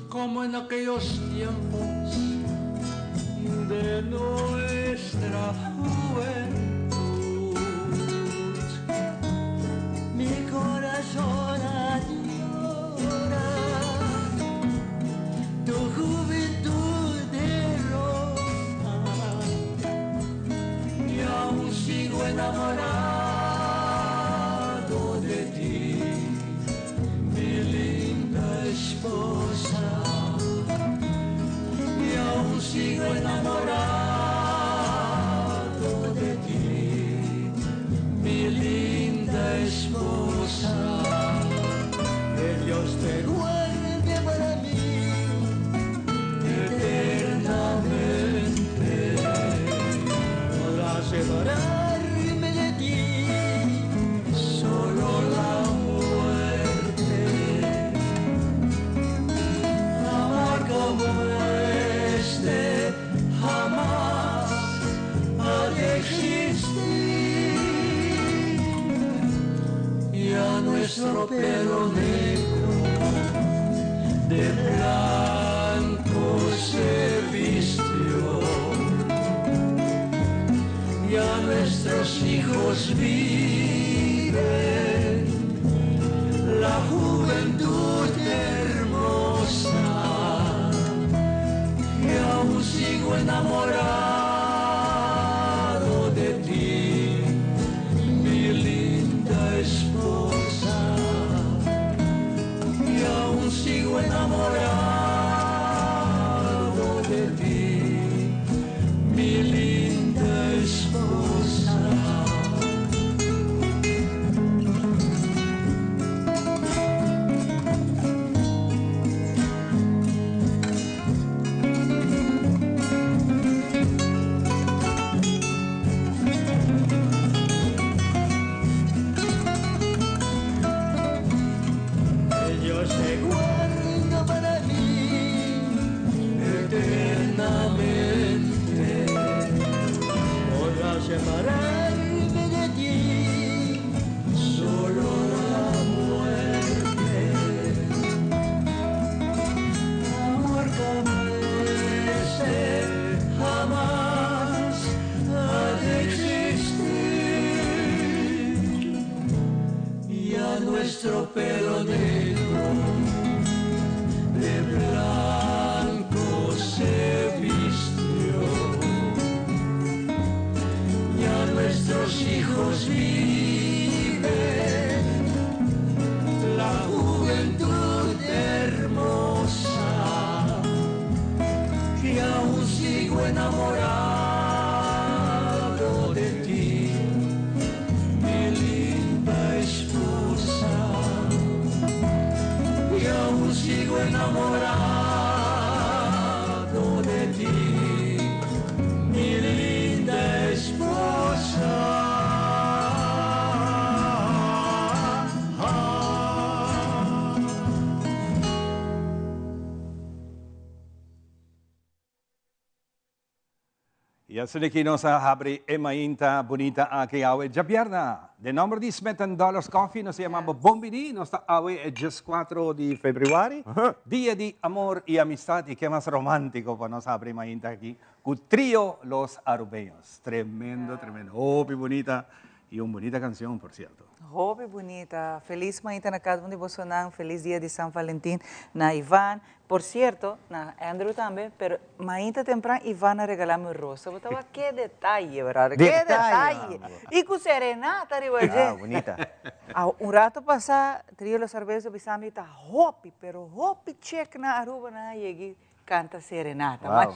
Como en aquellos tiempos de nuestra juventud. Mi corazón añora tu juventud de rosa y aún sigo enamorado de ti, mi linda esposa. Y aún sigo enamorado de ti, mi linda esposa. Que Dios te guarde para mí eternamente. Podrá separarme de ti solo la muerte. Amor como este jamás ha de existir. Ya nuestro pelo negro de blanco se vistió. Ya nuestros hijos viven la juventud hermosa. Y aún sigo enamorado de ti, mi linda esposa. Y aún sigo enamorado de ti, mi linda esposa. Que Dios te guarde para mí eternamente. Podrá separarme de ti solo la muerte. Amor como este jamás ha de existir. Ya nuestro pelo negro de blanco se vistió. Ya nuestros hijos viven la juventud hermosa. Y aún sigo enamorado de ti, mi linda esposa. Y aún sigo enamorado de ti, mi linda esposa. Y asina cu nos a habri e mainta bunita aki awe diabierna. Den nomber di Smith Dollars Coffee, nos ta yama bon bini, nos ta awe 4 di februari, Dia di Amor y Amistad, y ki mas romantico pa nos habri mainta aki, cu Trio Los Arubeños. Tremendo, tremendo. Hopi bunita y un bunita cancion, por cierto. Hopi bunita. Feliz mainta na cada un di boso. Feliz dia di San Valentin na Ivan. Por cierto, na Andrew tambe, pero mainta tempran Ivan a regala mi rosa. Bo ta wak ki detaye, berdad? Ki Detaye, detaye. Y cu serenata, riba. Ah, bunita. Ah, un rato pasa, Trio Los Arubeños bisa mi ta hopi, pero hopi chick na Aruba nan a yega canta serenata. Wow. Mas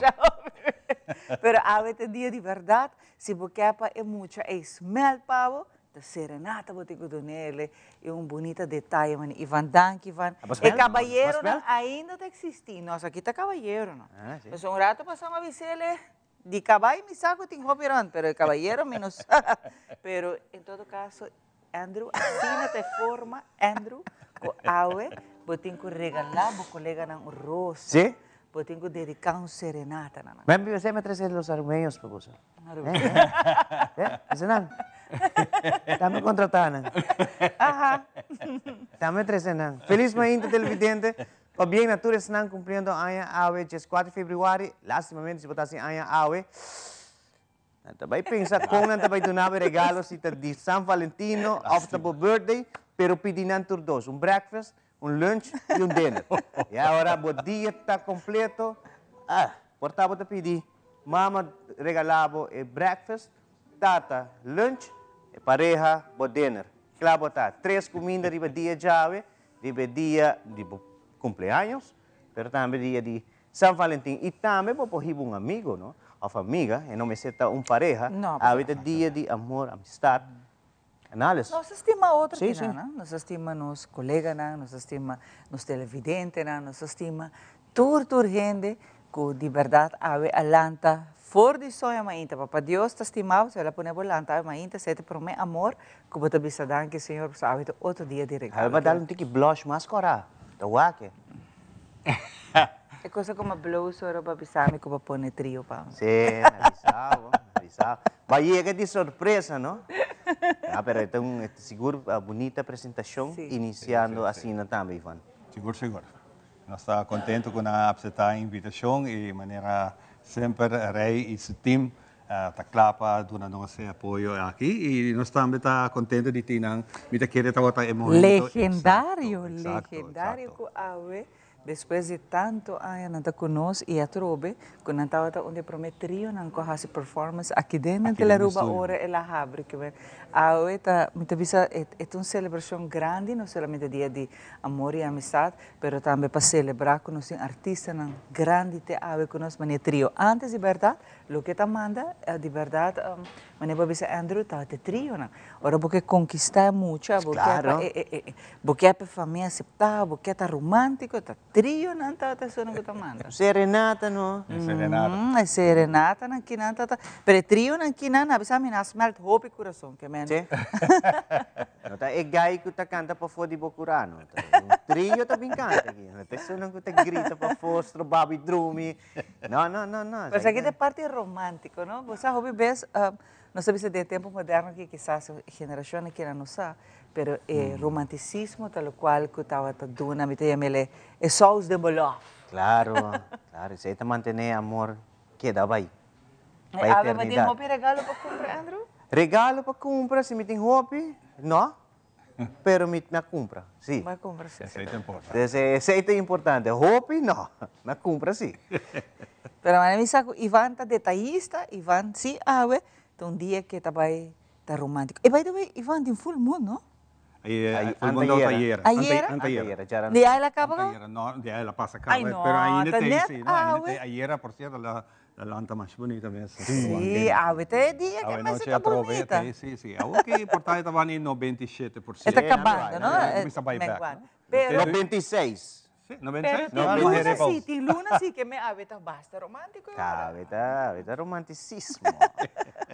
pero awe ta dia di berdad, si bo kier pa e mucha e smel pa bo, ta serenata bo tin cu dunele y un bunita detaye, man. Ivan, danki, Ivan. Ah, E caballero nan ainda ta existi. Nos aki ta caballero, no? Ah, si. Pues un rato pasa mi a bisele. Di cabai mi sa cu tin hopi rond, pero e cabayero mi no sa. Pero en todo caso, Andrew, asina ta e forma, Andrew, cu awe bo tin cu regala bo coleganan un rosa. Sí. Bo tin cu dedica un serenata na nan. Men biba esei mi a trece los arubeños pa boso. Arubeños. Eh, bisa nan. Dame contrata nan. Aha. Dame trece nan. Feliz mainta televidente. Pabien na tur esnan cumpliendo aña awe 14 februari. Lastimamente si bo ta haci aña awe, nan ta bay pensa con nan ta bay duna bo e regalo si ta di San Valentino of ta bo birthday, pero pidi nan tur dos, un breakfast, un lunch y un dinner. Y ahora bo dia ta completo, ah, por ta bo ta pidi mama regala bo e breakfast, tata lunch, e pareha bo dinner. Cla bo ta, tres cuminda riba dia djawe, Riba e dia di bo cumpleaños, pero tambe dia di San Valentin. Y tambe bo por hiba un amigo, no? Of amiga, e no mester ta un pareha. No. Awe ta dia di amor, amistad, en alles. Nos ta stima otro kinan, no? Nos ta stima nos coleganan, nos ta stima nos televidentenan, nos ta stima tur tur hende cu di berdad awe a lanta for di soño mainta. Papa Dios ta stima bo, so el a pone bo lanta awe mainta, esey ta prome amor Ku bo ta bisa danki Señor pasobra awe ta otro dia di regalo. Awe bo a dal un tiki blush mas kora, ta wak e. E cosa como blows ora bo a bisa mi ku bo pone trio pa mi. Si, mi a bisa bo, mi a bisa bo. Bo a yega di sorpresa no. Ah pero e ta un sigur bunita presentacion iniciando asina tambe Ivan. Sigur sigur. Nos ta contento cu nan a acepta e invitacion y manera semper Rey y su team Ta kla pa duna nos e apoyo aki y nos tambe ta contento di tin nan. Mi ta kere tabata e momento. Legendario, legendario cu awe despues di tanto aña nan ta cu nos y atrobe cu nan tabata un di e prome trionan cu a haci performance aki den den Telearuba ora el a habri. Awe ta, mi ta bisa e ta un celebracion grandi, no solamente dia di amor y amistad, pero tambe pa celebra cu nos tin artistanan grandi te awe cu nos, manera trio antes di berdad. Loke ta manda di berdad manera bo a bisa Andrew ta te trionan. Ora bo ke konkistá e mucha, bo ke pa e bo ke pa e famia aseptá, bo ke ta romántico, ta trionan ta ta esun ku ta manda. Serenata no. E serenata. E serenatanan kinan ta ta, pero e trionan kinan a bisa mi nan a smelt hopi kurason ke men. Sí. No ta e gai ku ta kanta pafó di bo kurá no. Ta un trio ta bin kanta aki. No ta esunnan ku ta grita pafó, stroba bo i drumi. No, no, no, no. Pues aki ta e parti romántico, no? Bo sa hopi bes, nos ta bisa den e tempo moderno aki kisas e generacion aki nan no sa, pero e romanticismo ta locual cu tabata duna, mi ta yama el e saus den bo lof. Claro, claro, esey ta mantene e amor keda bay, pa E awe bo tin eternidad. hopi regalo pa cumpra, Andrew? Regalo pa cumpra, si mi tin hopi, no. Pero mi a cumpra, si. Bo a cumpra, si. Esey ta importa. Esey ta importante. Hopi, no. Mi a cumpra, si. Pero manera mi sa cu Ivan ta detayista, Ivan si awe ta un dia cu ta bay ta romantico. E by the way, Ivan tin full moon, no? Full moon no ta ayera. Ayera? Antayera. Di ay la caba? Antayera, no, di ay la pasa caba. Ay no, Pero ainda ta te, net si, no, ainda te. awe. Ayera, por cierto, la La lanta mas bunita mes. Sí, awe ta e dia ke mester ta bunita. Sí, sí. Awo ki por ta e ta bani 97%. E ta kabando, no? Kuminsa bai bek. Pero. 96. Sí, 96. Pero tin luna sí, tin luna sí ke me awe ta basta romántico. Awe ta, awe ta romanticismo.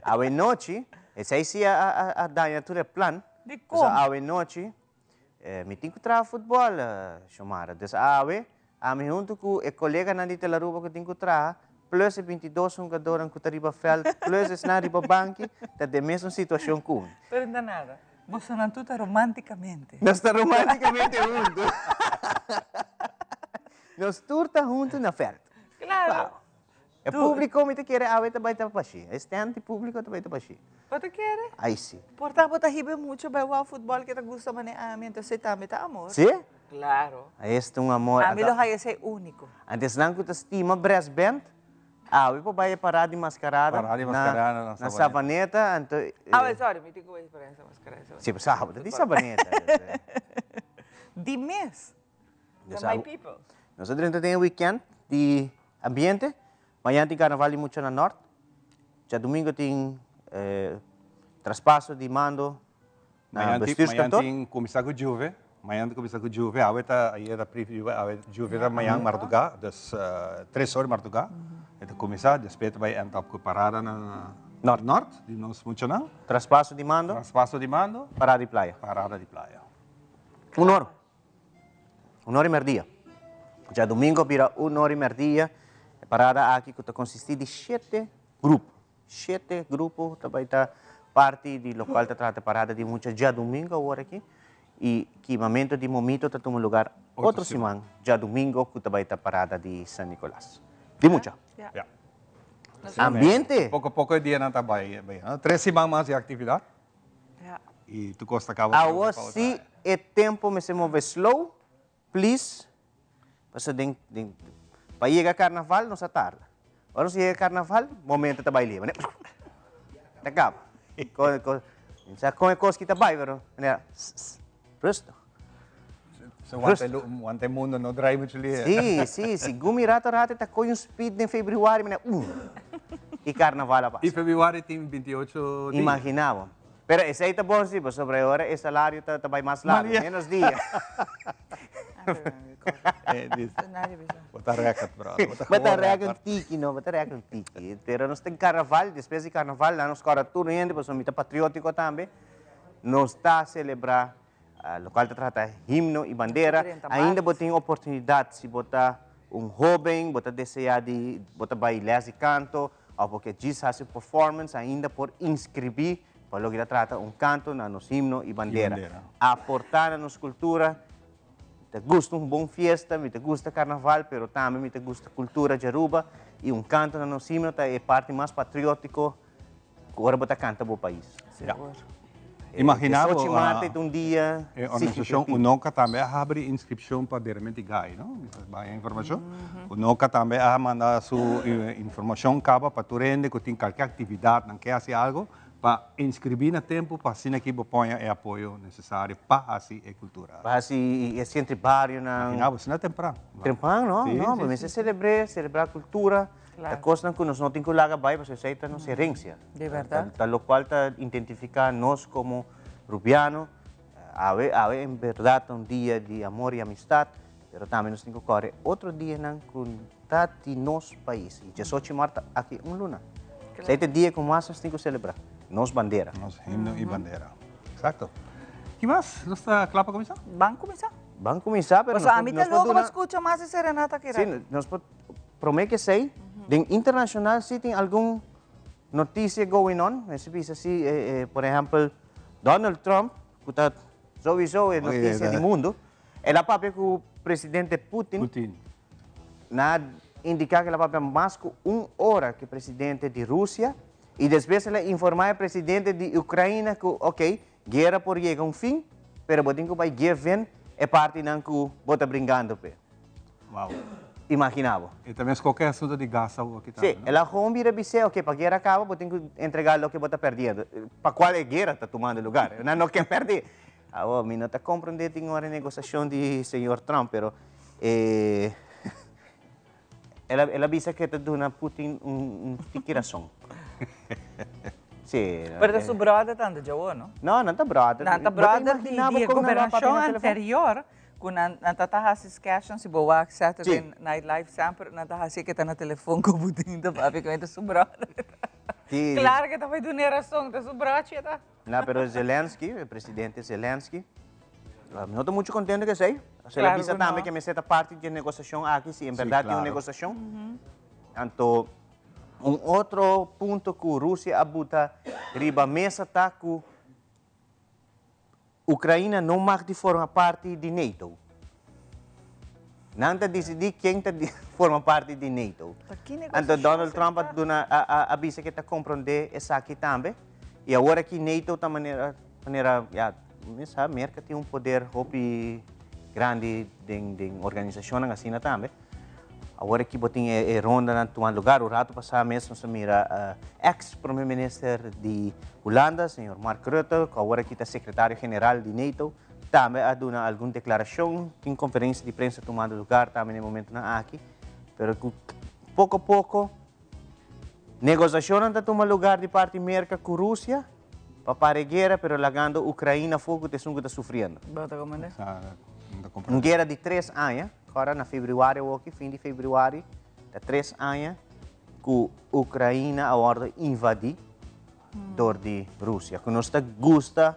Awe nochi, esei sí a daña tur e plan. Dikon? Pasobra awe nochi Mi tin ku traha futbòl, Shomara. Dus awe, ami huntu ku e koleganan di Telaruba ku tin ku traha, plus e bintidos hungadornan ku ta riba vèlt, plus esnan riba banki, ta den mesun situashon ku mi. Pero no ta nada. Bosonan tur ta romántikamente. Nos ta romántikamente huntu. Nos tur ta huntu na vèlt. Klaro. E publico mi ta kere awe ta bai ta pashi. E stand di publico ta bai ta pashi. Bo ta kere? Ai si. Por ta bo ta hiba mucho bai wou futbol ke ta gusta mane ami entonces esei tambe ta amor. Si? Claro. Esta ta un amor. Ami lo haya esei unico. Antes nan ku ta stima brass band awe por bai e parada di mascarada Parada di mascarada na na Savaneta anto. Awe sorry mi tin ku bai parada di mascarada. Si pues awe ta di Savaneta. Di mes. Ta my people. Nos a drenta den e weekend di ambiente. Mañana tin carnaval di mucha na Nort. Djadumingo tin traspaso di mando na Mañana bestuurskantoor. tin cuminsa cu Juve. Mañan ta cuminsa cu Juve, awe ta ayer ta preview, awe Juve ta mañan marduga, dus 3 or marduga e ta cuminsa, despues ta bay end up cu parada na Nort. Nort di nos muchanan. Traspaso di mando. Traspaso di mando. Parada di playa. Parada di playa. Un or. Un or y merdia. Djadomingo bira un or y merdia. E parada aki cu ta consisti di shete grupo. Shete grupo ta bai ta parti di locual ta trata parada di mucha djadomingo awor aki. Y kimamento di momito ta tuma lugar otro siman djadomingo cu ta bai ta parada di San Nicolas. Di mucha. Ja. Ambiente. Poco poco e dianan ta bai. Tres siman mas di actividad. Ja. Y tu cos ta caba. Awor si e tempo mester move slow, please. Pasobra den, den, pa yega carnaval nos a tarda. Ora nos yega carnaval, momento ta bai liba, ne? Ta caba. Con, con, sa con e cos ki ta bai, pero manera, rustig. So wante, wante mundo no draai mucho lihe. Sí, sí, sí. Gumi rato rato ta coy un speed den februari, manera, Y carnaval a pasa. Y februari tin 28 dia. Imaginabo. Pero esey ta bon si, pasobra e ora e salario ta, ta bay mas largo, menos dia. Bo ta record, brother. Bo ta Bo ta record tiki, no, bo ta record tiki. Pero nos tin carnaval, despues di carnaval, nan nos cora tur hende, pasobra mi ta patriotico tambe. Nos ta celebra locual ta trata himno y bandera. Ainda bo tin oportunidad si bo ta un hoben, bo ta desea di, bo ta bay les di canto, of bo ke djis haci un performance, ainda por inscribi pa loke ta trata un canto na nos himno y bandera. Aporta na nos cultura. Mi ta gusta un bon fiesta, mi ta gusta carnaval, pero tambe mi ta gusta cultura di Aruba y un canto na nos himno ta e parti mas patriotico cu ora bo ta canta bo pais. Sigur. Imagina bo, 18 maart ta un dia e organisacion Unoca tambe a habri inscripcion pa Derementi Gai, no? Mi ta bay informacion. Unoca tambe a manda su informacion caba pa tur hende cu tin calke actividad, nan ke haci algo, pa inscribi na tempo pa asina ki bo poña e apoyo necesario pa haci e cultura. Pa haci e centro barionan. Imagina bo, asina tempran. Tempran, no? Sí, No, sí, bo mester celebre, celebra cultura. Ta cosnan cu nos no tin cu laga bay pasobra esey ta nos herencia. Di berdad. Ta locual ta identifica nos como Rubiano. Awe, awe en berdad ta un dia di amor y amistad, pero tambe nos tin cu core otro dianan cu ta di nos pais. Y diesocho di maart ta aki un luna. Esey ta e dia cu mas nos tin cu celebra, nos bandera. Nos himno y bandera. Exacto. Ki mas? Nos ta cla pa cuminsa? Ban cuminsa. Ban cuminsa, pero nos Pasobra ami por ta loco duna pa scucha mas di serenata aki Sí, rato. nos por Prome ke esei, den internashonal si tin algun notisia going on. Mester bisa si, por ehèmpel, Donald Trump, ku ta souiso e notisia di mundu, el a papia ku presidente Putin. Nan a indiká ku el a papia mas ku un ora ku e presidente di Rusia i despues el a informá e presidente di Ukraina ku, oke, guera por yega un fin, pero bo tin ku bai geven e partinan ku bo ta bringando p'e. Wow. Imagina bo. E ta mes koke asunto di gas awor aki tambe, Sí, no? el a gewoon bira bis'é, ok, pa guera kaba bo tin ku entrega loke bo ta perdiendo. Pa kual e guera ta tumando lugar. Nan no ke pèrdè. Awor, mi no ta komprondé tin ora e negosiashon di señor Trump, pero e el a el a bisa ku e ta duna Putin un tiki rason. Sí. Pero ta su brother tanto djawo, no? No, nan ta brother. Nan ta Bo ta brother di imagina bo di e kon nan lo a papia gobernashon na telefon? anterior. Ku nan nan ta ta hasi sketchnan si bo wak Saturday Sí. Night Live semper nan ta hasi ke ta na telefon ku Putin ta papia ku ta su brother. Sí. Klaro ke ta bai dun'é rason, ta su brochi e ta. No, pero Zelensky, e presidente Zelensky, mi no ta mucho kontento ku esei. Pasobra el a Klaro bisa ku tambe no. ke mester ta parti di e negosiashon aki, si en Sí, bèrdat tin un klaro. negosiashon. Anto, un otro punto ku Rusia a buta riba mesa ta ku Ukraina no mag di forma parti di NATO. Nan ta disidí ken ta forma parti di NATO. Anto Donald Trump a duna a bisa ke ta komprondé esaki tambe. I awor aki NATO ta manera manera ya mi sa Merka tin un poder hopi grandi den den organisashonnan asina tambe. Awor aki bo tin e rondanan tuma lugar. Un rato pasá mes nos a mira ex prome minister di Hulanda, señor Mark Rutte, ku awor aki ta sekretario general di NATO, tambe a duna algun deklarashon. Tin konferensia di prensa tumando lugar tambe na e momentonan aki. Pero ku poko poko negosiashonnan ta tuma lugar di parti Merka ku Rusia. Pa para e guera, pero lagando Ukraina afó ku ta esun ku ta sufriendo. Bo ta komprendé? Sa, no ta Un komprendé. guera di tres aña, kòrda na febrüari awoki, fin di febrüari, ta tres aña ku Ukraina a wòrdu invadí dor di Rusia. Ku nos ta gusta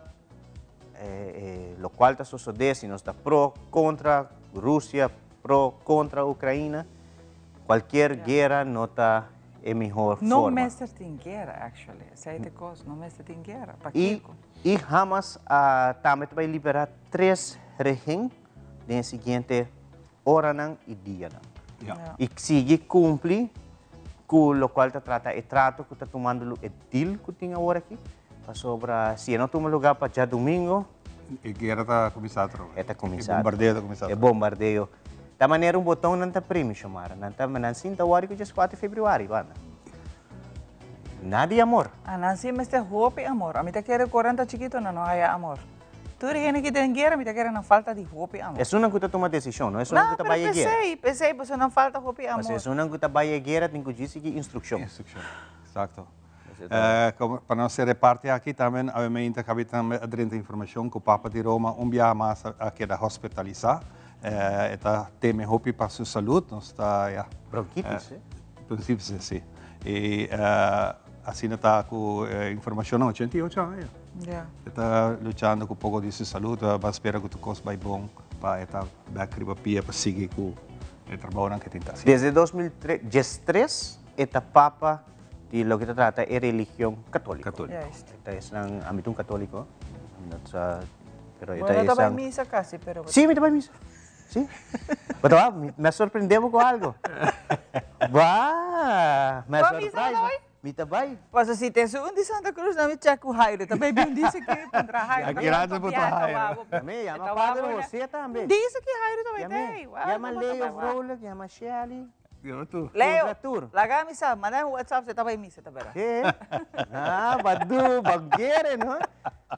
lokual ta sosodé, si nos ta pro, kontra Rusia, pro, kontra Ukraina, kualkier guera no ta e mihor forma. No mester tin guera actually, esei ta e kos, no mester tin guera, pakiko? I Hamas a tambe ta bai liberá tres rehen den e siguiente oranan i dianan. I sigui kumpli ku lokual ta trata e trato ku ta tumando e deal ku tin awor aki, pasobra si e no tuma lugá pa djadumingo, E guera ta kuminsá atrobe. E ta kuminsá. E bombardeo ta kuminsá atrobe. E bombardeo. Ta manera un boton nan ta primi, Xiomara. Nan ta, nan sinta wòrdu ku dieskuater di febrüari, banda. Nada di amor. A nan si mester hopi amor. A mi ta kere ku ora nan ta chikito nan no haya amor. Tur e hende ki den guera mi ta kere nan falta di hopi amor. Esunnan ku ta tuma desishon, no esunnan ku ta bai e guera. No, pero p'esei, p'esei pasobra nan falta hopi amor. Pasobra esunnan ku ta bai e guera tin ku djis sigui instrukshon. Instrukshon, eksakto. Pa nos sera e parti aki tambe awe kabi tambe a drenta informashon ku Papa di Roma un biaha mas a keda hospitalisá. E ta teme hopi pa su salud. Nos ta ya. Bronkitis, eh? Bronkitis, si. I asina ta ku informashonnan 88 aña. Ya. E ta luchando ku poko di su salud. Ban spera ku tur kos bai bon pa e ta bèk riba pia pa sigui ku e trabounan ku e tin ta hasi. Desde 2013 e ta Papa Di loke ta trata e religion católico. Católico. Juist. Ta esnan, ami ta un católico, no sa, pero e Bo ta no ta bai esnan. misa casi, pero bo Sí, mi ta bai misa. Sí. Bo ta wak, mi a sorprende bo cu algo. Ba, mi a Bo a misa surprise bo ta bo. bai? Mi ta bai. Paso si te su un di Santa Cruz, na mi check cu Jairo. Ta bai bin dice ki puntra Jairo. Ya, grande puntra Jairo. Tambe, yama Padre José tambe. Dice ki Jairo ta bai Yama, tey. yama Leo Vrolijk, yama Shelly. Leo, laga mi sa, manda un WhatsApp si e ta bai misa ta bera. Ke? Ah, badu, bagere, no?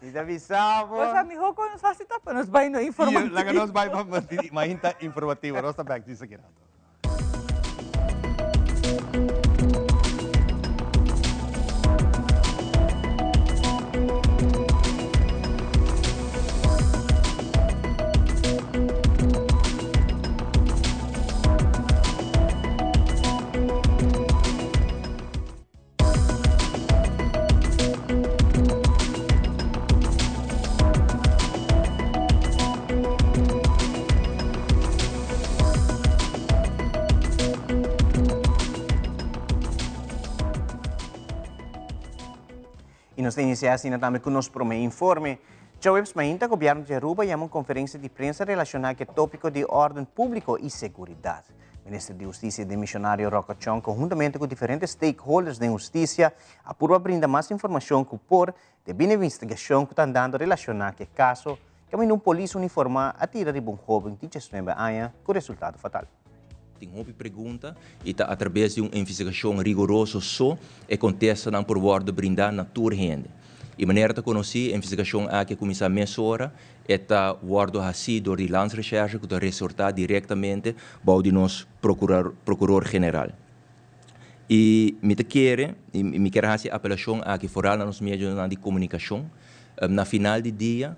Mi ta bisa bo. Bo sa miho kon nos hasi ta pa nos bai no informativo. Laga nos bai pa mainta informativo. Nos ta bek disa ki rato. Y nos ta inicia asina tambe cu nos prome informe. Djaweps mainta Gobierno di Aruba yama un conferencia di prensa relaciona cu e topico di orden publico y seguridad. Minister di Husticia demisionario Rocco Chong conhuntamente cu diferente stakeholders den husticia a purba brinda mas informacion cu por debi na investigacion cu ta andando relaciona cu e caso caminda un polis uniforma a tira riba un hoben di diesnuebe aña cu resultado fatal. Tin hopi pregunta y ta atrabes di un investigacion rigoroso so e contestanan por wordo brinda na tur hende. Y manera ta conoci, e investigacion aki a cuminsa mesora, e ta wordo haci dor di Landsrecherche cu ta resorta directamente bou di nos Procuror General. Y mi ta kere, y mi kier haci e apelacion aki foral na nos medionan di comunicacion, na final di dia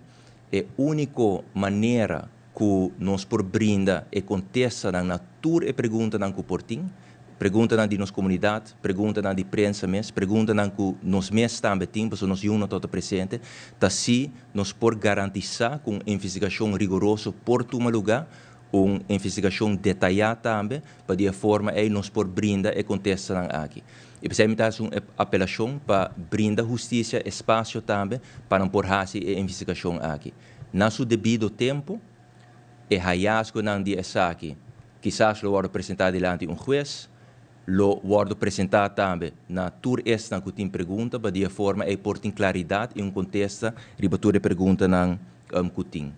e unico manera ku nos por brinda e kontestanan na tur e preguntanan ku por tin, preguntanan di nos komunidat, preguntanan di prensa mes, preguntanan ku nos mes tambe tin pasobra nos yunan tabata presente, ta si nos por garantisá ku un investigashon rigoroso por tuma lugá, un investigashon detayá tambe, pa di e forma ei nos por brinda e kontestanan aki. I p'esei mi ta hasi un apelashon pa brinda hustisia espasio tambe pa nan por hasi e investigashon aki. Na su debido tempu, e hayasgonan di esaki kisas lo wòrdu presentá dilanti un hues, lo wòrdu presentá tambe na tur esnan ku tin pregunta pa di e forma ei por tin klaridat i un kontesta riba tur e preguntanan ku tin.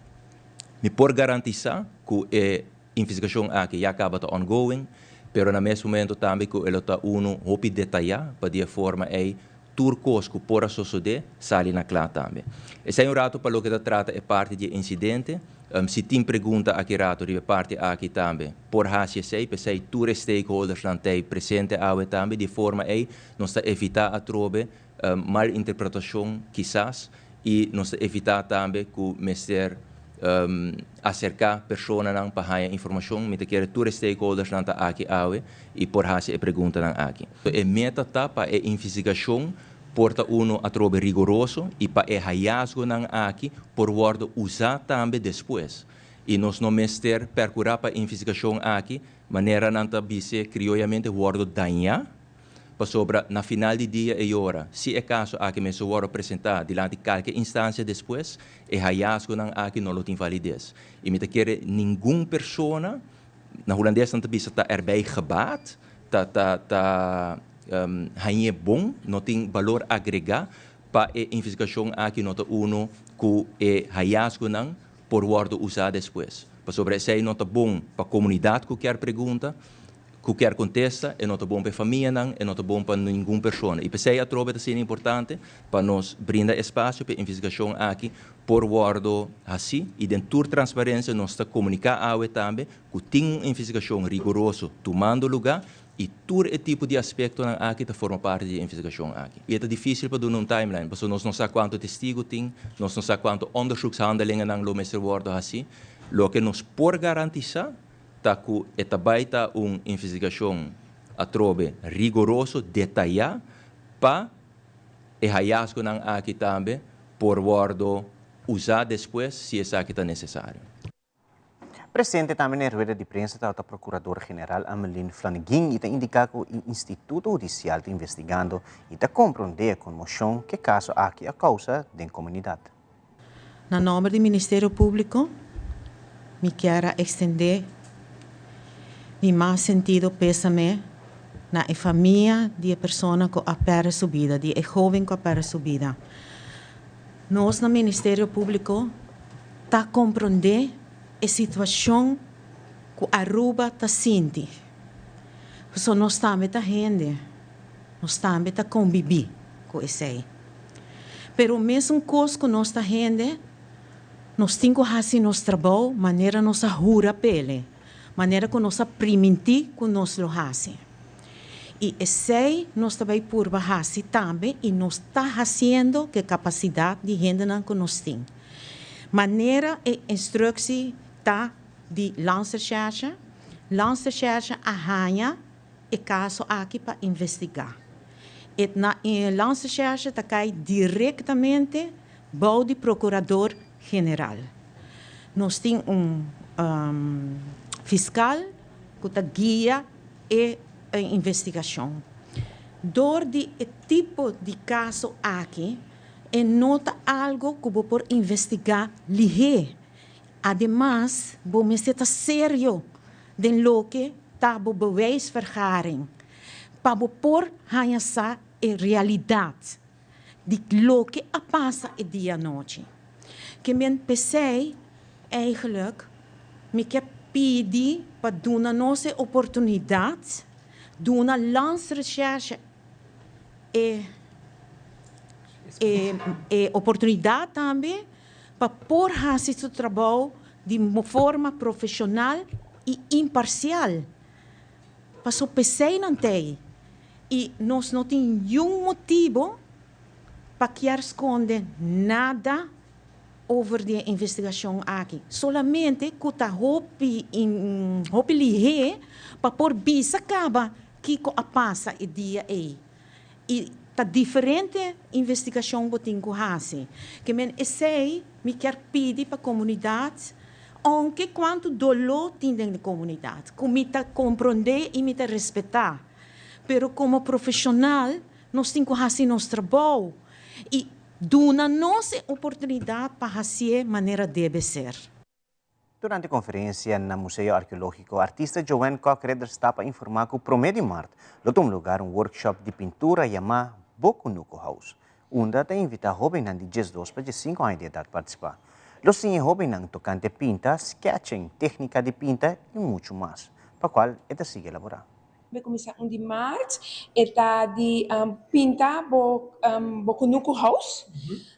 Mi por garantisá ku e investigashon aki ya kaba ta ongoing, pero na mes momento tambe ku e lo ta unu hopi detayá pa di e forma ei. tur kos ku por a sosodé sali na kla tambe. Esei un ratu pa loke ta trata e parti di e insidente. Si tin pregunta aki ratu riba e parti aki tambe por hasi esei, p'esei tur e stakeholdersnan t'ei presente awe tambe. Di e forma ei nos ta evitá atrobe mal interpretashon kisas i nos ta evitá tambe ku mester aserká personanan pa haña informashon. Mi ta kere tur e stakeholdersnan ta aki awe i por hasi e preguntanan aki. E meta ta pa e investigashon por ta uno atrobe rigoroso i pa e hayasgonan aki por wòrdu usá tambe despues. I nos no mester pèrkurá pa e investigashon aki, manera nan ta bis'é krioyamente, wòrdu dañá, pasobra na final di dia e ora, si e kaso aki mester wòrdu presentá dilanti kalke instansia despues, e hayasgonan aki no lo tin valides. I mi ta kere ningun persona, na hulandes nan ta bisa ta erbij gebaat, ta ta ta hañ'é bon, no tin balor agregá pa e investigashon aki no ta uno ku e hayasgonan por wòrdu usá despues. Pasobra esei no ta bon pa komunidat ku kier pregunta, ku kier kontesta, e no ta bon pa e famianan, e no ta bon pa ningun persona. I p'esei atrobe ta asina importante pa nos brinda espasio pa e investigashon aki por wòrdu hasí i den tur transparensia nos ta komuniká awe tambe ku tin un investigashon rigoroso tumando lugá i tur e tipo di aspektonan aki ta forma parti di e investigashon aki. I e ta difísil pa duna un timeline pasobra nos no sa kuantu testigu tin, nos no sa kuantu onderzoekshandelingennan lo mester wòrdu hasí. Loke nos por garantisá ta ku e ta bai ta un investigashon atrobe rigoroso, detayá pa e hayasgonan aki tambe por wòrdu usá despues si esaki ta nesesario. Presente tambe na e rueda di prensa tabata Procurador General Ameline Flanegin y ta indica cu e instituto hudicial ta investigando y ta compronde e conmocion cu e caso aki a causa den comunidad. Na nomber di Ministerio Publico mi kier a extende mi mas sentido pesame na e famia di e persona cu a perde su bida, di e hoben cu a perde su bida. Nos na Ministerio Publico ta comprende e situacion cu Aruba ta sinti. Pasobra nos tambe ta hende, nos tambe ta conbibi cu esey. Pero mesun cos cu nos ta hende, nos tin cu haci nos trabou manera nos a hura p'ele, manera cu nos a priminti cu nos lo haci. Y esey nos ta bay purba haci tambe y nos ta haciendo cu e capacidad di hendenan cu nos tin. Manera e instructie ta di Landsrecherche, Landsrecherche a haña e caso aki pa investiga. E na Landsrecherche ta cay directamente bou di Procurador General. Nos tin un fiscal cu ta guia e investigacion. Door di e tipo di caso aki, e no ta algo cu bo por investiga lihe. Ademas, bo mester ta serio den loke ta bo bewijsvergaring pa bo por haña sa e realidad di loke a pasa e dia anochi. Ke men p'esei eigenlijk mi ke pidi pa duna nos e oportunidad, duna Landsrecherche e e oportunidad tambe pa por haci su trabou di forma profesional y imparcial. Paso p'esei nan t'ei y nos no tin niun motibo pa kier sconde nada over di e investigacion aki. Solamente cu ta hopi hopi lihé pa por bisa caba kico a pasa e dia ei. Y ta diferente investigacion bo tin cu haci. Ke men esey mi kier pidi pa comunidad, aunke cuanto dolor tin den comunidad, cu mi ta compronde y mi ta respeta, pero como profesional nos tin cu haci nos trabou y duna nos e oportunidad pa hacié manera debe ser. Durante conferencia na Museo Arqueologico, artista Joanne Kock Ridderstap a informa cu prome di maart lo tuma lugar un workshop di pintura yama Bo Kunuku House, unda ta invita hobennan di 12 pa 15 aña di edad participa. Lo siña hobennan tocante pinta, sketching, tecnica di pinta y mucho mas, pa cual e ta sigui elabora. Bai kuminsá un di maart, e ta di pinta bo bo kunuku house.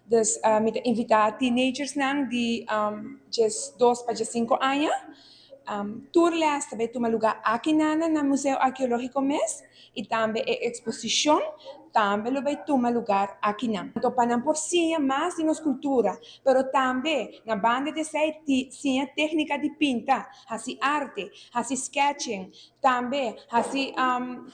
Dus mi ta invitá teenagersnan di 12 pa 15 aña. Tur lès ta bai tuma lugá aki nana na Museo Arkeológiko mes i tambe e eksposishon tambe lo bai tuma lugar akinan. Anto pa nan por siña mas di nos kultura, pero tambe na banda di esei siña téknika di pinta, hasi arte, hasi sketching, Tambe hasi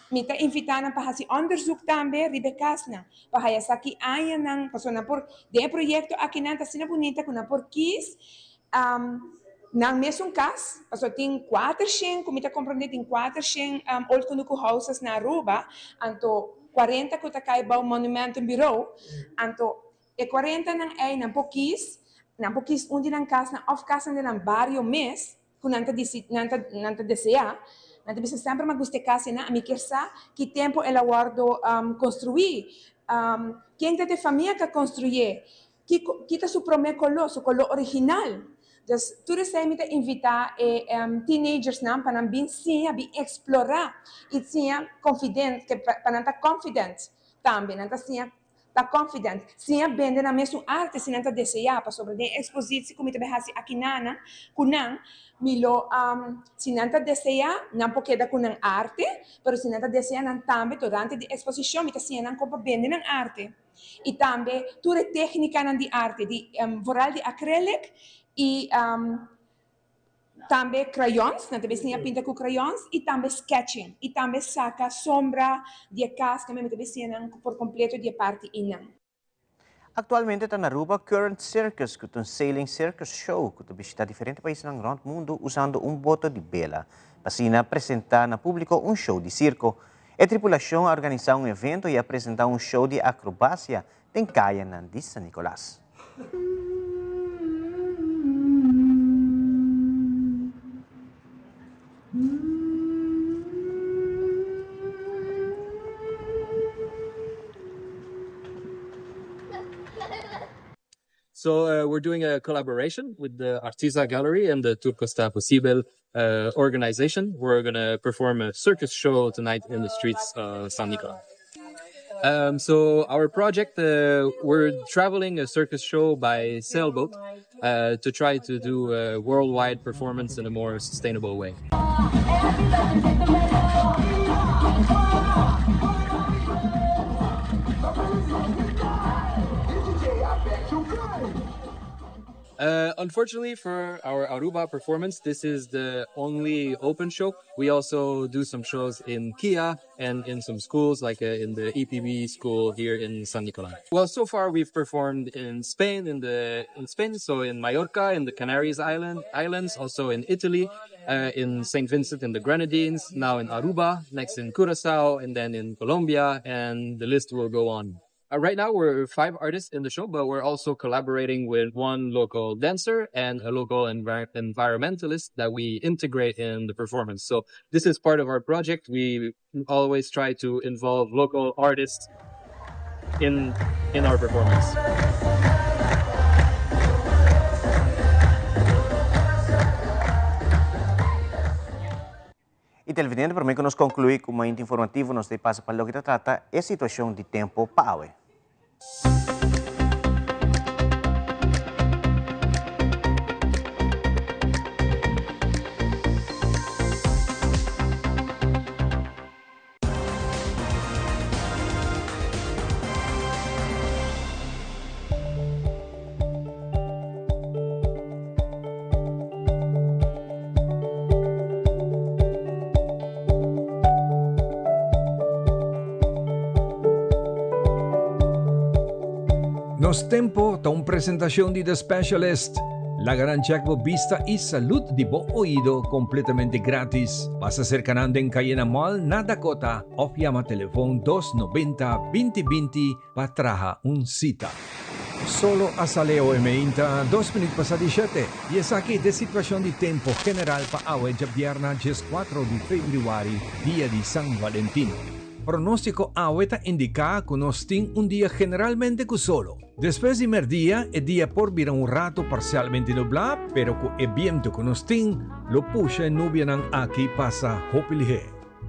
mi ta invitá nan pa hasi onderzoek tambe riba e kasnan pa haya sa ki añanan pasobra nan por den e proyekto aki nan ta asina bunita ku nan por kis nan mesun kas pasobra tin kuatershen ku mi ta komprondé tin kuatershen old kunuku houses na Aruba anto 40 ku ta kai bou Monumentenbureau anto e kuarentanan ei nan por kis nan por kis un di nan kasnan òf kasnan den nan bario mes. Ku nan ta disi, nan ta, nan ta deseá. Nan ta bisa semper m'a gusta e kas einan, ami kier sa ki tempu el a wòrdu konstruí, ken ta e famia ku a konstruyé, kiko, ki ta su promé koló, su koló original. Dus tur esei mi ta invitá e teenagersnan pa nan bin siña, bin eksplorá i siña konfident, ke pa nan ta confident tambe, nan ta siña Ta confident. Siña bende nan mesun arte si nan ta deseá, pasobra den e expositsi ku mi ta bai hasi akinana ku nan, mi lo, si nan ta deseá, nan por keda ku nan arte, pero si nan ta deseá nan tambe durante di exposishon mi ta siña nan kon pa bende nan arte. I tambe tur e téknikanan di arte, di vooral di acrylic i. Tambe crayons, nan ta bay siña pinta cu crayons y tambe sketching y tambe saca sombra di e cas tambe mi ta bay siña nan por completo di e parti eynan. Actualmente ta na Aruba Current Circus cu ta un sailing circus show cu ta bishita diferente paisnan rond mundo usando un boto di bela pa asina presenta na publico un show di circo. E tripulacion a organisa un evento y a presenta un show di acrobacia den kayanan di San Nicolas. So we're doing a collaboration with the Artisa Gallery and the Tur Cos Ta Posibel organization. We're gonna perform a circus show tonight in the streets of San Nicolas. Um, so our project, uh, we're traveling a circus show by sailboat uh, to try to do a worldwide performance in a more sustainable way. Uh, unfortunately for our Aruba performance, this is the only open show. We also do some shows in Kia and in some schools, like uh, in the EPB school here in San Nicolas. Well, so far we've performed in Spain, in the in Spain, so in Mallorca, in the Canaries Island Islands, also in Italy, uh, in St. Vincent and the Grenadines, now in Aruba, next in Curacao, and then in Colombia, and the list will go on. Uh, right now, we're five artists in the show, but we're also collaborating with one local dancer and a local envi environmentalist that we integrate in the performance. So this is part of our project. We always try to involve local artists in in our performance. Y televidente, prome cu nos conclui cu Mainta Informativo nos ta pasa pa loke ta trata e situacion di tempo pa awe. Nos Tempo ta un presentacion di The Specialist. Laga nan check bo bista y salud di bo oido completamente gratis. Pasa cerca nan den Cayena Mall na Dakota of yama telefon 290 2020 pa traha un cita. Solo a sale awe meinta dos minuut pasa di shete y esaki t'e situacion di tempo general pa awe djabièrna 14 di februari, dia di San Valentin. Pronostico awe ta indica cu nos tin un dia generalmente cu solo. Despues di merdia e dia por bira un rato parcialmente nublá, pero cu e biento cu nos tin lo pusha e nubianan aki pasa hopi lihé.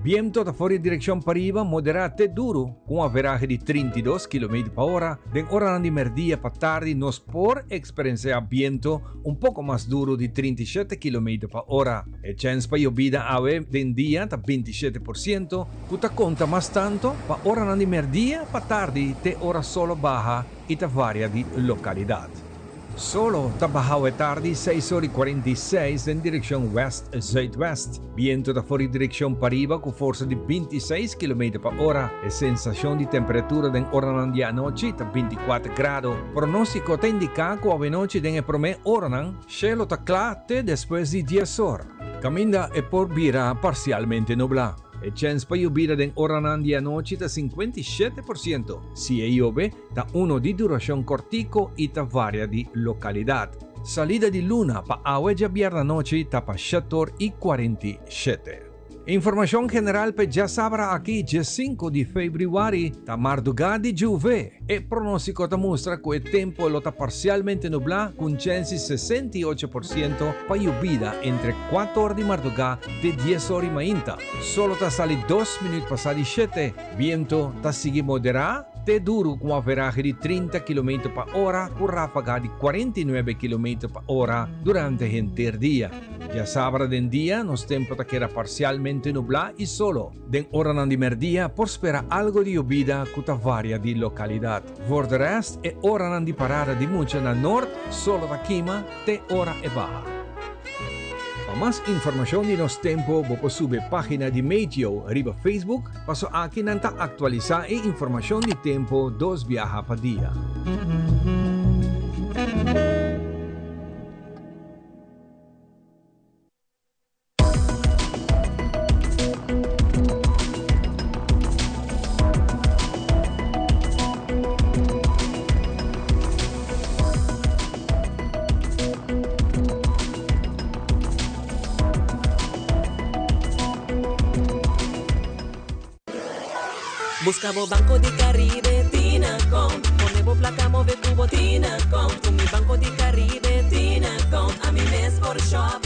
Biento ta for di direkshon pariba moderá te duru ku un averahe di 32 kilometer pa ora. Den oranan di merdia pa tardi nos por eksperensiá biento un poko mas duru di 37 kilometer pa ora. E chèns pa yobida awe den dia ta 27%, ku ta konta mas tanto pa oranan di merdia pa tardi te ora solo baha i ta varia di lokalidat. Solo ta baha awe tardi seis ora i 46 den direkshon wèst zuidwèst. Bientu ta for di direkshon pariba ku forsa di 26 kilometer pa ora. E sensashon di temperatura den oranan di anochi ta 24 grado. Pronóstiko ta indiká ku awenochi den e promé oranan shelu ta kla te despues di dies or, kaminda e por bira parsialmente nublá. E chèns pa yobida den oranan di anochi ta 57%. Si e yobe, ta uno di durashon kòrtiku i ta varia di lokalidat. Salida di luna pa awe djabièrnè anochi ta pa shetor i 47. Informashon general p'e djasabra aki 15 di febrüari ta mardugá di djuve. E pronóstiko ta mustra ku e tempu lo ta parsialmente nublá ku un chèns di 68% pa yubida entre kuater or di mardugá te dies or i mainta. Solo ta sali dos minüt pasá di shete. Biento ta sigui moderá te duru ku un averahe di 30 kilometer pa ora ku ráfaga di 49 kilometer pa ora durante henter dia. Djasabra den dia nos tempu ta keda parsialmente nublá i solo. Den oranan di merdia por spera algo di yobida ku ta varia di lokalidat. Voor de rest e oranan di parada di mucha na Noord solo ta kima te ora e baha. Pa mas informashon di nos tempu bo por subi e página di Meteo riba Facebook paso aki nan ta aktualisá e informashon di tempu dos biaha pa dia. Busca bo Banco di Caribe Tinacom. Pone bo placa move cu bo Tinacom. Cu mi Banco di Caribe Tinacom. Ami mes por shop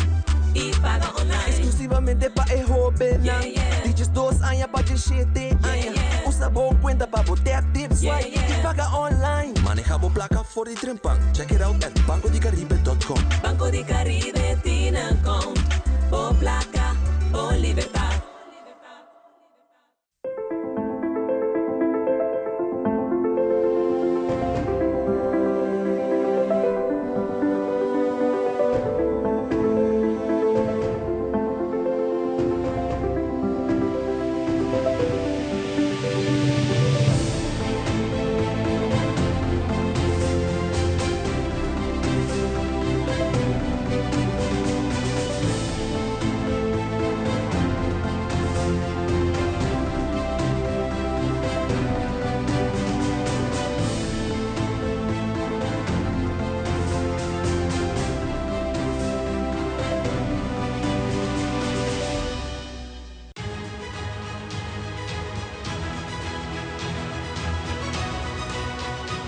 y paga online. Exclusivamente pa e hobennan. Di 12 aña pa 17 aña. Usa bo cuenta pa bo tap, tip, swipe y paga online. Maneha bo placa for di trempan. Check it out at bancodicaribe.com. Banco di Caribe Tinacom. Bo placa, bo libertad.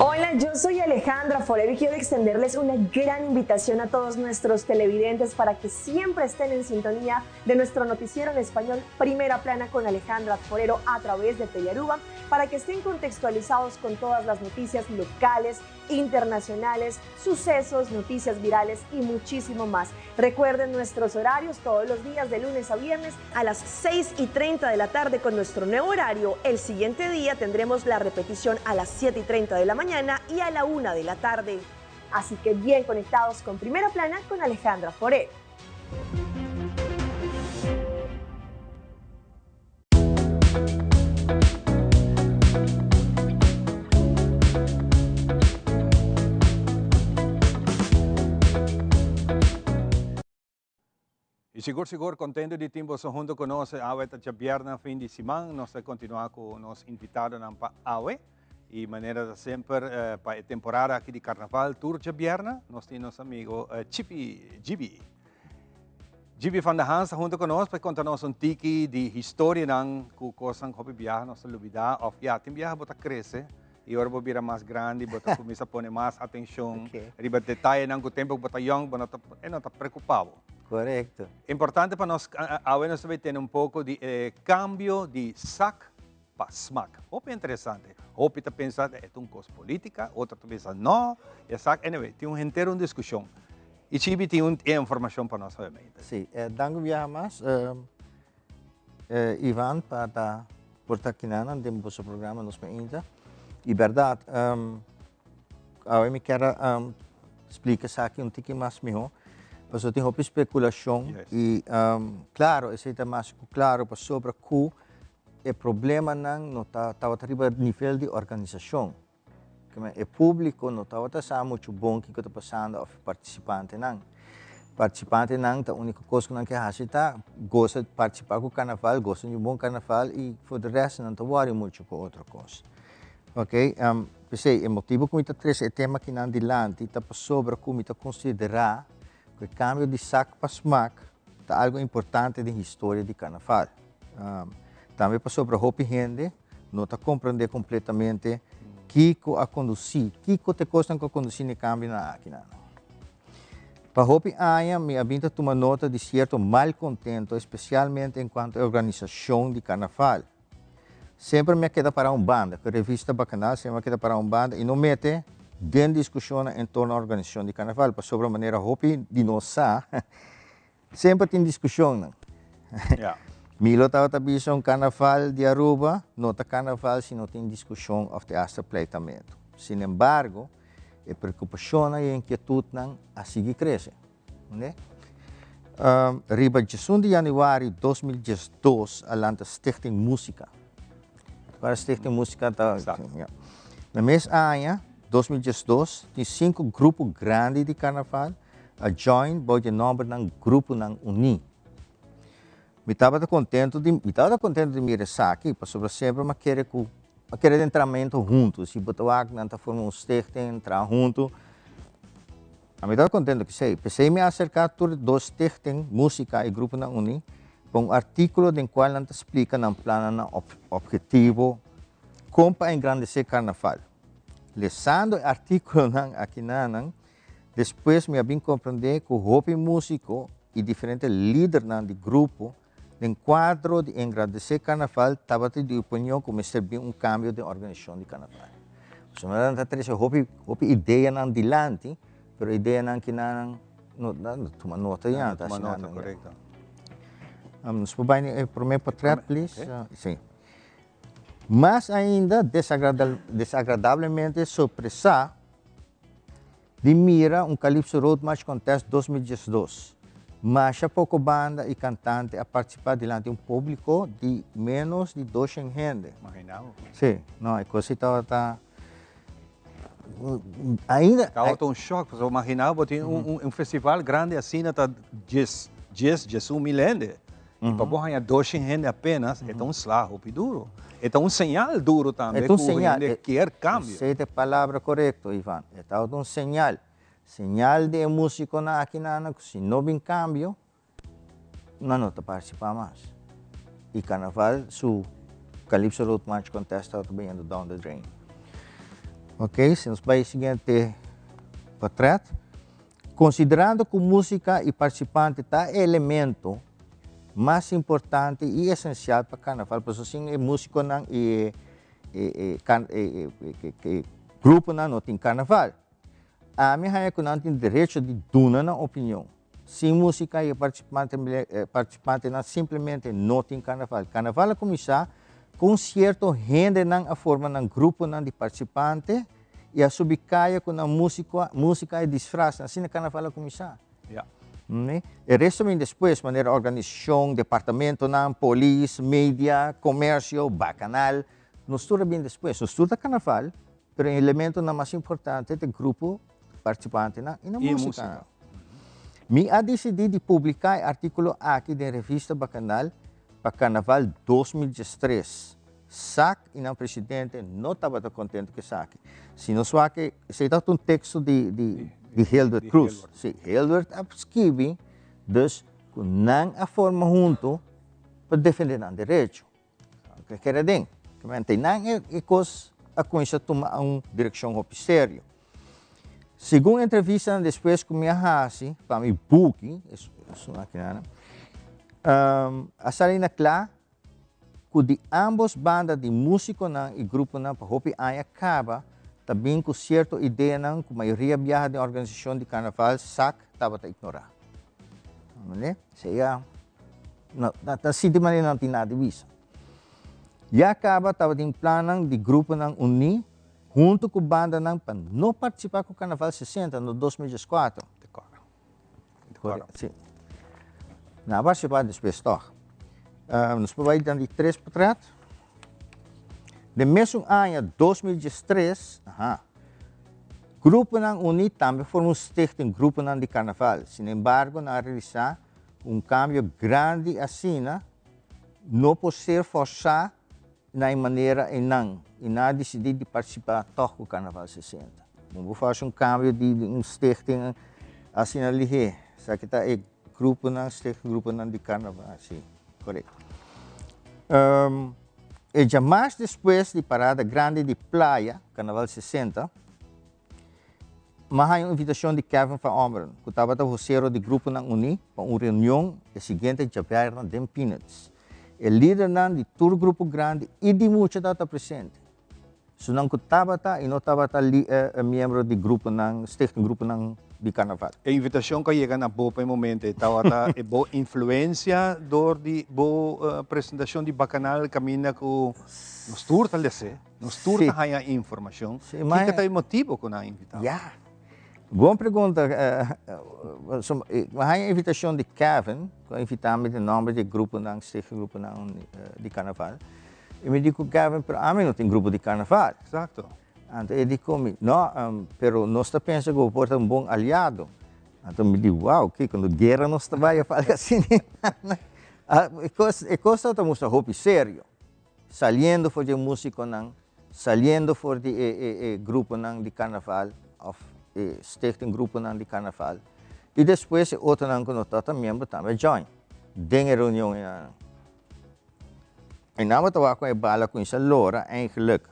Hola, yo soy Alejandra Forero y quiero extenderles una gran invitación a todos nuestros televidentes para que siempre estén en sintonía de nuestro noticiero en español Primera Plana con Alejandra Forero a través de Telearuba, para que estén contextualizados con todas las noticias locales, internacionales, sucesos, noticias virales y muchísimo más. Recuerden nuestros horarios todos los días de lunes a viernes a las 6:30 de la tarde con nuestro nuevo horario. El siguiente día tendremos la repetición a las 7:30 de la mañana y a la 1 de la tarde. Así que bien conectados con Primera Plana con Alejandra Forero. Y sigur sigur contento di tin boso hunto cu nos awe ta djabièrnè fin di siman. Nos ta continua cu nos invitadonan pa awe. Y manera ta semper pa e temporada aki di carnaval tur djabièrnè nos tin nos amigo Chippy Gibi. Gibi van der Hans ta hunto cu nos pa conta nos un tiki di historianan cu cosnan hopi biaha nos ta lubida of ya tin biaha bo ta crece y ora bo bira mas grandi bo ta cuminsa pone mas atencion riba detayenan cu tempo cu bo ta yong bo no ta e no ta preocupa bo. Korekto. Importante pa nos, awe nos ta bay tene un poko di e kambio di sak pa smak. Hopi interesante. Hopi ta pensa e ta un kos politika, otro ta pensa no, e sak, anyway, tin un henter un diskushon. I Chibi tin un e informashon pa nos awe mainta. Si, danki un biaha mas Ivan pa ta por ta kinanan den boso programa nos mainta. I bèrdat, Awe mi kier a splika esaki un tiki mas mihó, pasobra tin hopi spekulashon i klaro esei ta mas ku klaro pasobra ku e problemanan no ta tabata riba nivel di organisashon. E públiko no tabata sa muchu bon kiko ta pasando òf e partisipantenan. Partisipantenan ta úniko kos ku nan ke hasi ta gosa partisipá ku karnaval, gosa di un bon karnaval i for di rèst nan ta wòri muchu ku otro kos. Ok, p'esei e motibu ku mi ta trese e tema akinan dilanti ta pasobra ku mi ta konsiderá ku e kambio di sak pa smak ta algu importante den historia di karnaval. Tambe pasobra hopi hende no ta komprendé kompletamente kiko a kondusí, kiko ta e kosnan ku a kondusí na e kambionan akinan. Pa hopi aña mi a bin ta tuma nota di sierto malkontento, espesialmente enkuanto e organisashon di karnaval. Semper mi a keda pará un banda, ku e revista Bacanal semper mi a keda pará un banda i no mete den diskushonnan en torno a organisashon di karnaval, pasobra manera hopi di nos sa, semper tin diskushonnan. Milo tabata bisa un karnaval di Aruba no ta karnaval si no tin diskushon òf te asta pleitamentu. Sinembargo, e preokupashonnan i e inkietutnan a sigui krese. Ne? Riba diesun di januari 2012 a lanta Stichting Musica. Para Stichting Musica ta... Ja. Na mes aña, 2012, tin sinku grupo grandi di carnaval a join bou di nombernan Gruponan Uní. Mi tabata contento di, mi tabata contento di mira esaki, pasobra semper mi a kere cu, a kere den tramento hunto. Si bo ta wak, nan ta forma un stichting, traha hunto. Ami tabata contento cu esey. P'esey mi a acerca tur e dos stichting, musica y gruponan uni, pa un articulo den cual nan ta splica nan plannan objetivo con pa engrandece Carnaval. Lesando e articulonan akinanan, despues mi a bin comprende cu hopi musico y diferente lidernan di grupo den cuadro di engrandece Carnaval tabata di opinion cu mester bin un cambio den organisacion di Carnaval. Pasobra nan ta trece hopi hopi ideanan dilanti, pero ideanan ki nan no nan tuma nota ya, ta tuma nota, correcto. Nos por bai na e prome portret, please? Si. Mas ainda desagradablemente sorpresa Di mira un Calypso Road March Contest 2012, masha poko banda i kantante a partisipá dilanti un públiko di ménos di doshen hende. Imaginá bo. Sí, no, e kos ei tabata ainda. Tabata un shòk, pasobra imaginá bo tin un festival grandi asina ta djes, djes, djesun mil hende. I pa bo haña doshen hende apenas, e ta un sla hopi duro. E ta un señal duro tambe ku hende kier kambio. Esei ta e palabra korekto, Ivan. E tabata un señal. Señal di e músikonan akinan ku si no bin kambio, nan no ta partisipá mas. I karnaval su Calypso Road March Contest tabata bayendo down the drain. Oké, si nos bai e siguiente portret. Konsiderando ku músika i partisipante ta e elemento mas importante i esensial pa karnaval, pasobra sin e músikonan i e e gruponan no tin karnaval. Ami haña ku nan tin derecho di duna nan opinion. Sin músika i e partisipantenan simplemente no tin karnaval. Karnaval a kuminsá ku un sierto hendenan a forma nan gruponan di partisipante I a subi kaya ku nan músika i disfrasnan, asina karnaval a kuminsá. E resto bin despues, manera organisashon, departamentonan, polis, media, komersio, bakanal, nos tur a bin despues. Nos tur ta karnaval, pero e elementonan mas importante ta e grupo partisipantenan i nan músikanan. Mi a disidí di publiká e artíkulo aki den revista Bakanal pa Karnaval 2013. Sac y nan presidente no tabata contento cu esaki. Si nos wak e, esey tabata un texto di, di, di Hildward Cruz. Si, Hildward a skibi, dus cu nan a forma hunto pa defende nan derecho. Ke kere den. Nan e cos a cuminsa tuma un direccion hopi serio. Segun entrevistanan despues ku mi a hasi pa mi buki, esun aki nan, a sali na kla ku di ambos banda di músikonan i gruponan pa hopi aña kaba ta bin ku sierto ideanan ku mayoria biaha den organisashon di karnaval sak tabata ignorá. Sea na sinti manera nan tin nada di bisa. Ya kaba tabatin plannan di gruponan uní huntu ku bandanan pa no partisipá ku Karnaval 60 na 2014. Sí. Nan a partisipá despues tòg. Nos por bai dan di tres portret. Den mesun aña 2013, aha, gruponan uní tambe forma un stichting Gruponan di Karnaval. Sinembargo nan a realisá un kambio grandi asina no por ser forsá na e manera einan i nan a disidí di partisipá tòg ku Karnaval 60. Bo por fasi un kambio di un stichting asina lihé. Esaki ta e gruponan, stichting gruponan di karnaval, si, korekto. E djamas despues di parada grandi di Playa, Karnaval 60, M'a haña un invitashon di Kevin van Ommeren, ku tabata vosero di Gruponan Uní, pa un reunion e siguiente djabièrnè den Peanuts. E lidernan di tur grupo grandi i di mucha tabata presente. Sunan ku tabata i no tabata miembro di gruponan, Stichting Gruponan di Karnaval. E invitashon ku a yega na bo pa e momento ei tabata e bo influensia dor di bo presentashon di Bakanal kaminda ku nos tur ta lese? Nos tur ta haña informashon. Kiko ta e motibu ku nan a invitá bo? Ya. Bon pregunta. Mi haña invitashon di Kevin, ku a invitá mi den nòmber di e gruponan, Stichting Gruponan di Karnaval. I mi di ku Kevin, pero ami no tin grupo di karnaval. Eksakto. Anto e di ku mi, no, pero nos ta pensa ku bo por ta un bon aliado. Anto mi di, wow, kiko, no guera nos ta bai òf algu asina? E kos tabata mustra hopi serio. Saliendo for di e musiconan, saliendo for di e e e gruponan di carnaval of e stichting gruponan di carnaval y despues e otronan cu no tabata miembro tambe a join den e reunion enanan. Y nan bo ta wak con e bala cuminsa lora eigenlijk.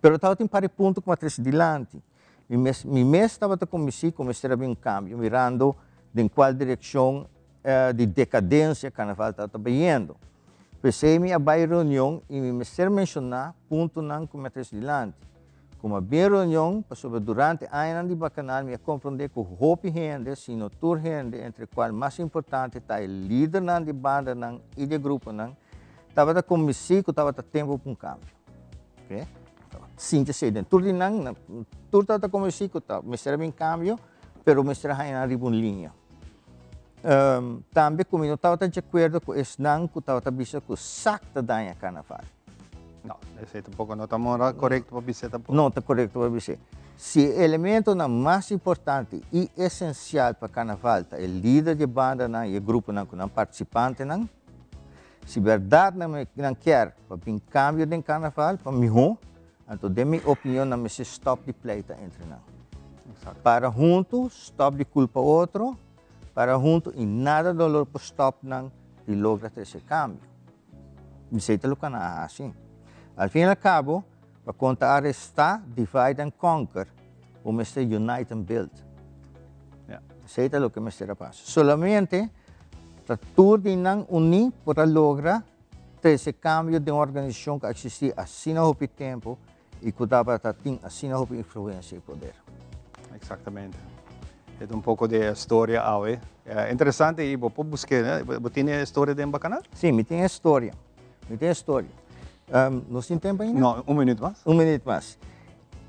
Pero tabatin un par di punto ku a trese dilanti. Mi mes mi mes tabata kombensí ku mester a bin un kambio mirando den kual direkshon di dekadensia karnaval tabata bayendo. P'esei mi a bai reunion i mi mester menshoná puntonan ku mi a trese dilanti. Komo a bin reunion pasobra durante añanan di bakanal mi a komprondé ku hopi hende, si no tur hende, entre kual mas importante ta e lidernan di bandanan i di e gruponan, tabata kombensí ku tabata tempu pa un kambio. Ok. Sinti esei den tur di nan, tur tabata konvensí ku ta mester a bin kambio, pero mester a haña nan riba un liña. Tambe ku mi no tabata di akuerdo ku esnan ku tabata bisa ku sak ta daña karnaval. No, esei tampoko no ta mora korekto pa bis'é tampoko. No ta korekto pa bis'é. Si e elementonan mas importante i esensial pa karnaval ta e lider di e bandanan i e gruponan ku nan partisipantenan, Si berdad nan kier pa bin cambio den carnaval pa miho, anto den mi opinion nan mester stop di pleita entre nan. Para hunto, stop di culpa otro, para hunto y nada no lo por stop nan di logra trece cambio. Esey ta loke nan a haci. Al fin y al cabo, pa conta aresta, divide and conquer, bo mester unite and build. Esey ta loke mester a pasa. Solamente ta tur di nan uní por a logra trece cambio den un organisacion cu a existi asina hopi tempo y cu tabata tin asina hopi influencia y poder. Exactamente. E ta un poco di e storia awe. Interesante y bo por busque, bo tin e storia den bo canal? Si, mi tin e storia. Mi tin e storia. Nos tin tempo ainda? No, un minuut mas. Un minuut mas.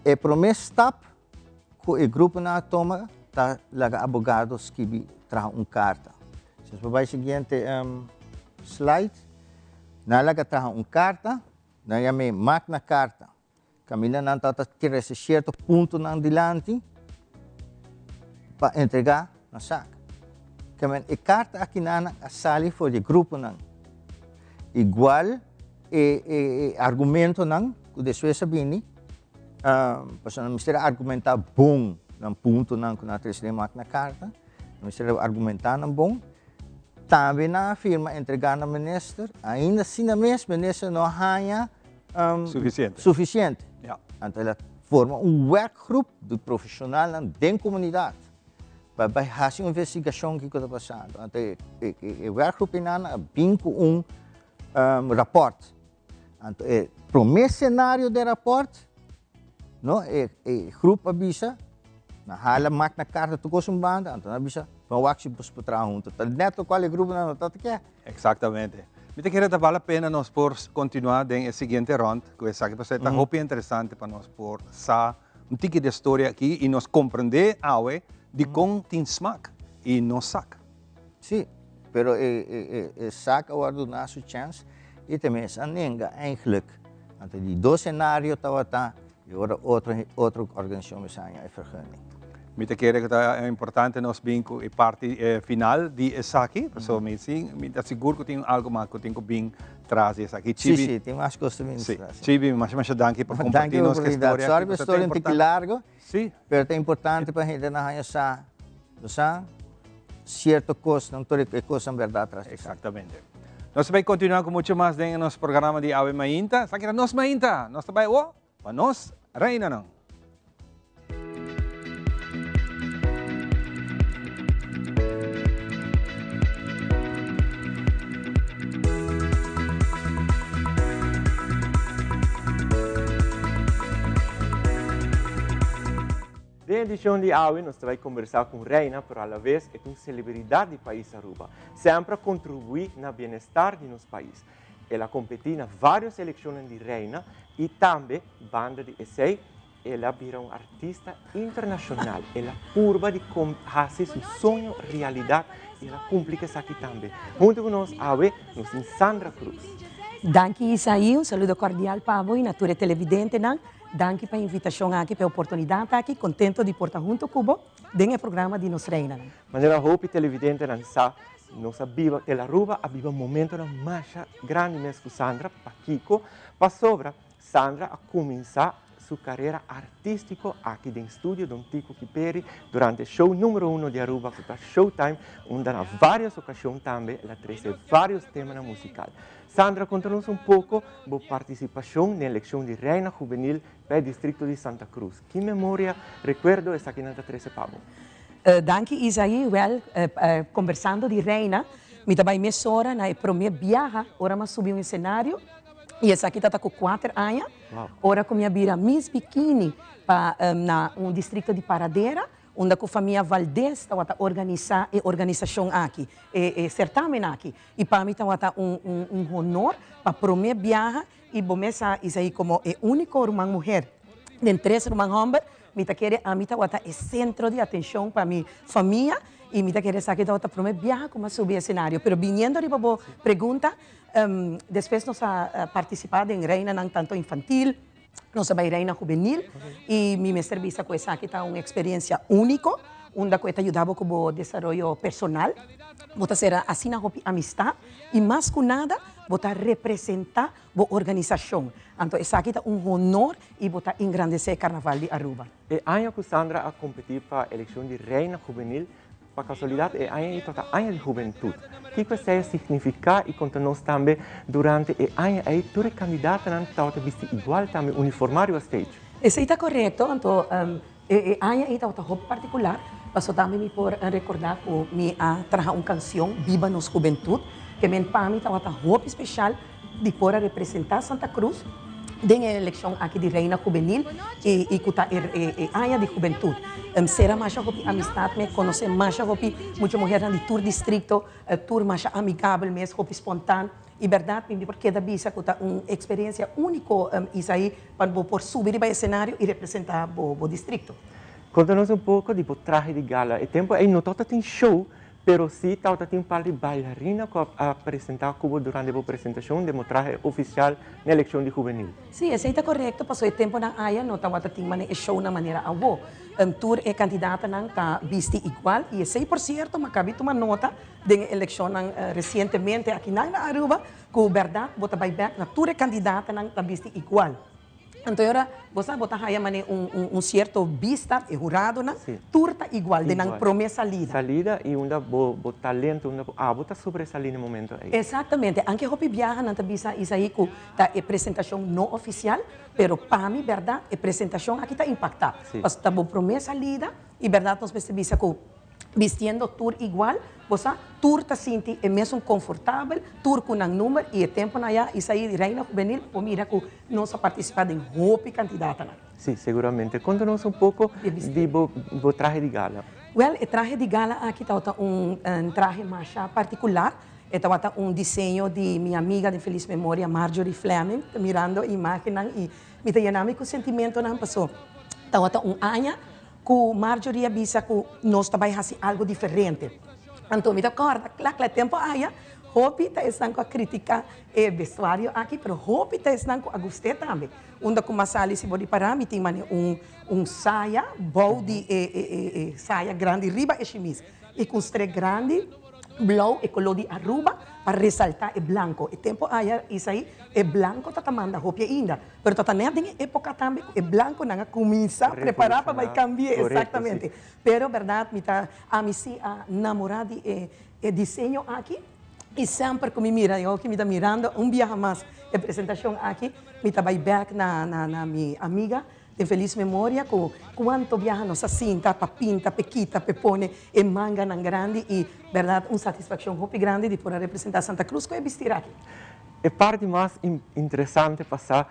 E prome stap ku e gruponan a toma ta laga abogado skibi traha un karta. Si nos por bai siguiente slide. Nan a laga traha un karta, nan yam'é Magna Carta. Kaminda nan tabata trese sierto puntonan dilanti pa entregá na sak. Kemen e karta akinan a sali for di e gruponan. Igual e e argumentonan ku despues a bini, pasobra nan mester a argumentá bon nan puntonan ku nan a trese den Magna Carta, nan mester a argumentá nan bon. Tambe nan a firma entregá na minister, ainda asina mes minister no a haña Sufisiente. sufisiente. Anto el a forma un werkgroep di profesionalnan den comunidad pa bay haci un investigacion kico ta pasando. Anto e e werkgroep einan a bin cu un rapport. Anto e prome scenario den rapport, no, e e groep a bisa, nan hala Magna Carta tur cos un banda, anto nan a bisa, ban wak si bos por traha hunto. Ta net locual e gruponan no tabata kier. Exactamente. Mi ta kere ta bal la pena nos por continua den e siguiente rond cu esaki pasobra e ta hopi interesante pa nos por sa un tiki di e storia aki y nos comprende awe dicon tin smaak y no sak. Sí, pero e e e sak a wòrdu duna su chèns i ta mes a nenga eigenlijk. Anto di dos senario tabata i ora otro otro organisashon mester haña e vergunning. Mi ta kere ku ta importante nos bin ku e parti final di esaki, pasobra mi si mi ta sigur ku tin algu mas ku tin ku bin tras di esaki. Sí, sí, tin mas kos ta bin tras. Sí, Chibi, masha masha danki pa kompartí nos ku e storia aki. Sorry pa e storia un tiki largu. Sí. Pero ta importante pa hendenan haña sa, bo sa, cierto cosnan, tur e cosnan berdad tras di esaki. Exactamente. Nos ta bay continua cu mucho mas den nos programa di Awe Mainta. Esaki ta Nos Mainta. Nos ta bay awo pa nos reinanan. Den edicion di awe nos ta bay conversa cu un reina pero alavez e ta un celebridad di pais Aruba. Semper a contribui na bienestar di nos pais. El a competi na varios eleccionnan di reina y tambe banda di esey el a bira un artista internacional. El a purba di haci su soño realidad y el a cumpli cu esaki tambe. Hunto cu nos awe nos tin Sandra Cruz. Danki Isaí, un saludo cordial pa bo y na tur e televidentenan. Danki pa e invitacion aki, pa e oportunidad aki. Contento di por ta hunto cu bo den e programa di nos Reinanan. Manera hopi televidentenan sa, nos a biba, Telaruba a biba momentonan masha grandi mes cu Sandra. Pakico? Pasobra Sandra a cuminsa su carera artistico aki den studio Don Tico Kiperi durante show numero uno di Aruba cu ta Showtime, unda na varios ocasion tambe el a trece varios temanan musical. Sandra, conta nos un poco bo participacion den eleccion di Reina Juvenil pa e districto di Santa Cruz. Ki memoria, recuerdo esakinan ta trece pa bo? Danki Isaí, wel, conversando di Reina, mi ta bay mesora na e prome biaha ora mi a subi un escenario y esaki ta ta cu cuater aña, ora cu mi a bira Miss Bikini pa na un districto di Paradera, Unda ku famia Valdez tabata organisá e organisashon aki, e e sertamen aki. I pa mi tabata un un un honor pa promé biaha i bo mes sa Isaí komo e úniko ruman muher den tres ruman hòmber, mi ta kere ami tabata e sentro di atenshon pa mi famia i mi ta kere esaki tabata promé biaha ku mi a subi esenario. Pero biniendo riba bo pregunta, despues nos a partisipá den reinanan tanto infantil, Nos a bai Reina Juvenil y mi mester bisa cu esaki ta un experiencia unico unda cu e ta yuda bo cu bo desaroyo personal. Bo ta cera asina hopi amistad y mas cu nada bo ta representa bo organisacion. Anto esaki ta un honor y bo ta engrandece e Carnaval di Aruba. E aña cu Sandra a competi pa eleccion di Reina Juvenil, Pa kasualidat e aña ei tabata aña di hubentut. Kiko esei a signifiká i konta nos tambe durante e aña ei tur e kandidatonan tabata bisti igual tambe uniformá riba stage? Esei ta korekto, anto e aña ei tabata hopi partikular, paso tambe mi por rekordá ku mi a traha un kansion Biba nos hubentut, ke men pa mi tabata hopi speshal di por a representá Santa Cruz den e elekshon aki di Reina Hubenil i ku ta e aña di hubentut. Sera masha hopi amistat me konosé masha hopi mucha muhernan di tur distrikto, tur masha amigabel mes, hopi spontan. I bèrdat mi por keda bisa ku ta un eksperensia úniko Isaí pa bo por subi riba esenario i representá bo distrikto. Konta nos un poko di bo trahe di gala. E tempu ei no tabata tin show, Pero si tabata tin un par di bailarina cu a presenta cu bo durante bo presentacion den bo trahe oficial na eleccion di hubenil. Si, esey ta corecto, paso e temponan aya no tabata tin mane e shownan manera awo. Tur e candidatanan ta bisti igual y esey por cierto mi a cabi tuma nota den e eleccionnan recientemente akinan na Aruba cu berdad bo ta bay bek na tur e candidatanan ta bisti igual. Anto e ora bo sa bo ta haya mane un un un cierto bista, e huradonan tur ta igual den nan prome salida. Salida y unda bo bo talento, unda bo abo ta sobresali na e momento ey. Exactamente. Anke hopi biaha nan ta bisa Isaí cu ta e presentacion no oficial, pero pa mi berdad e presentacion aki ta impacta. Pasobra ta bo prome salida y berdad nos mester bisa cu bistiendo tur igual, bo sa, tur ta sinti e mesun confortabel, tur cu nan number y e temponan aya Isaí di Reina Juvenil por mira cu nos a participa den hopi candidatanan. Sí, seguramente. Conta nos un poco di bo bo trahe di gala. Wel, e trahe di gala aki tabata un trahe masha particular. E tabata un diseño di mi amiga den feliz memoria Marjorie Fleming. Ta mirando e imagennan y mi ta yena mi cu sentimentonan paso tabata un aña Ku Marjorie a bisa ku nos ta bai hasi algu diferente. Anto mi ta kòrda kla kla e tempu aya, hopi ta esnan ku a kritiká e vestuario aki, pero hopi ta esnan ku a gust'é tambe. Unda ku mas sali si bo ripará mi tin mane un un saya bou di e e e saya grandi riba e shimis i ku un strek grandi. Blou e color di Aruba pa resalta e blanco. E tempo aya Isaí e blanco ta ta manda hopi ainda. Pero ta ta net den e epoca tambe cu e blanconan a cuminsa prepara pa bay cambia. Exactamente. Pero berdad mi ta ami si a namora di e e diseño aki y semper cu mi mira y oki mi ta mirando un biaha mas e presentacion aki mi ta bay bek na na na mi amiga Den felis memoria ku kuanto biaha nos a sinta pa pinta, p'e kita, p'e pone e manganan grandi i bèrdat un satisfakshon hopi grandi di por a representá Santa Cruz ku e bistir aki. E parti mas interesante pa sa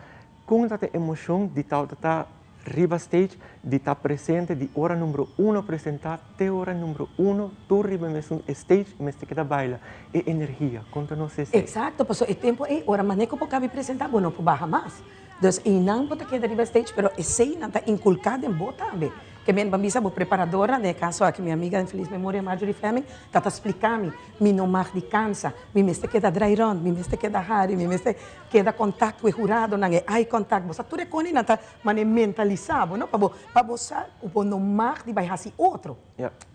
kon ta ta emoshon di tabata ta riba stage, di ta presente di ora numero uno presentá te ora numero uno tur riba e mesun stage i mester keda baila. E energia, konta nos esei. Eksakto, pasobra e tempu ei ora manera ku bo kabi presentá bo no por baha mas. Dus einan bo ta keda riba stage, pero esei nan ta inculca den bo tambe. Ke men ban bisa bo preparadora, den e caso aki mi amiga den feliz memoria Marjorie Fleming, ta ta splica mi, mi no mag di cansa, mi mester keda drai rond, mi mester keda hari, mi mester keda contact cu e huradonan, e eye contact, bo sa tur e coni nan ta mane mentalisa bo, no, pa bo, pa bo sa cu bo no mag di bay haci otro.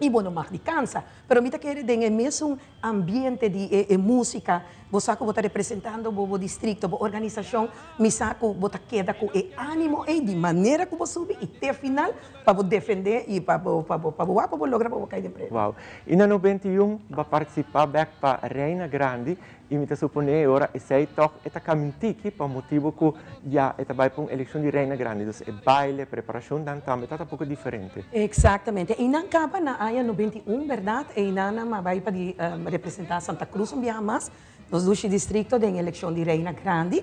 I bo no mag di cansa. Pero mi ta kere den e mesun ambiente di e e musica, bo sa cu bo ta representando bo bo districto, bo organisacion, mi sa cu bo ta keda cu e animo ey di manera cu bo subi y te final pa bo defende y pa bo pa bo pa bo wak pa bo logra pa bo cay den premio. Wow. Y na 91 bo a participa bek pa Reina Grandi Y mi ta suponé e ora esei tòg e ta kamintiki pa motibu ku ya e ta bai pa un elekshon di Reina Grandi. Dus e baile, preparashonnan tambe ta ta poko diferente. Eksaktamente. Einan kaba na aña 91, bèrdat? Einan nan a bai pa di representá Santa Cruz un biaha mas, nos dushi distrikto den elekshon di Reina Grandi.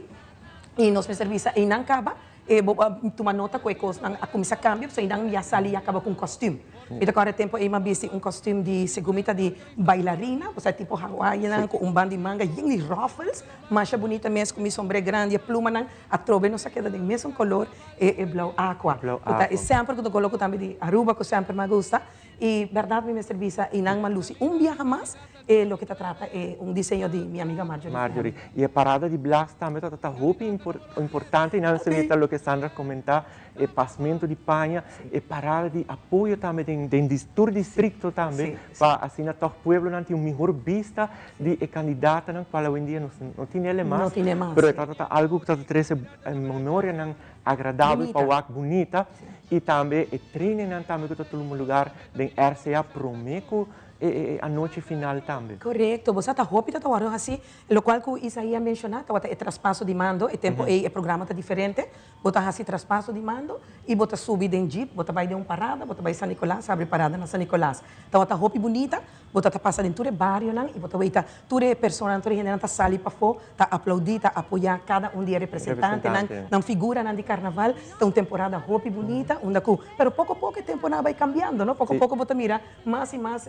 I nos mester bisa einan kaba E bo a tuma nota ku e kosnan a kuminsá kambia pasobra einan ya sali ya kaba ku un kòstüm. Mi ta kòrda e tempu ei mi a bisti un kòstüm di segun mi ta di bailarina, osea tipo hawaiinan ku un ban di manga yen di ròfels, masha bunita mes ku mi sombré grandi e plumanan atrobe nos a keda den mesun kolor e e blou akua. Ku ta e semper ku ta koló ku tambe di Aruba ku semper mi a gusta. I bèrdat mi mester bisa einan mi a lusi un biaha mas E loke ta trata e un diseño di mi amiga Marjorie. Marjorie. Y e parada di Blas tambe ta ta hopi importante y nan ta loke Sandra comenta, e pasmento di paña, e parada di apoyo tambe den den tur districto tambe pa asina toch pueblonan tin un mihor bista di e candidatanan cual awendia nos no tin ele mas, pero e ta ta algo cu ta ta trece memorianan agradabel pa wak bunita y tambe e trainingnan tambe cu ta tuma lugar den RCA prome cu e anochi final tambe. Korekto, bo sa ta hopi ta ta wòrdu hasi, lokual ku Isaí a menshoná tabata e traspaso di mando, e tempu ei e programa ta diferente, bo ta hasi traspaso di mando i bo ta subi den jeep, bo ta bai den un parada, bo ta bai San Nicolas, habri parada na San Nicolas. Tabata hopi bunita, bo ta ta pasa den tur e barionan i bo ta weita tur e personanan, tur e hendenan ta sali pafó, ta aplaudí, ta apoyá kada un di e representantenan, nan figuranan di karnaval. Ta un temporada hopi bunita unda ku, pero poko poko e temponan a bai kambiando, no? Poko poko bo ta mira Mas y mas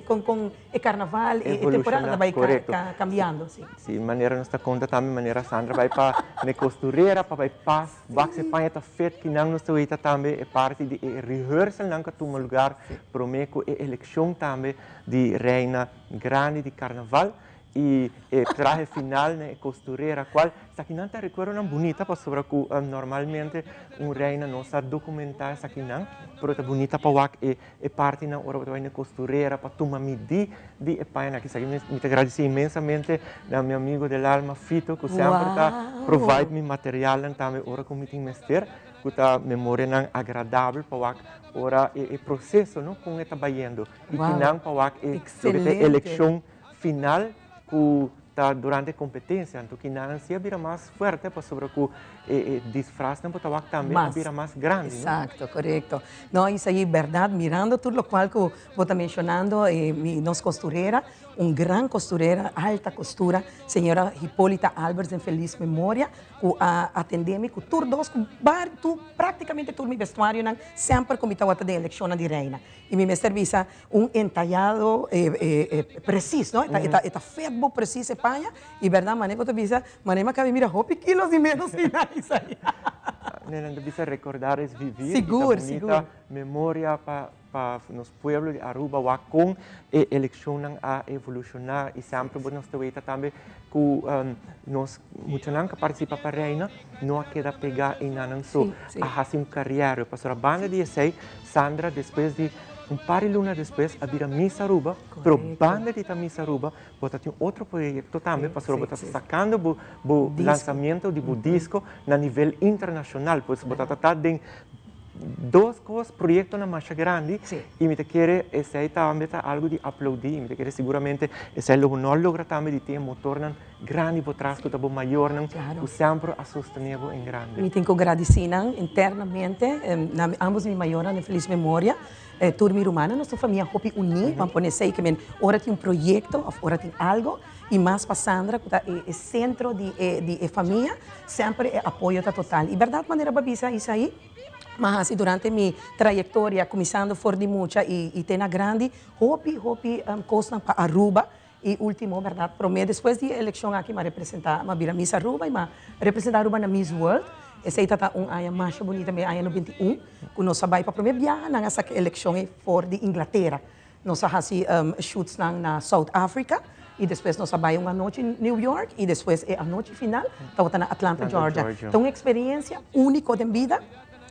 con con e carnaval e temporada ta bay cambiando. Si. Si, manera nos ta conta tambe manera Sandra bay pa ne costurera pa bay pas wak si e paña ta fit kinan nos ta weta tambe e parti di e rehearsalnan cu a tuma lugar prome cu e eleccion tambe di reina grandi di carnaval. Y e trahe final na e costurera cual esakinan ta recuerdonan bunita pasobra cu normalmente un reina no sa documenta esakinan pero ta bunita pa wak e e partinan ora bo ta bay na e costurera pa tuma midi di e pañanan aki. Esaki mi ta gradici inmensamente na mi amigo del alma Fito cu semper ta provide mi materialnan tambe ora cu mi tin mester cu ta memorianan agradabel pa wak ora e proceso no con e ta bayendo y kinan pa wak e loke ta e eleccion final ku ta durante e kompetensia, anto kinanan si a bira mas fuerte pasobra ku e disfrasnan bo ta wak tambe a bira mas grandi, no? Exacto, korekto. No, Isaí, bèrdat, mirando tur lokual ku bo ta menshonando, mi nos kosturera, un gran kosturera, alta kostura, señora Hipólita Alberts den felis memoria, ku a atendé mi ku tur dos, ku bar, tur, práktikamente tur mi bestuarionan semper ku mi tabata den elekshonnan di reina. I mi mester bisa un entayado presis, no? E ta fet bo presis e paña i bèrdat manera bo ta bisa, manera mi a kaba di mira hopi kilos di menos di nan Isaí. Nan ta bisa recordar es vivir i ta bunita memoria pa nos pueblo di Aruba wak kon e elekshonnan a evolushoná i semper bo nos ta weta tambe ku nos muchanan ku a partisipa pa Reina no a keda pegá einan so, a hasi un kariera. Pasobra banda di esei Sandra despues di un par di luna despues a bira Miss Aruba, pero banda di ta Miss Aruba bo ta tin otro proyecto tambe pasobra bo ta sacando bo bo lanzamiento di bo disco na nivel internacional, pues bo ta ta den dos cos proyectonan masha grandi y mi ta kere esey tambe ta algo di aplaudi y mi ta kere seguramente esey lo bo no a logra tambe di tin e motornan grandi bo tras cu ta bo mayornan cu semper a sostene bo en grandi. Mi tin cu gradici nan internamente, na ambos mi mayornan den feliz memoria, tur mi rumannan, nos ta un famia hopi uni, ban pone esey ke men ora tin un proyecto of ora tin algo y mas pa Sandra cu ta e centro di e famia, semper e apoyo ta total. Y berdad manera bo a bisa Isaí, mi a haci durante mi trayectoria cuminsando for di mucha y te na grandi, hopi hopi cosnan pa Aruba. Y ultimo, berdad, prome despues di e eleccion aki m'a representa, m'a bira Miss Aruba y m'a representa Aruba na Miss World. Esey ta ta un aña masha bunita, mi aña 91, cu nos a bay pa prome biaha nan a saca e eleccion ey for di Inglatera. Nos a haci shootsnan na South Africa y despues nos a bay un anochi New York y despues e anochi final tabata na Atlanta, Georgia. Ta un experiencia unico den bida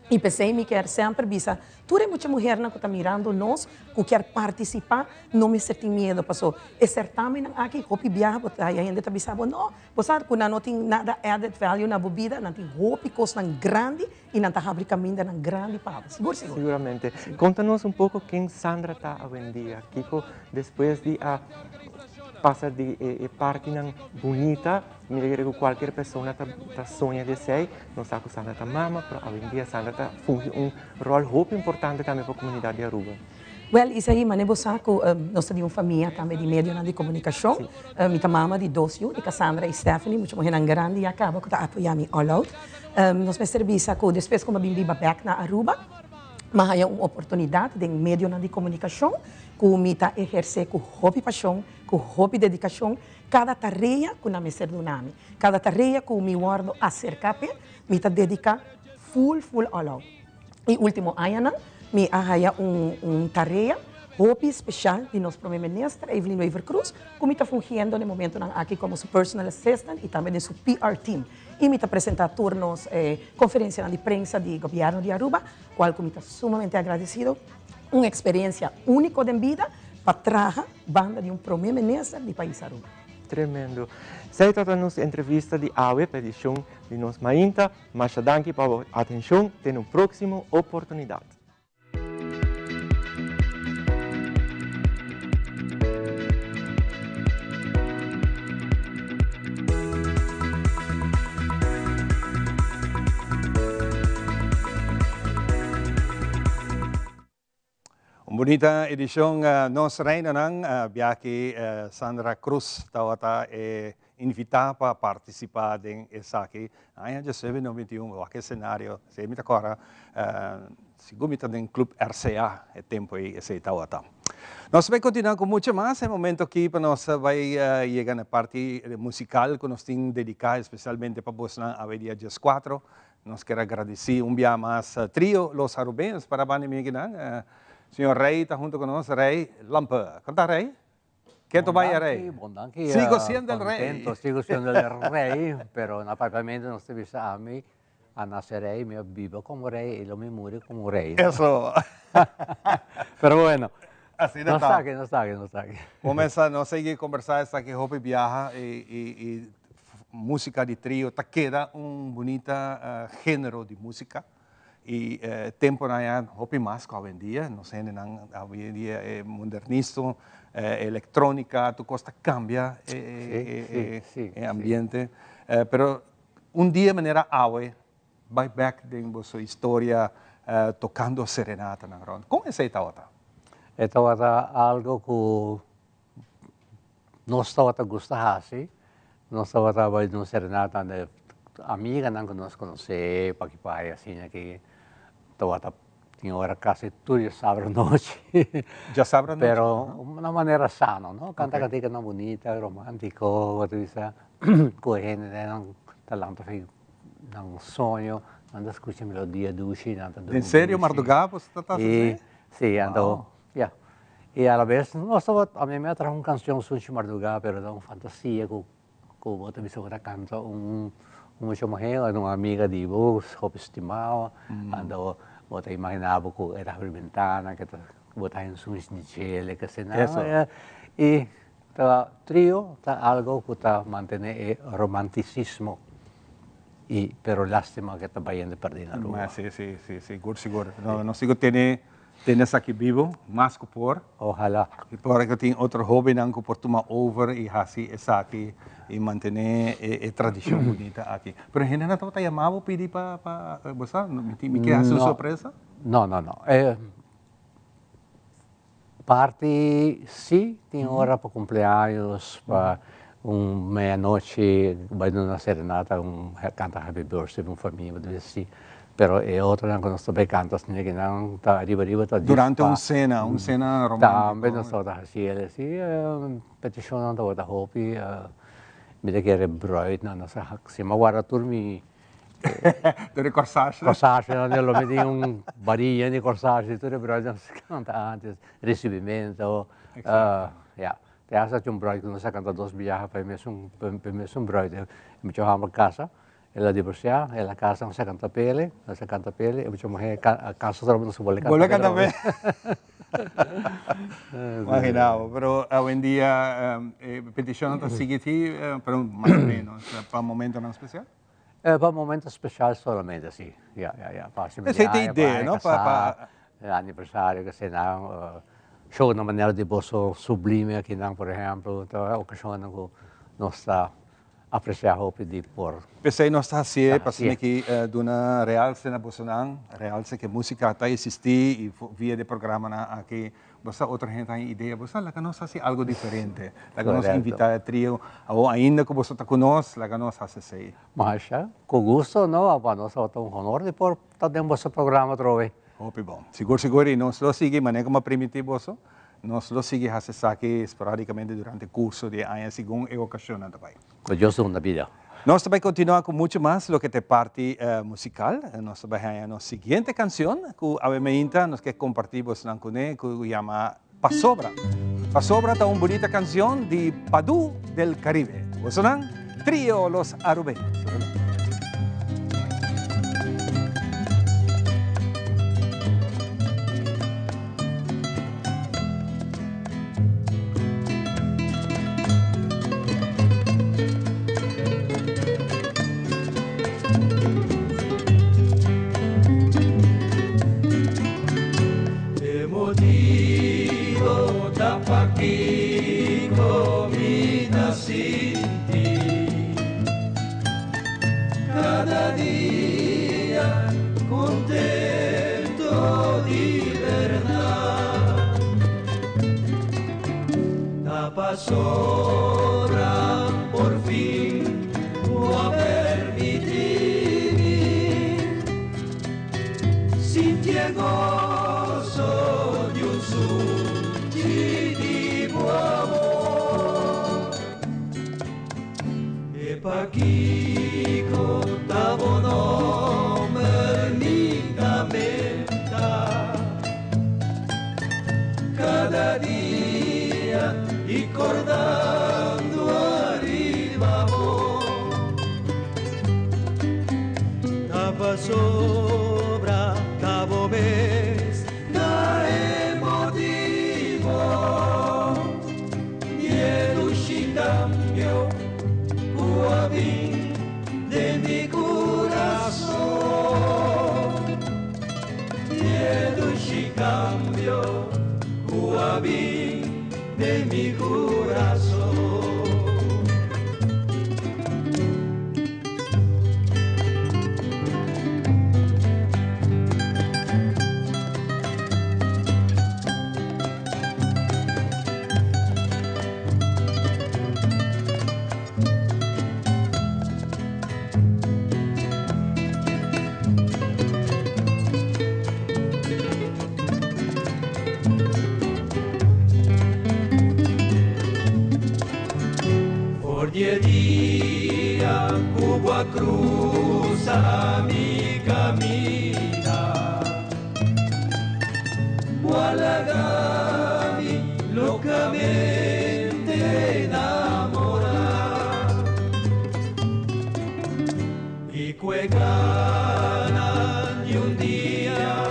y p'esey mi kier semper bisa Tur e mucha muhernan ku ta mirando nos ku kier partisipá no mester tin miedo paso e sertamennan aki hopi biaha bo ta haya hende ta bisa bo no bo sa ku nan no tin nada added value na bo bida nan tin hopi kosnan grandi i nan ta habri kamindanan grandi pa bo sigur sigur. Siguramente. Konta nos un poko ken Sandra ta awendia, kiko despues di a pasa di e partinan bunita. Mi ta kere ku kualkier persona ta ta soña di esei. Nos sa ku Sandra ta mama, pero awendia Sandra ta fungi un ròl hopi importante tambe pa komunidat di Aruba. Wèl, Isaí, manera bo sa ku nos ta di un famia tambe di medionan di komunikashon. Mi ta mama di dos yu, di Cassandra i Stephanie, mucha muhénan grandi ya kaba ku ta apoyá mi all out. Nos mester bisa ku despues ku mi a bin biba bèk na Aruba, mi a haña un oportunidat den medionan di komunikashon ku mi ta ehersé ku hopi pashon, ku hopi dedikashon. Kada tarea ku nan mester duna mi, kada tarea ku mi wòrdu aserká p'e, mi ta dediká full full all out. E último añanan mi a haya un un tarea hopi speshal di nos Prome Minister Evelyn Wever-Croes ku mi ta fungiendo na e momentunan aki komo su personal assistant i tambe den su PR team. I mi ta presentá tur nos konferensianan di prensa di Gobièrnu di Aruba, kual ku mi ta sumamente agradesido. Un eksperensia úniko den bida pa traha banda di un Prome Minister di pais Aruba. Tremendo. Esei ta ta nos entrevista di awe pa edicion di nos mainta. Masha danki pa bo atencion. Te un proximo oportunidad. Un bunita edicion Nos Reinanan biaha Sandra Cruz tabata e invita pa participa den esaki. Aña 1991 wak e scenario, si mi ta cora, sigur mi ta den Club RCA e tempo ey esey tabata. Nos bay continua cu mucho mas, e momento aki pa nos bay yega na e parti musical cu nos tin dedica especialmente pa bosnan awe dia 14. Nos kier a gradisí un bia mas Trio Los Arubeños para banda mi akinan. Señor Rey ta hunto ku nos, Rey Lampe. Kon ta Rey? Ke to bai rei? Bon danki. Sigo siendo el rei. Contento, sigo siendo el rei, pero na papiamento nos ta bisa ami a nace rei, mi a biba como rei y lo mi muri como rei. Eso. Pero bueno. Asina Nos ta. ta aki, nos ta aki, nos ta aki. Comenzá nos sigui conversá esaki hopi biaha y y música di trio ta keda un bunita género di música y temponan ya hopi mas cu awendia, nos hendenan awendia e modernisto, electronica, tur cos ta cambia e ambiente, pero un dia manera awe bai bek den boso historia tocando serenatanan rond, con esey tabata? E tabata algo cu Nos tabata gusta hasi, nos tabata bai duna serenata na e amiganan ku nos konosé paki pai asina ki tabata tin ora kasi tur djasabra anochi. Djasabra anochi? Pero na manera sano, no? Kanta kantikanan bunita, romantiko, bo ta bisa ku e hendenan ta lanta fi nan soño, nan ta skucha melodia dushi, nan ta Den serio mardugá bo ta hasi esei? Si, anto ya. Y a la vez nos tabata, ami mi a traha un cancion Sunchi Mardugá, pero ta un fantasia cu cu bo ta bisa bo ta canta un un mucha muher o un amiga di bo hopi stimao, anto bo ta imagina bo cu e ta habri bentana, cu ta bo ta haña un sunchi di djele, kese nan. Y ta trio ta algo cu ta mantene e romanticismo y pero lastima cu ta bayendo perdi na Aruba. Si, si, si, sigur, sigur. Nos sigur tene Tene esaki bibo mas ku por. Ojalá. I por ku tin otro hóbennan ku por tuma over i hasi esaki i mantené e tradishon bunita aki. Pero hendenan tabata yama bo pidi pa pa bo sa mi tin mi ke hasi un sorpresa? No, no, no. E parti si tin ora pa kumpleaños, pa un medianochi bai duna una serenata, un kanta happy birthday pa un famia, bo ta bisa si. Pero e otronan ku nos ta bai kanta asina ki nan ta riba riba ta djis Durante pa un sena, un sena romántico. Tambe nos tabata hasi el asi, petishonnan tabata hopi, mi ta kere bruidnan nos a hasi, mi a warda tur mi Tur e corsage. Corsagenan, lo mi tin un baria di corsage, tur e bruidnan nos a kanta antes, risibimento, ya. Te hasta tin un bruid ku nos a kanta dos biaha pa e mesun pa e mesun bruid, e mucha homber kasa. El a divorciá, el a casa, nos a canta p'ele, nos a canta p'ele, e mucha muher a casa otro nos a bolbe canta p'ele. Imagina bo, pero awendia e peticionnan ta sigui ti, pero mas o menos, pa momentonan especial? Pa momento special solamente, si, ya, ya, ya, pa hasi Esei ta idea, no? Pa aniversario, kese nan, show na manera di boso sublime akinan, por ehemplo, ta ocasionnan cu nos ta Apreciá hopi di por. P'esei nos ta hasié pa asina ki duna realse na bosonan, realse ke músika ta eksistí i via di e programanan aki bo sa otro hende ta haña idea, bo sa laga nos hasi algu diferente, laga nos invitá e trio, awor ainda ku boso ta ku nos, laga nos hasi esei. Masha, ku gusto no, pa nos tabata un honor di por ta den boso programa atrobe. Hopi bon. Sigur sigur i nos lo sigui manera ku mi a primintí boso. Nos lo sigui hasi esaki sporadicamente durante curso di e aña segun e ocasionnan ta bay. Cu Dios duna bida. Nos ta bay continua cu mucho mas loke ta e parti musical. Nos ta bay haña nos siguiente cancion cu awe meinta nos ke comparti bosnan cune cu yama Pasobra. Pasobra ta un bunita cancion di Padu del Caribe. Bosonan, Trio Los Arubeños. E motibo ta pakiko mi ta sinti kada dia contento di berdad. Ta pasobra por fin bo a permiti mi sinti e goso di un sunchi di bo amor. E pakiko ta bo nomber mi ta menta cada dia y cordando arriba bo. Tapa sobra tabo mes da emotivo y cambio cuabin de mi corazón. Y cambio cuabin de mi corazón. Por die dia Cuba cruza mi camina. Gualagami locamente enamora. Y cuegana y un día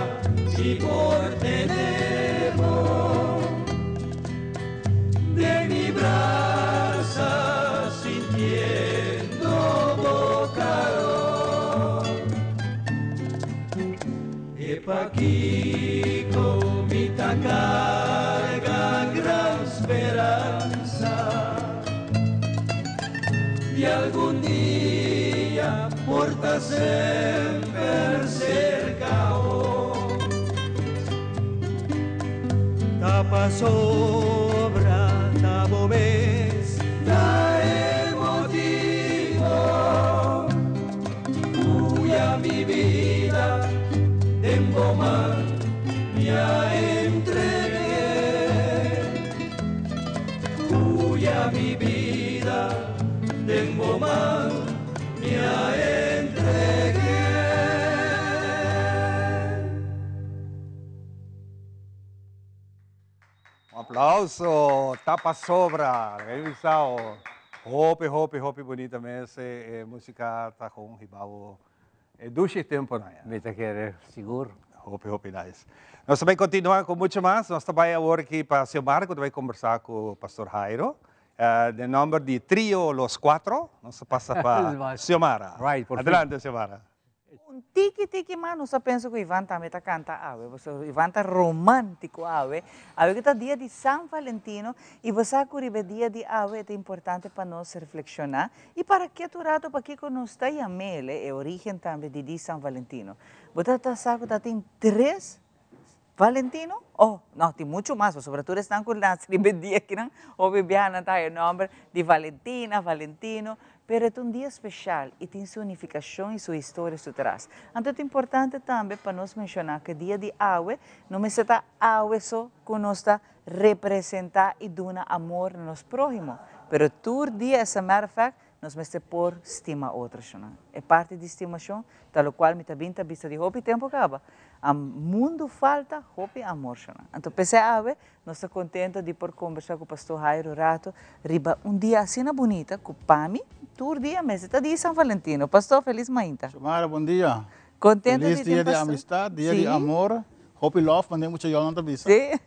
y por tenemos de mi brasa sintiendo bocado. E Paquico mi carga gran esperanza y algún día porta sempre cerca Tapa sobra tabo mes da emotivo cuya mi vida tengo más ya entregué cuya mi vida tengo más ya entregué. Un aplauso, tapa sobra. Revisado. Hopi, hopi, hopi bunita mes e musica ta con hibao e dushi tempo na ya. Mi ta kere sigur. Hopi, hopi nice. Nos ta bay continua cu mucho mas. Nos ta bay awor aki pa Xiomara cu ta bay conversa cu Pastor Jairo. Den nomber di Trio Los Cuatro, nos ta pasa pa Xiomara. Right, por fin. Adelante, Xiomara. Un tiki tiki mas nos ta pensa cu Ivan tambe ta canta awe, pasobra Ivan ta romantico awe. Awe cu ta dia di San Valentino y bo sa cu riba e dia di awe e ta importante pa nos reflexiona y para ketu rato pakico nos ta yamele e origen tambe di di San Valentino. Bo ta ta sa cu ta tin tres Valentino? Oh, no, tin mucho mas, pasobra tur esnan cu nace riba e dia akinan, hopi biaha nan ta haya e nomber di Valentina, Valentino, pero e ta un dia special y tin su nificacion y su historia su tras. Anto ta importante tambe pa nos menciona cu e dia di awe no mester ta awe so cu nos ta representa y duna amor na nos prohimo, pero tur dia, as a matter of fact, Nos mester por stima otronan. E parti di stimacion ta locual mi ta bin ta bisa di hopi tempo caba. A mundo falta hopi amor shona. Anto p'esei awe nos ta contento di por combersa cu Pastor Jairo rato riba un dia asina bunita cu pa mi tur dia mester ta dia San Valentino. Pastor feliz mainta. Xiomara bon dia. Contento Feliz di tin dia di Pastor. amistad, dia di Si. amor. Hopi love mande mucha yònan ta bisa. Si.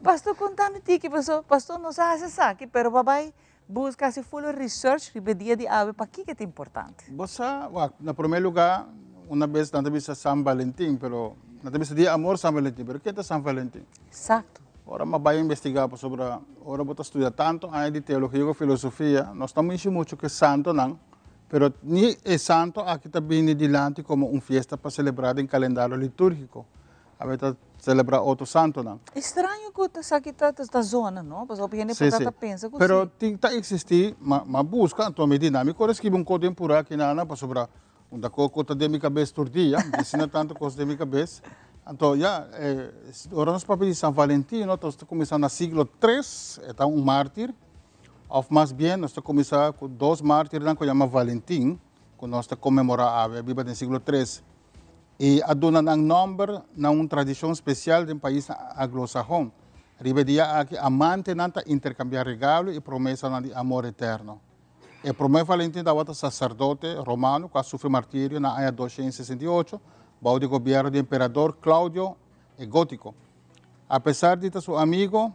Pastor conta mi tiki paso Pastor nos a haci esaki pero babay Busca haci full research riba e dia di awe pakiko e ta importante. Bo sa, wak, na prome luga, una bes nan ta bisa San Valentin, pero nan ta bisa dia amor San Valentin, pero ken ta San Valentin? Exacto. Ora mi a bai investiga pasobra ora bo ta studia tanto aña di teologia ku filosofia, nos ta mishi mucho ku e santonan, pero ni e santo aki ta bini dilanti komo un fiesta pa celebra den calendario liturgico. Awe ta celebra otro santonan. Extraño cu esaki ta ta zona, no? Pasobra hopi hende por ta ta pensa cu si. Pero tin ta existi, ma ma busca, anto mi di nan, mi core scribi un cos den pura aki nana, pasobra un ta cos cu ta den mi cabes tur dia, mi asina tanto cos den mi cabes. Anto ya, ora nos papia di San Valentino, nos ta cuminsa na siglo tres, e ta un martir, of mas bien nos ta cuminsa cu dos martirnan cu yama Valentin, cu nos ta conmemora awe, a biba den siglo tres. I a duna nan nòmber na un tradishon spesial den pais anglosahon. Riba e dia aki amantenan ta interkambiá regalo i promesanan di amor eterno. E promé Valentin tabata saserdote romano ku a sufri martirio na aña 268 bou di gobièrnu di emperador Claudio e Gótiko. Apesar di ta su amigo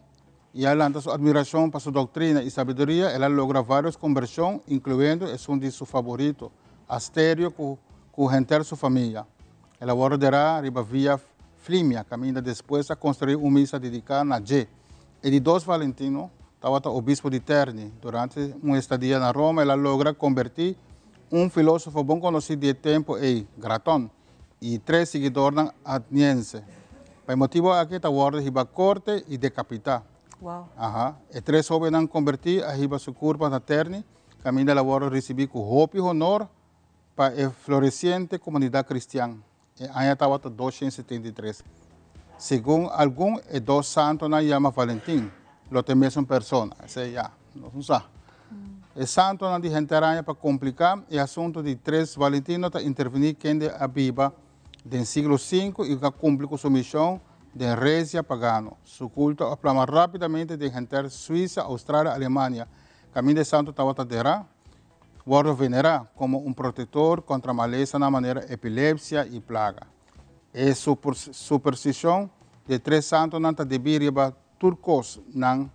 i a lanta su admirashon pa su doktrina i sabiduria, el a logra vários kombershon, inkluyendo esun di su faborito, Asterio ku ku henter su famia. El a wòrdu derá riba Via Flimia, kaminda despues a konstruí un misa dediká na dje. E di dos Valentino tabata obispo di Terni. Durante un estadia na Roma el a logra kombertí un filósofo bon konosí di e tempu ei, Graton, i tres siguidornan atniense. Pa e motibu aki e ta wòrdu hiba korte i dekapitá. Wow. Aha. E tres hóbennan kombertí a hiba su kurpa na Terni, kaminda el a wòrdu risibí ku hopi honor pa e floresiente komunidat kristian. E aña tabata 273. Segun algun, e dos santonan yama Valentin lo ta e mesun persona. Esei ya, nos no sa. E santonan di henter aña pa kompliká e asuntu di tres Valentino ta intervení kende a biba den siglo sinku i ku a kumpli ku su mishon den Resia pagano. Su kulto a plama rápidamente den henter Suisa, Australia, Alemania, kaminda e santo tabata derá. Wòrdu venerá komo un protektor kontra malesanan manera epilepsia i plaga. E superstishon di e tres santunan ta debí riba tur kos nan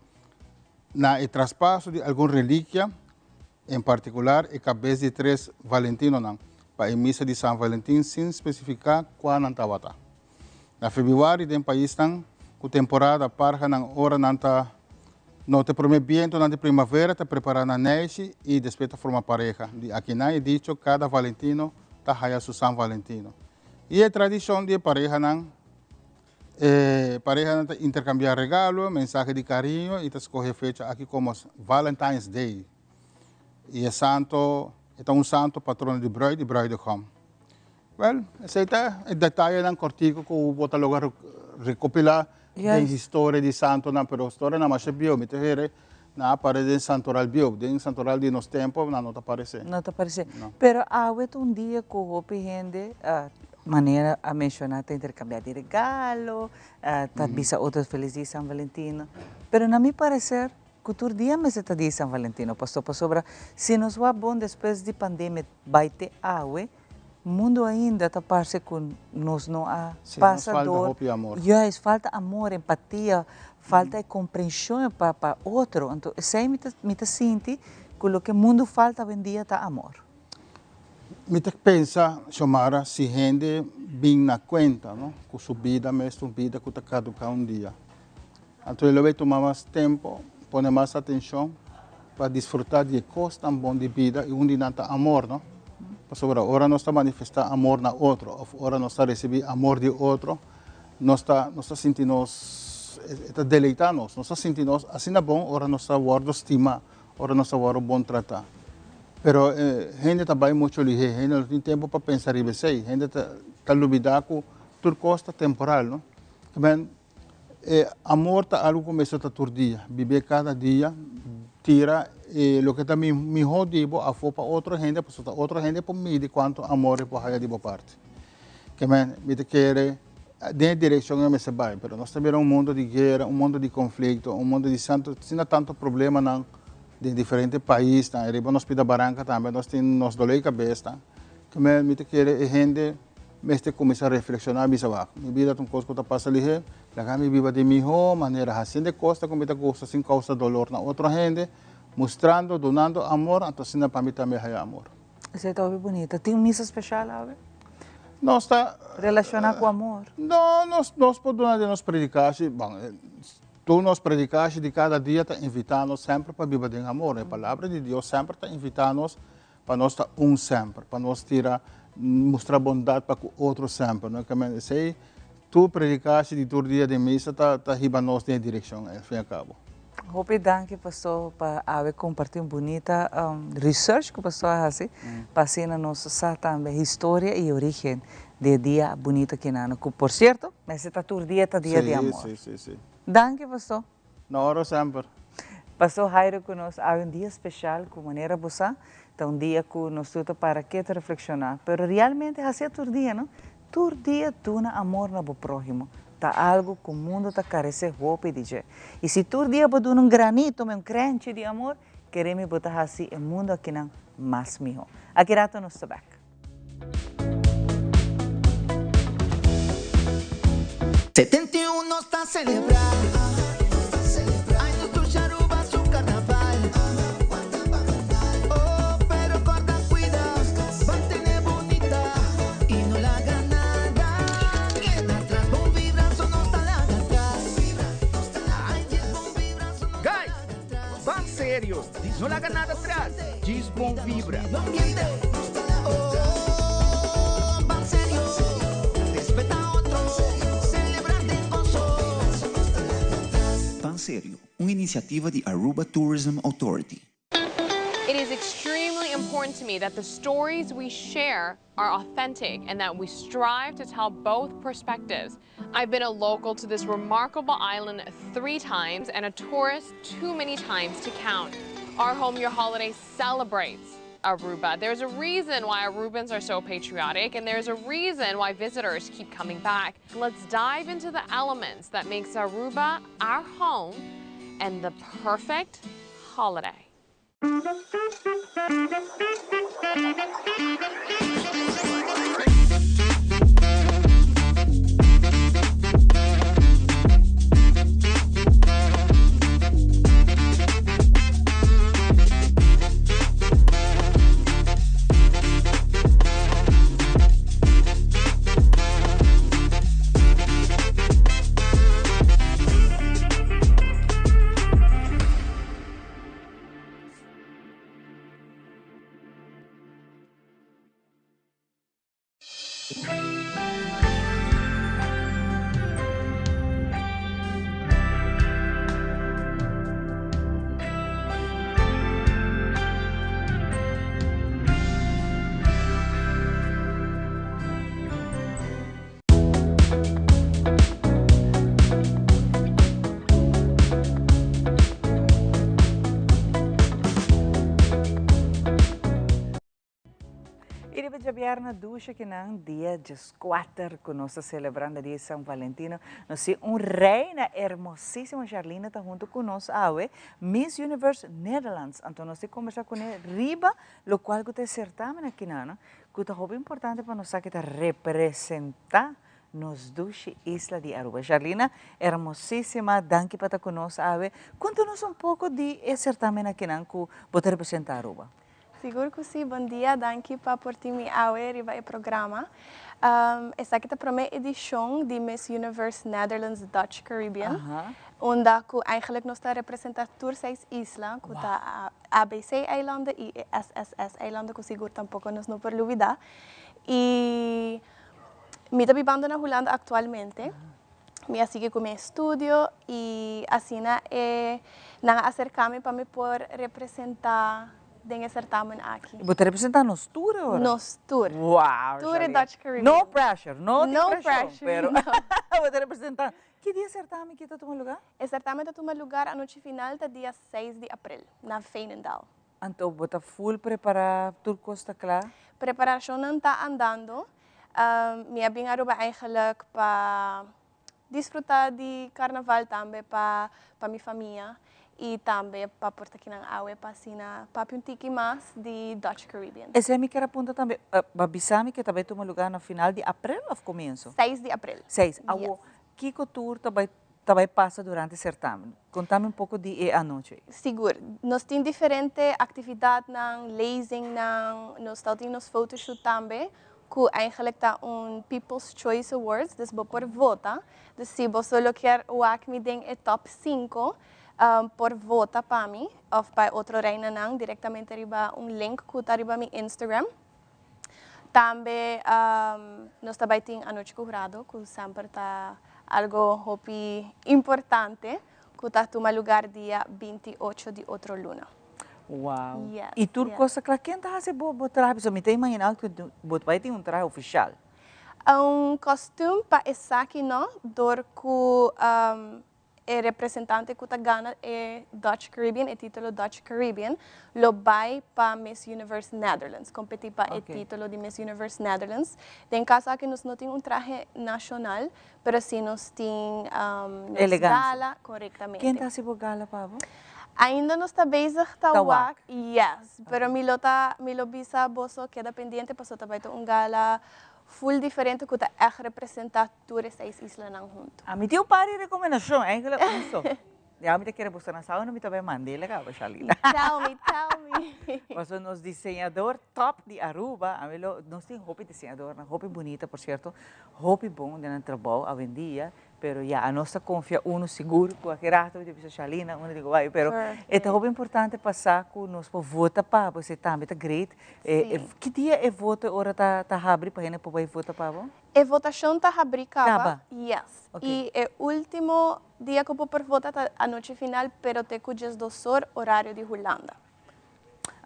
na e traspaso di algun relikia, en partikular e kabes di tres Valentinonan, pa e misa di San Valentin sin spesifiká kua nan tabata. Na febrüari den paisnan ku temporada parhanan ora nan ta nota e promé bientonan di primavera ta prepará nan neishi i despues ta forma pareha. Di akinan e dicho kada Valentino ta haya su San Valentino. I e tradishon di e parehanan e parehanan ta interkambiá regalo, mensahe di kariño i ta skohe fecha aki komo Valentine's Day. I e santo e ta un santo patrono di bruid i bruidegom. Wel, esei ta e detayenan kòrtiku ku bo ta logra rekopilá den historia di santonan, pero historianan masha bieu. Mi ta hera nan a aparesé den santoral bieu, den santoral di nos tempu nan no ta aparesé. No ta aparesé. Pero awe ta un dia ku hopi hende, manera a menshoná, ta interkambiá di regalo, ta bisa otro felis dia San Valentino. Pero na mi pareser ku tur dia mester ta dia San Valentino, pasobra pasobra si nos wak bon despues di pandemia bai te awe, Mundu ainda ta parse ku nos no a pasa falta dor. hopi amor. Juist, falta amor, empatia, falta e komprenshon pa pa otro. Anto esei mi ta mi ta sinti ku loke mundu falta awendia ta amor. Mi ta pensa, Xiomara, si hende bin na kuenta, no, ku su bida mes ta un bida ku ta kaduká un dia. Anto e lo bay tuma mas tempo, pone mas atencion pa disfruta di e cosnan bon di bida y un di nan ta amor, no? Pasobra ora nos ta manifesta amor na otro of ora nos ta ricibi amor di otro, nos ta nos ta sinti nos, e ta deleita nos, nos ta sinti nos asina bon ora nos ta wordo stima, ora nos ta wordo bon trata. Pero hende ta bay mucho lihe, hende no tin tempo pa pensa riba esey, hende ta ta lubida cu tur cos ta temporal, no? E amor ta algu ku mester ta tur dia, bib'é kada dia, tira e loke ta mihó di bo afó pa otro hende, pasobra ta otro hende por midi kuantu amor e por haya di bo parti. Ke men, mi ta kere den e direkshon ei mester bai, pero nos ta bira un mundu di guera, un mundu di konflikto, un mundu di santu, asina tantu problemanan den diferente paisnan, riba nos pida baranka tambe nos tin nos doló di kabesnan. Ke men, mi ta kere e hende. Mester kuminsá reflekshoná bisa wak, mi bida ta un kos ku ta pasa lihé, laga mi biba di mihó manera, hasiendo e kosnan ku mi ta gusta sin kousa dolor na otro hende, mustrando, dunando amor, anto asina pa mi tambe haya amor. Esei ta hopi bunita. Tin un misa speshal awe? Nos ta. Relashoná ku amor? No, nos nos por duna den nos predikashi, bon, tur nos predikashi di kada dia ta invitá nos semper pa biba den amor. E palabra di Dios semper ta invitá nos Pa nos ta un semper, pa nos tira mustra bondat pa ku otro semper, no? Ke men esei tur predikashi di tur dia den misa ta ta hiba nos den e direkshon ei, al fin i al kabo. Hopi danki pastor pa awe komparti un bunita research ku pastor a hasi pa asina nos sa tambe historia i origen di e dia bunito kinano ku por sierto mester ta tur dia ta dia di amor. Si, si, si. Danki pastor. Na oro semper. Pastor Jairo cu nos awe un dia special cu manera bo sa ta un dia cu nos tur ta para keto reflexiona pero realmente hacia tur dia no tur dia duna amor na bo prohimo. ta algo cu mundo ta carece hopi di dje. Y si tur dia bo duna un granito, un crenchi di amor, kere mi bo ta haci e mundo akinan mas miho. Aki rato nos ta bek. 71 nos ta celebra. Ay, nos dushi Aruba su carnaval. Oh, pero corda cuida, mantene bunita y no laga nada keda atras. Bon vibra, so nos ta laga atras. Ay, djis bon vibra, so nos ta Guys, ban serio, no laga nada atras, djis bon vibra. Ban Serio, un iniciativa di Aruba Tourism Authority. It is extremely important to me that the stories we share are authentic and that we strive to tell both perspectives. I've been a local to this remarkable island three times and a tourist too many times to count. Our Home Your Holiday celebrates Aruba. There's a reason why Arubans are so patriotic and there's a reason why visitors keep coming back. Let's dive into the elements that makes Aruba our home and the perfect holiday. Y riba djabièrnè dushi akinan, dia dieskuater ku nos ta selebrando dia di San Valentino, nos tin un reina hermosísimo, Sharlina ta huntu ku nos awe, Miss Universe Nederlands. Anto nos tin kombersá kuné riba lokual ku ta e sertamen akinan, ku ta hopi importante pa nos sa ki ta representá nos dushi isla di Aruba. Sharlina, hermosísima, danki pa ta ku nos awe. Konta nos un poko di e sertamen akinan ku bo ta representá Aruba. Sigur ku si, bon dia, danki pa por tin mi awe riba e programa. Esaki ta promé edishon di Miss Universe Netherlands Dutch Caribbean, unda ku eigenlijk nos ta representá tur seis isla ku ta ABC-eilanden i e SSS-eilanden ku sigur tampoko nos no por lubidá. I mi ta bibando na Hulanda aktualmente. Mi a sigui ku mi estudio i asina e nan a aserká mi pa mi por representá den e sertamen aki. Bo ta representá nos tur awor? Nos tur. Wow, Tur e Sharlene. Dutch Caribbean. No pressure, no tin No preshon, pressure, pero no. bo ta representá. Ki dia e sertamen aki ta tuma lugá? E sertamen ta tuma lugar anochi final ta dia seis di april na Veenendaal. Anto bo ta full prepará, tur kos ta kla? Preparashonnan ta andando. Mi a bin Aruba eigenlijk pa disfruta di carnaval tambe pa pa mi famia y tambe pa por ta kinan awe pa asina papia un tiki mas di Dutch Caribbean. Esei mi kier a punta tambe, bo a bisa mi ke ta bai tuma lugar na final di april of comienso? Seis di april. Seis. Awo, kiko tur ta bai ta bai pasa durante certamen? Conta mi un poco di e anochi. Sigur. Nos tin diferente actividadnan, lezingnan, nos ta tin nos photoshoot tambe, cu eigenlijk ta un People's Choice Awards, dus bo por vota. Dus si bo solo kier wak mi den e top cinco, por vota pa mi of pa e otro reinanan directamente riba un link cu ta riba mi Instagram. Tambe nos ta bai tin anochi cu hurado cu semper ta algo hopi importante cu ta tuma lugar dia 28 di otro luna. Wow. Yes, Y tur yes. cos ta cla. Ken ta haci bo bo trahe? Pasobra mi ta imagina cu bo ta bai tin un trahe oficial. Un costume pa esaki no, door cu. E representante ku ta gana e Dutch Caribbean, e titulo Dutch Caribbean, lo bai pa Miss Universe Netherlands, kompetí pa e titulo di Miss Universe Netherlands. Den kaso aki nos no tin un trahe nashonal, pero si nos tin nos Elegancia. gala, korektamente. Ken ta hasi bo gala pa bo? Ainda nos ta bezig ta Ta wak, wak. yes, pero mi lo ta, mi lo bisa boso keda pendiente pasobra ta bai ta un gala full diferente ku ta ègt representá tur e seis islanan huntu. Ami tin un par di rekomendashon, eigenlijk un so. Ya mi ta kere boso nan sa unda mi ta bai mand'e kaba, Shalina. Tell me, tell me. Pasobra nos diseñador top di Aruba, ami lo, nos tin hopi diseñadornan, hopi bunita por cierto, hopi bon den nan trabou awendia, Pero ya, anos ta confia uno sigur cu aki rato mi ta bisa Shalina, uno dico bay, pero e ta hopi importante pa sa cu nos por vota pa bo, esey tambe ta great. Ki dia e voto e ora ta ta habri pa hende por bay vota pa bo? E votacion ta habri caba. Caba? Yes. Y e ultimo dia cu bo por vota ta anochi final, pero te cu diesdosor horario di Hulanda.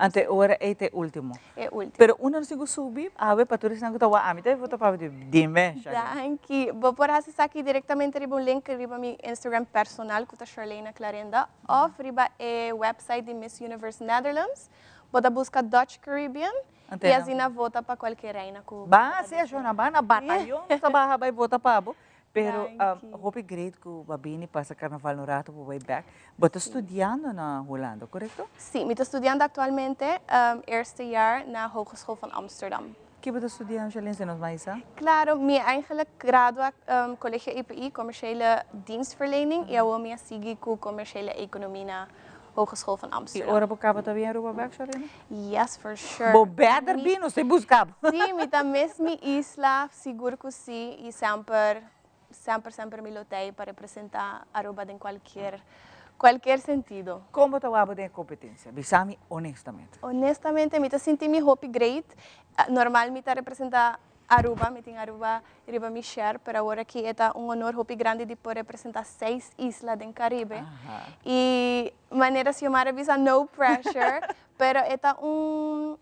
Anto e ora ei ta e ultimo. E ultimo. Pero unda nos tin ku subi awe pa tur esnan ku ta wak ami ta vota pa di dime Sharlene. Danki. Bo por hasi esaki direktamente riba un link riba mi Instagram personal ku ta Sharlena Clarenda òf riba e website di Miss Universe Netherlands. Bo ta buska Dutch Caribbean i asina vota pa kualke reina ku bo Ba ta sea desea. Shona, ba na batayon nos ta baha bai vota pa bo. Pero hopi great ku bo a bini pasa carnaval un rato bo bai bek. Bo ta studiando na Hulanda, korekto? Sí, mi ta studiando aktualmente eerste jaar na Hogeschool van Amsterdam. Ki bo ta studia Angeline, si nos mai sa? Klaro, mi a eigenlijk gradua Colegio EPI, Commerciële Dienstverlening, i awor mi a sigui ku Commerciële Economie na Hogeschool van I Amsterdam. ora bo kaba ta bin Aruba bek, Sharlene? Yes, for sure. Bo beter bin, nos ta buska bo. Sí, mi ta mis mi isla, sigur ku sí, i semper, semper, semper mi lo t'ei pa representá Aruba den kualkier, kualkier sentido. Kon bo ta wak bo den e kompetensia? Bisa mi honestamente. Honestamente, mi ta sinti mi hopi great. Normal mi ta representá Aruba, mi tin Aruba riba mi share, pero awor aki e ta un honor hopi grandi di por representa seis isla den Caribe. Y manera Xiomara bisa no pressure, pero e ta un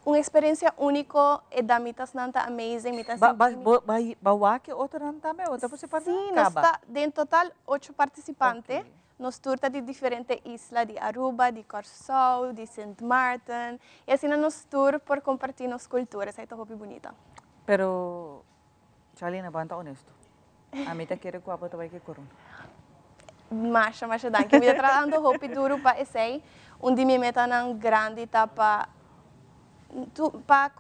un experiencia unico, e damitasnan ta amazing, mi ta Ba sinti mi. ba ba ba wak e otronan tambe o ta por si parti Sí, nos caba? ta den total ocho participante. Nos tur ta di diferente isla, di Aruba, di Kòrsou, di Sint Maarten, i asina nos tur por kompartí nos kultura, esei ta hopi bunita. Pero Charlene, bo a ta honesto. Ami ta kere ku abo ta bai ke korona. Masha, masha danki. Mi ta trahando hopi duru pa esei. Un di mi metanan grandi ta pa pa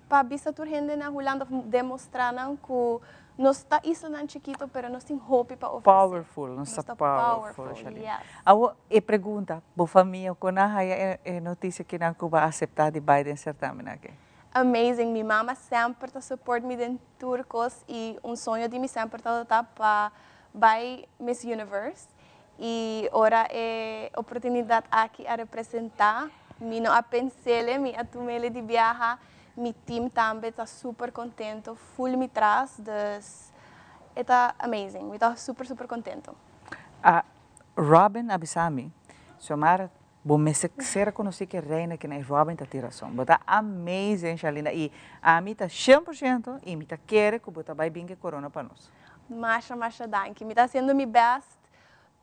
pa bisa tur hende na Hulanda of demostrá nan ku nos ta islanan chikito pero nos tin hopi pa ofresé. Powerful, nos ta powerful, Shalene. Awor e pregunta, bo famia kon a haya e notisia kinan ku bo a aseptá di bai den sertamen aki? Amazing, mi mama semper ta support mi den tur kos i un soño di mi semper tabata pa bai Miss Universe i ora e oportunidat aki a representá mi no a pens'ele, mi a tum'ele di biaha. Mi team tambe ta super contento, full mi tras, dus e ta amazing, mi ta super super contento. A Robin a bisa mi, Xiomara, bo mester ser reconoci cu e reina kina y Robin ta tin razon. Bo ta amazing Shalina y ami ta cien por ciento y mi ta kere cu bo ta bay bin cu e corona pa nos. Masha masha danki, mi ta haciendo mi best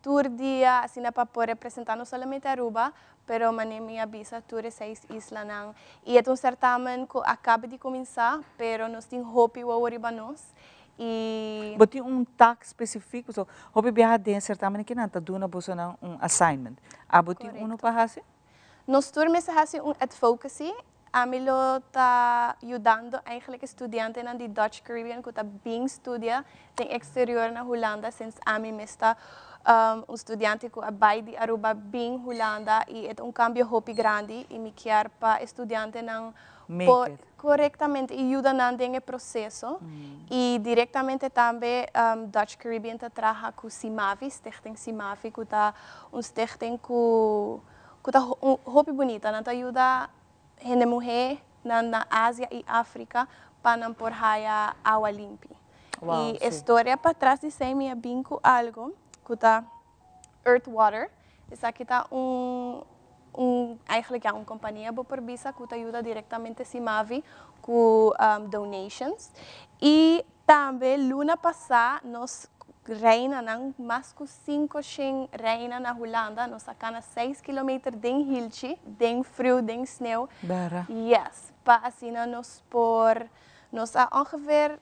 Tur dia asina pa por representa no solamente Aruba, pero mane mi a bisa tur e seis islanan. Y e ta un certamen cu a caba di cuminsa, pero nos tin hopi wowo riba nos y. Bo tin un taak specifico? So, hopi biaha den e certamen aki nan ta duna bosonan un assignment. Abo tin uno pa haci? Nos tur mester haci un advocacy. Ami lo ta yudando eigenlijk e studiantenan di Dutch Caribbean cu ta bin studia den exterior na Hulanda since ami mes ta un studiante cu a bay di Aruba bin Hulanda y e ta un cambio hopi grandi y mi kier pa e studiantenan por Make it. Correctamente y yuda nan den e proceso y directamente tambe Dutch Caribbean ta traha cu Simavi, Stichting Simavi cu ta un stichting cu cu ta hopi bunita, nan ta yuda hende muhe nan na Asia y Africa pa nan por haya awa limpi. Wow, y e si. storia patras di esey mi a bin cu algo cu ta Earth Water, esaki ta un un eigenlijk ya un compania bo por bisa cu ta yuda directamente Simavi cu donations y tambe luna pasa nos. Reinanan, mas ku 500 reina na Hulanda, nos a kana 6 kilometer den hilchi, den friu, den sneu. Bera. Yes, pa asina nos por, nos a ongeveer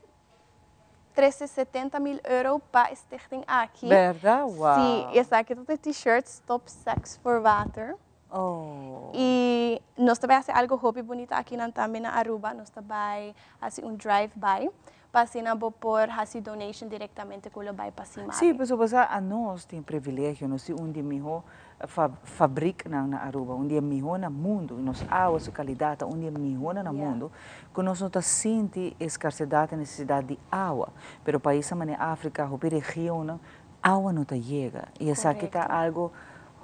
370 mil euro pa stichting aki. Berdad? Wow. Si, esaki ta t-shirt Stop Sex for Water. Oh. Y nos tambe a haci algo hopi bunita aki tambe na Aruba. Nos tambe a haci un drive-by pa asina bo por haci donation directamente cu lo bay pa SIMADI. Si, pues, anos tin privilegio, nos tin un di miho fabrieknan na Aruba, un di miho na mundo, nos awa su calidad, un di miho na mundo, cu nos no ta sinti escasedad y necesidad di awa, pero pais manera Africa, hopi region, awa no ta yega. Y esaki ta algo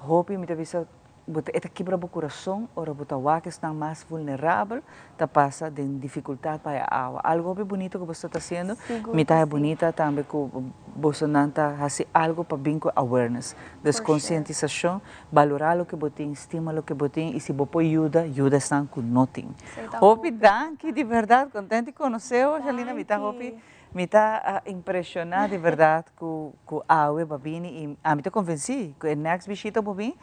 hopi mi ta bisa bo ta e ta kibra bo curason ora bo ta wak esnan mas vulnerabel ta pasa den dificultad pa awa. Algo hopi bunita cu bo ta haciendo. Mi ta bunita tambe cu bo ta haci algo pa bin cu awareness. Dus concientisacion, balora loke bo tin, stima loke bo tin y si bo por yuda, yuda esnan cu no tin. Hopi danki, di berdad, contento di conoce, Shalina, mi ta hopi mi ta impresiona di berdad cu awe bo a bini y ami ta convenci cu e next bishita bo bin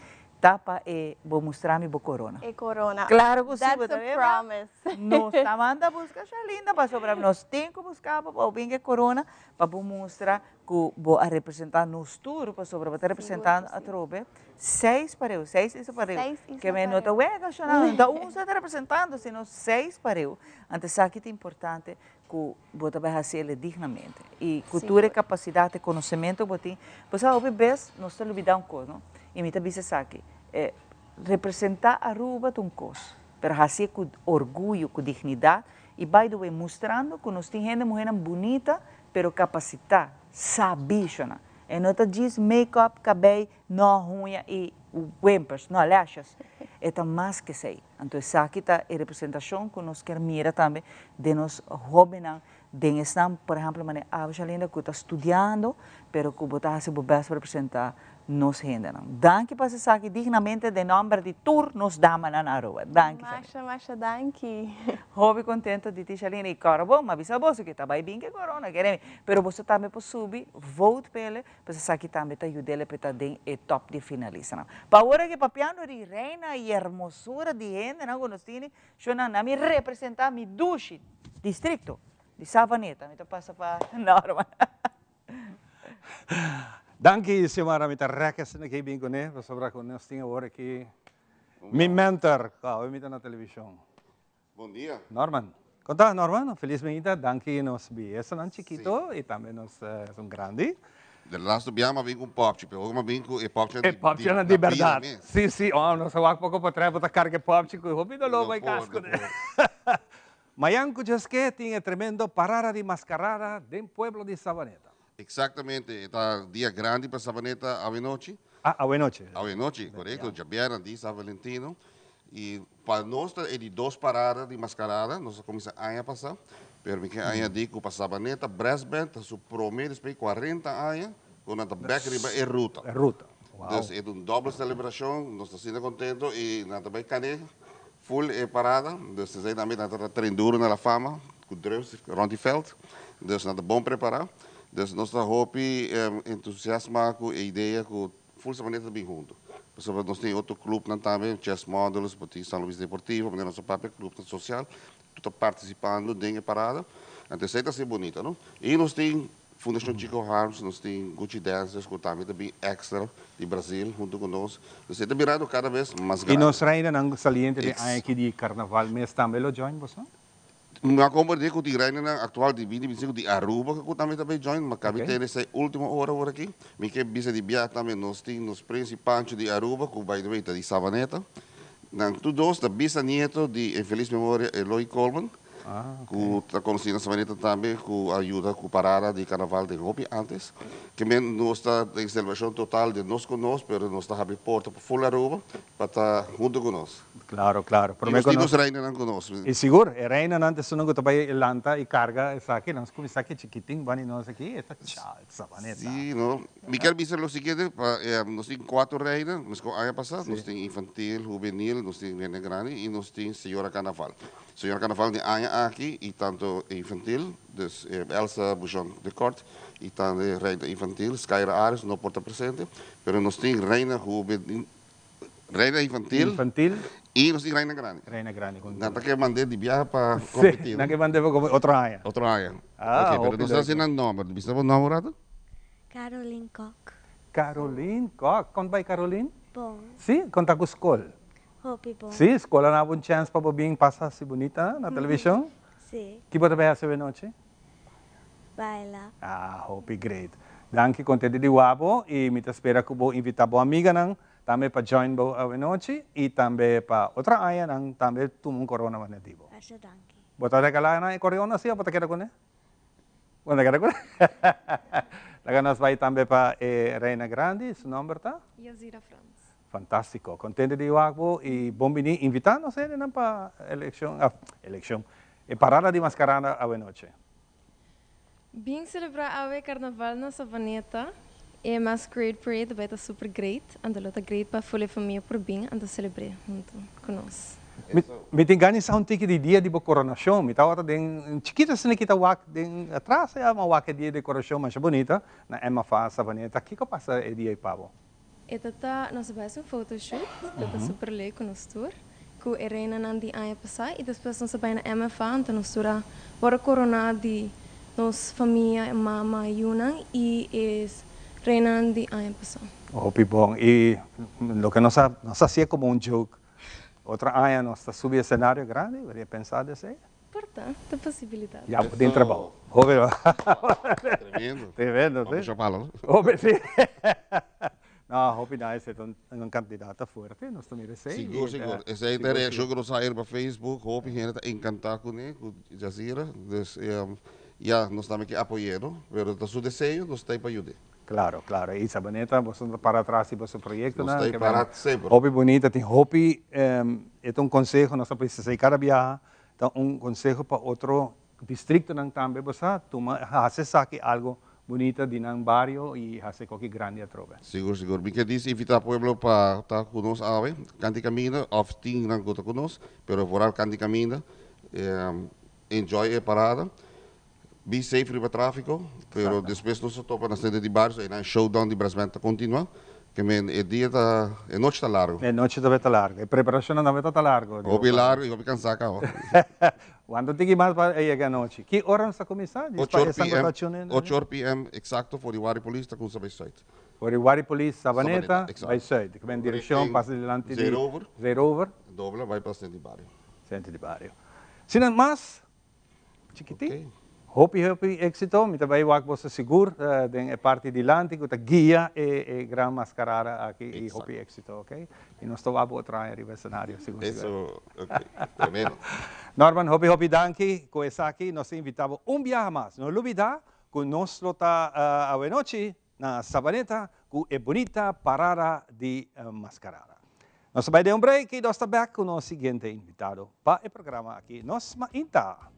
ta pa e bo mustra mi bo corona. E corona. Claro cu si. That's a promise. Nos ta manda busca Shalinda pa sobra nos tin cu busca pa bin e corona pa bo mustra cu bo a representa nos tur pa sobra bo ta representando atrobe seis pareu, seis isla pareu. Seis isla Que me no ta wega shona, no un ta representando, sino seis pareu. Anto esaki ta importante cu bo ta bay haci dignamente. Y cultura, capacidad y conocemento bo tin. Pues hopi bes nos ta lubida un cos, no? Y mi ta bisa esaki, representa Aruba ta un cos, pero haci cu orguyo, cu dignidad y, by the way, mustrando cu nos tin hende muher bunita, pero capacita, sabi, shona. E no ta djis make-up, cabey, no huña y wimpers, no lashes. E ta mas cu esey. Anto, esaki ta e representacion cu nos kier mira tambe di nos hobennan, den esnan, por ehempel, manera Shalina cu ta studiando, pero cu bo ta haci bo best pa representa nos hendenan. Danki pa esaki dignamente den nomber di tur nos damanan na Aruba. Danki. Masha, masha, danki. Hopi contento di ti, Shalina, y cara bon, ma bisa bo cu ta bay bin cu corona, kere mi. Pero bo tambe por subi, vote p'ele, pues esaki tambe ta yud'e pa ta den e top di finalista. Pa awor cu papiando di reina y hermosura di hende, no, nos tin, shona, na mi representa mi dushi districto di Savaneta, mi ta pasa pa Norma. Danki, Xiomara, mi ta reques na bin kuné, pasobra ku nos tin awor aki mi mentor, ku mi ta na television. Bon dia. Norman. Con ta, Norman? Feliz mainta. Danki nos biesanan chikito y tambe nos son grandi. De laatste biaha m'a bin cu popchi, pero m'a bin cu e popchi E popchi na di berdad. Si. Oh, nos wak poco pa atras, bo ta carga popchi cu hopi dolor bay cas cu. Mañan cu djaske tin e tremendo parada di mascarada den pueblo di Savaneta. Exactamente, ta dia grandi pa Savaneta awenochi. Ah, awenochi. Awenochi, corecto. Djabièrnè di San Valentino. Y pa nos e di dos parada di mascarada, nos a cuminsa aña pasa, pero mi kier añadi cu pa Savaneta Brass Band ta su prome despues di 40 aña, cu nan ta back riba e ruta. E ruta. Wow. Dus e un doble celebracion, nos ta asina contento y nan ta bay cane full e parada, dus esey tambe nan ta train duro na La Fama, cu drums rond die veld, dus nan ta bon prepara. Dus nos ta hopi entusiasma cu e idea cu full Savaneta bin hunto. Pasobra nos tin otro club nan tambe, Chess Models, tin San Luis Deportivo, manera nos papia club social, ta participando den e parada. Anto esey ta asina bunita, no? Y nos tin Fundacion Chico Harms, nos tin Gucci Dancers, cu tambe ta bin extra di Brasil hunto cu nos. Anto ta birando cada bes mas Y grandi. nos reina saliente di aki di carnaval mes tambe lo join boso? Ma comprende cu e reina actual di 2025 di Aruba cu tambe tambe join, ma cabe tin e ultimo ora awor aki. Mi kier bisa di bia tambe nos tin nos Prince Pancho di Aruba, cu by the way ta di Savaneta. Nan tur dos ta bisnieto di en feliz memoria Eloy Coleman. Cu ta conoci na Savaneta tambe, cu a yuda cu parada di carnaval di hopi antes. Kiermen nos ta den celebracion total di nos cu nos, pero nos ta habri porta pa full Aruba, pa ta hunto cu nos. Claro. Y nos tin nos reina cu nos. Y sigur, e reina antes no cu bay lanta y carga esaki, nos cuminsa aki chikitin, bani nos aki, esta chal, Savaneta. Si, no. Mi kier bisa lo siguiente, pa, nos tin cuatro reina, nos cu aña pasa, nos tin infantil, juvenil, nos tin reina grandi y nos tin señora carnaval. Señora carnaval di aña aña aki y tanto infantil, dus Elsa Bushon de Kort y tambe reina infantil Skyra Ares no por ta presente, pero nos tin reina hubenil, reina infantil, Infantil. y nos tin reina grandi. Reina grandi con Nan ta ke mande di biaha pa competi, Sí, nan ke mande pa competi otro aña. Otro aña. Ah, Ok, pero hopi nos ta leuk. haci nan nomber. Bisa bo nomber rato? Caroline Kok. Caroline Kok. Kon bai Caroline? Bon. Sí, kon ta ku skol? Hopi bon. Sí, skol a daba un chèns pa bo bin pasa hasi bunita na televishon? Sí. Ki bo ta bai hasi awenochi? Baila. Ah, hopi great. Danki kontenti di wak bo i mi ta spera ku bo invitá bo amiganan tambe pa join bo awenochi i tambe pa otro aña nan tambe tuma un korona manera di bo. Masha danki. Bo ta regalá nan e korona si òf bo ta keda kuné? Bo ta keda kuné? Laga nos bai tambe pa e reina grandi, su nòmber ta? Yazira Frans. Fantástiko. Kontento di wak bo i bon bini. Invitá nos hendenan pa elekshon, ah, elekshon, e parada di maskarada awenochi. Bin selebrá awe karnaval na Savaneta. E Masquerade Parade bai ta super great, anto lo ta great pa ful e famia por bin anto selebr'é hunto ku nos. Mi tin gana di sa un tiki di dia di bo koronashon. Mi tabata den chikito asina ki ta wak den atras ya, mi a wak e dia di koronashon masha bunita na MFA Savaneta. Kiko pasa e dia ei pa bo? E ta ta, nos a bai haci un photoshoot, ta ta super leuk cu nos tur, cu e reinanan di aña pasa y despues nos a bai na MFA, anto nos tur a worde corona di nos famia, e mama, yunan y e reinanan di aña pasa. Hopi bon, y loke nos a, nos a hacié como un joke, otro aña nos ta subi escenario grandi, bo tin pensa di esey? Por ta, ta posibilidad. Ya bo tin trabou. Hopi bo. Tremendo. Tremendo, si. Hopi palo. Hopi, si. No, hopi nice, e ta un candidata fuerte, nos ta mira esey. Sigur, sigur. Esey ta e reaccion cu nos a haya riba Facebook, hopi hende ta encanta cune, cu Jazira. Dus, ya, nos tambe ke apoy'e, no? Pero ta su deseo, nos ta ey pa yud'e. Claro, claro. Y Sabaneta, boso no ta para atrás di boso proyectonan. Nos ta para semper. Hopi bunita, tin hopi, e ta un conseho, nos ta bisa esey cada biaha, Ta un conseho pa otro districtonan tambe bo sa tuma haci esaki algo bunita di nan bario y haci koki grandi atrobe. Sigur sigur. Mi ke dis invita pueblo pa ta ku nos awe kanti kaminda of tin nan ku ta ku nos pero vooral kanti kaminda enjoy e parada be safe riba trafiko pero despues nos ta topa na centro di bario so einan showdown di brasband ta continua ke men e dia ta e nochi ta largo. E nochi ta ta largo e preparacionnan tambe ta ta largo. Hopi largo y hopi cansa caba. Wanta un tiki mas pa e yega anochi. Ki ora nos ta cuminsa? Ocho or PM, ocho or PM exacto for di Wari Police ta cuminsa bay Zuid. For di Wari Police Savaneta bay Zuid. Ke men direccion pasa dilanti di Zeerover. Zeerover. Dobla bay pa centro di bario. Centro di bario. Sinan mas Chikitin. Hopi hopi éxito. Mi ta bai wak boso sigur den e parti dilanti ku ta guia e e gran mascarada aki i hopi éxito, ok? I nos ta wak bo otro aña riba escenario sigur sigur. Eso, ok. Tremendo. Norman, hopi hopi danki ku esaki. Nos ta invita bo un biaha mas. No lubida ku nos lo ta awenochi na Sabaneta ku e bunita parada di mascarada. Nos ta bai den un break y nos ta bek ku nos siguiente invitado pa e programa aki Nos Mainta.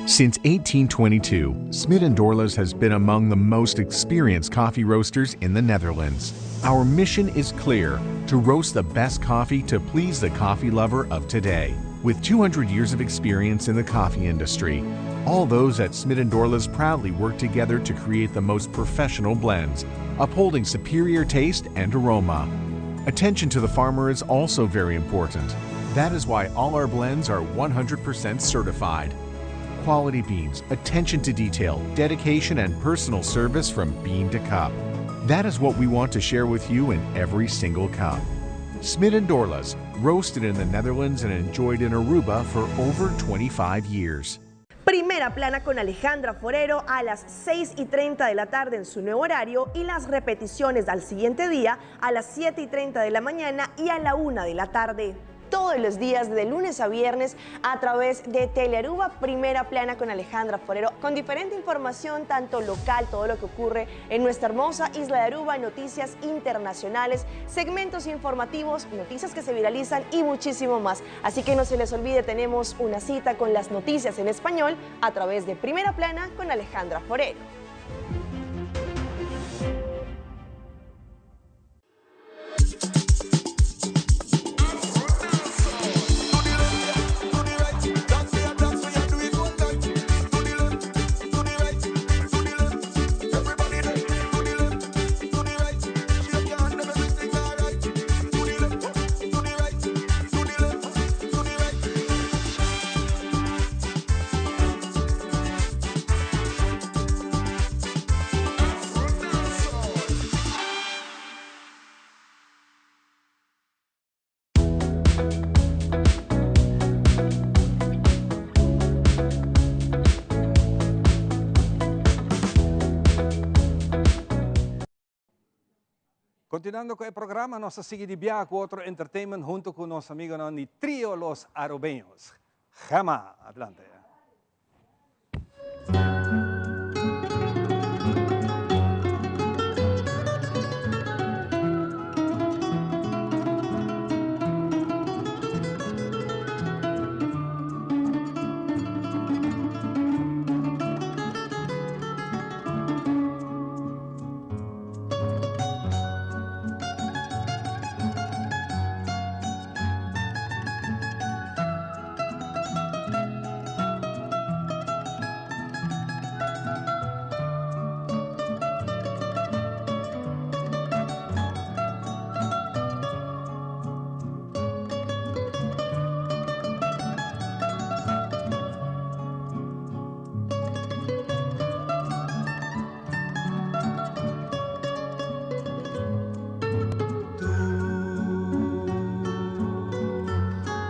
Since 1822, Smit & Dorlas has been among the most experienced coffee roasters in the Netherlands. Our mission is clear, to roast the best coffee to please the coffee lover of today. With 200 years of experience in the coffee industry, all those at Smit & Dorlas proudly work together to create the most professional blends, upholding superior taste and aroma. Attention to the farmer is also very important. That is why all our blends are 100% certified. Quality beans, attention to detail, dedication, and personal service from bean to cup. That is what we want to share with you in every single cup. Smit & Dorlas, roasted in the Netherlands and enjoyed in Aruba for over 25 years. Primera plana con Alejandra Forero a las 6 y 30 de la tarde en su nuevo horario y las repeticiones al siguiente día a las 7 y 30 de la mañana y a la 1 de la tarde. Todos los días de lunes a viernes a través de Telearuba, Primera Plana con Alejandra Forero, con diferente información, tanto local, todo lo que ocurre en nuestra hermosa isla de Aruba, noticias internacionales, segmentos informativos, noticias que se viralizan y muchísimo más. Así que no se les olvide, tenemos una cita con las noticias en español a través de Primera Plana con Alejandra Forero. Continuando cu e programa, nos ta sigui di biaha cu otro entertainment hunto cu nos amigonan di Trio Los Arubeños. Gemma, adelante.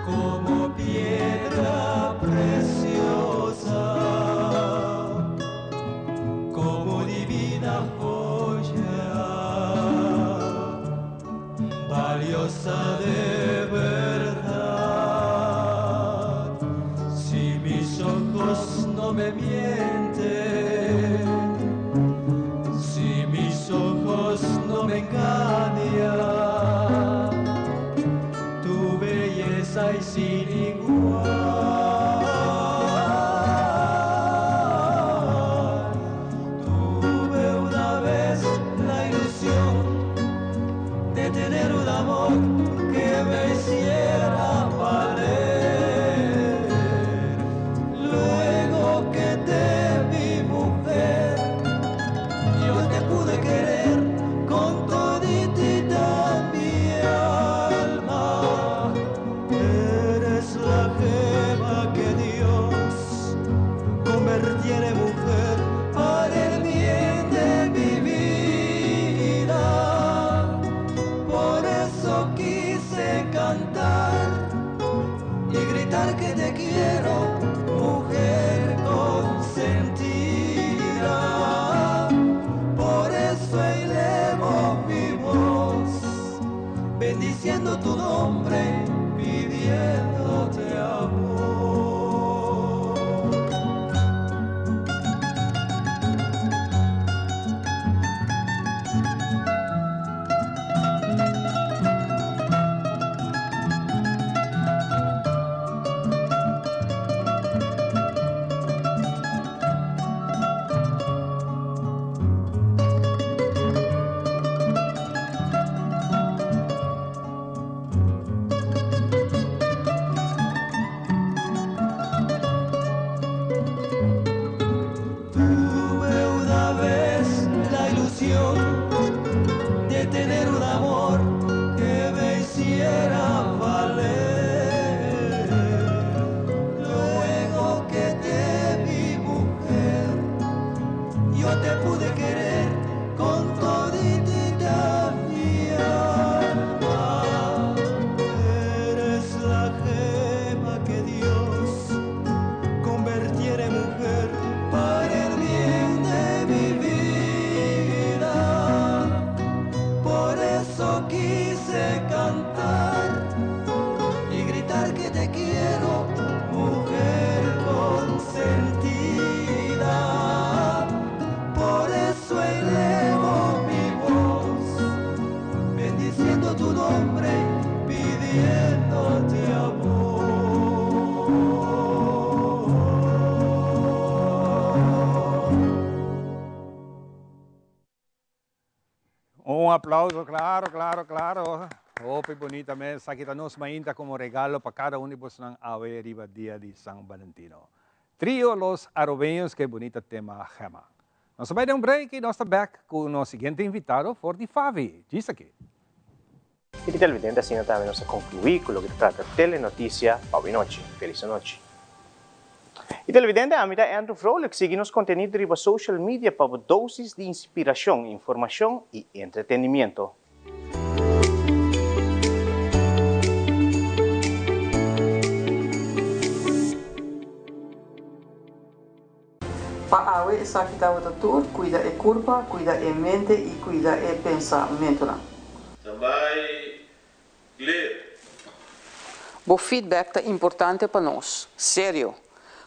Como piedra preciosa, como divina joya, valiosa de verdad. Si mis ojos no me mienten, si mis ojos no me engañan, tu belleza es sin igual. Tuve una vez la ilusión de tener un amor que me hiciera valer. Luego que te vi mujer, yo te pude querer con toditita mi alma. Eres la gema que Dios convirtiera en mujer para el bien de mi vida. Por eso quise cantar y gritar que te quiero, mujer consentida. Por eso elevo mi voz, bendiciendo tu nombre, pidiéndote amor. Tuve una vez la ilusión de tener un amor que me hiciera valer. Luego que te vi mujer, yo te pude querer con toditita mi alma. Eres la gema que Dios convirtiera en mujer para el bien de mi vida. Por eso quise cantar y gritar que te quiero, mujer consentida. Por eso elevo mi voz, bendiciendo tu nombre, pidiéndote amor. Un aplauso, claro, claro, claro. Hopi bunita mes. Esaki ta nos mainta como regalo pa cada un di bosnan awe riba dia di San Valentino. Trio Los Arubeños, ke bunita tema Gemma. Nos ta bai den un break y nos ta back cu nos siguiente invitado for di Favi. Djis aki. Y ki televidente asina tambe nos a conclui cu loke ta trata Telenoticia pa awe nochi. Feliz anochi. Y televidente ami ta Andrew Vrolijk sigui nos contenido riba social media pa bo dosis di inspiracion, informacion y entretenimiento. Pa awe esaki tabata tur, cuida e curpa, cuida e mente y cuida e pensamentonan. Standby. Clear. Bo feedback ta importante pa nos. Serio.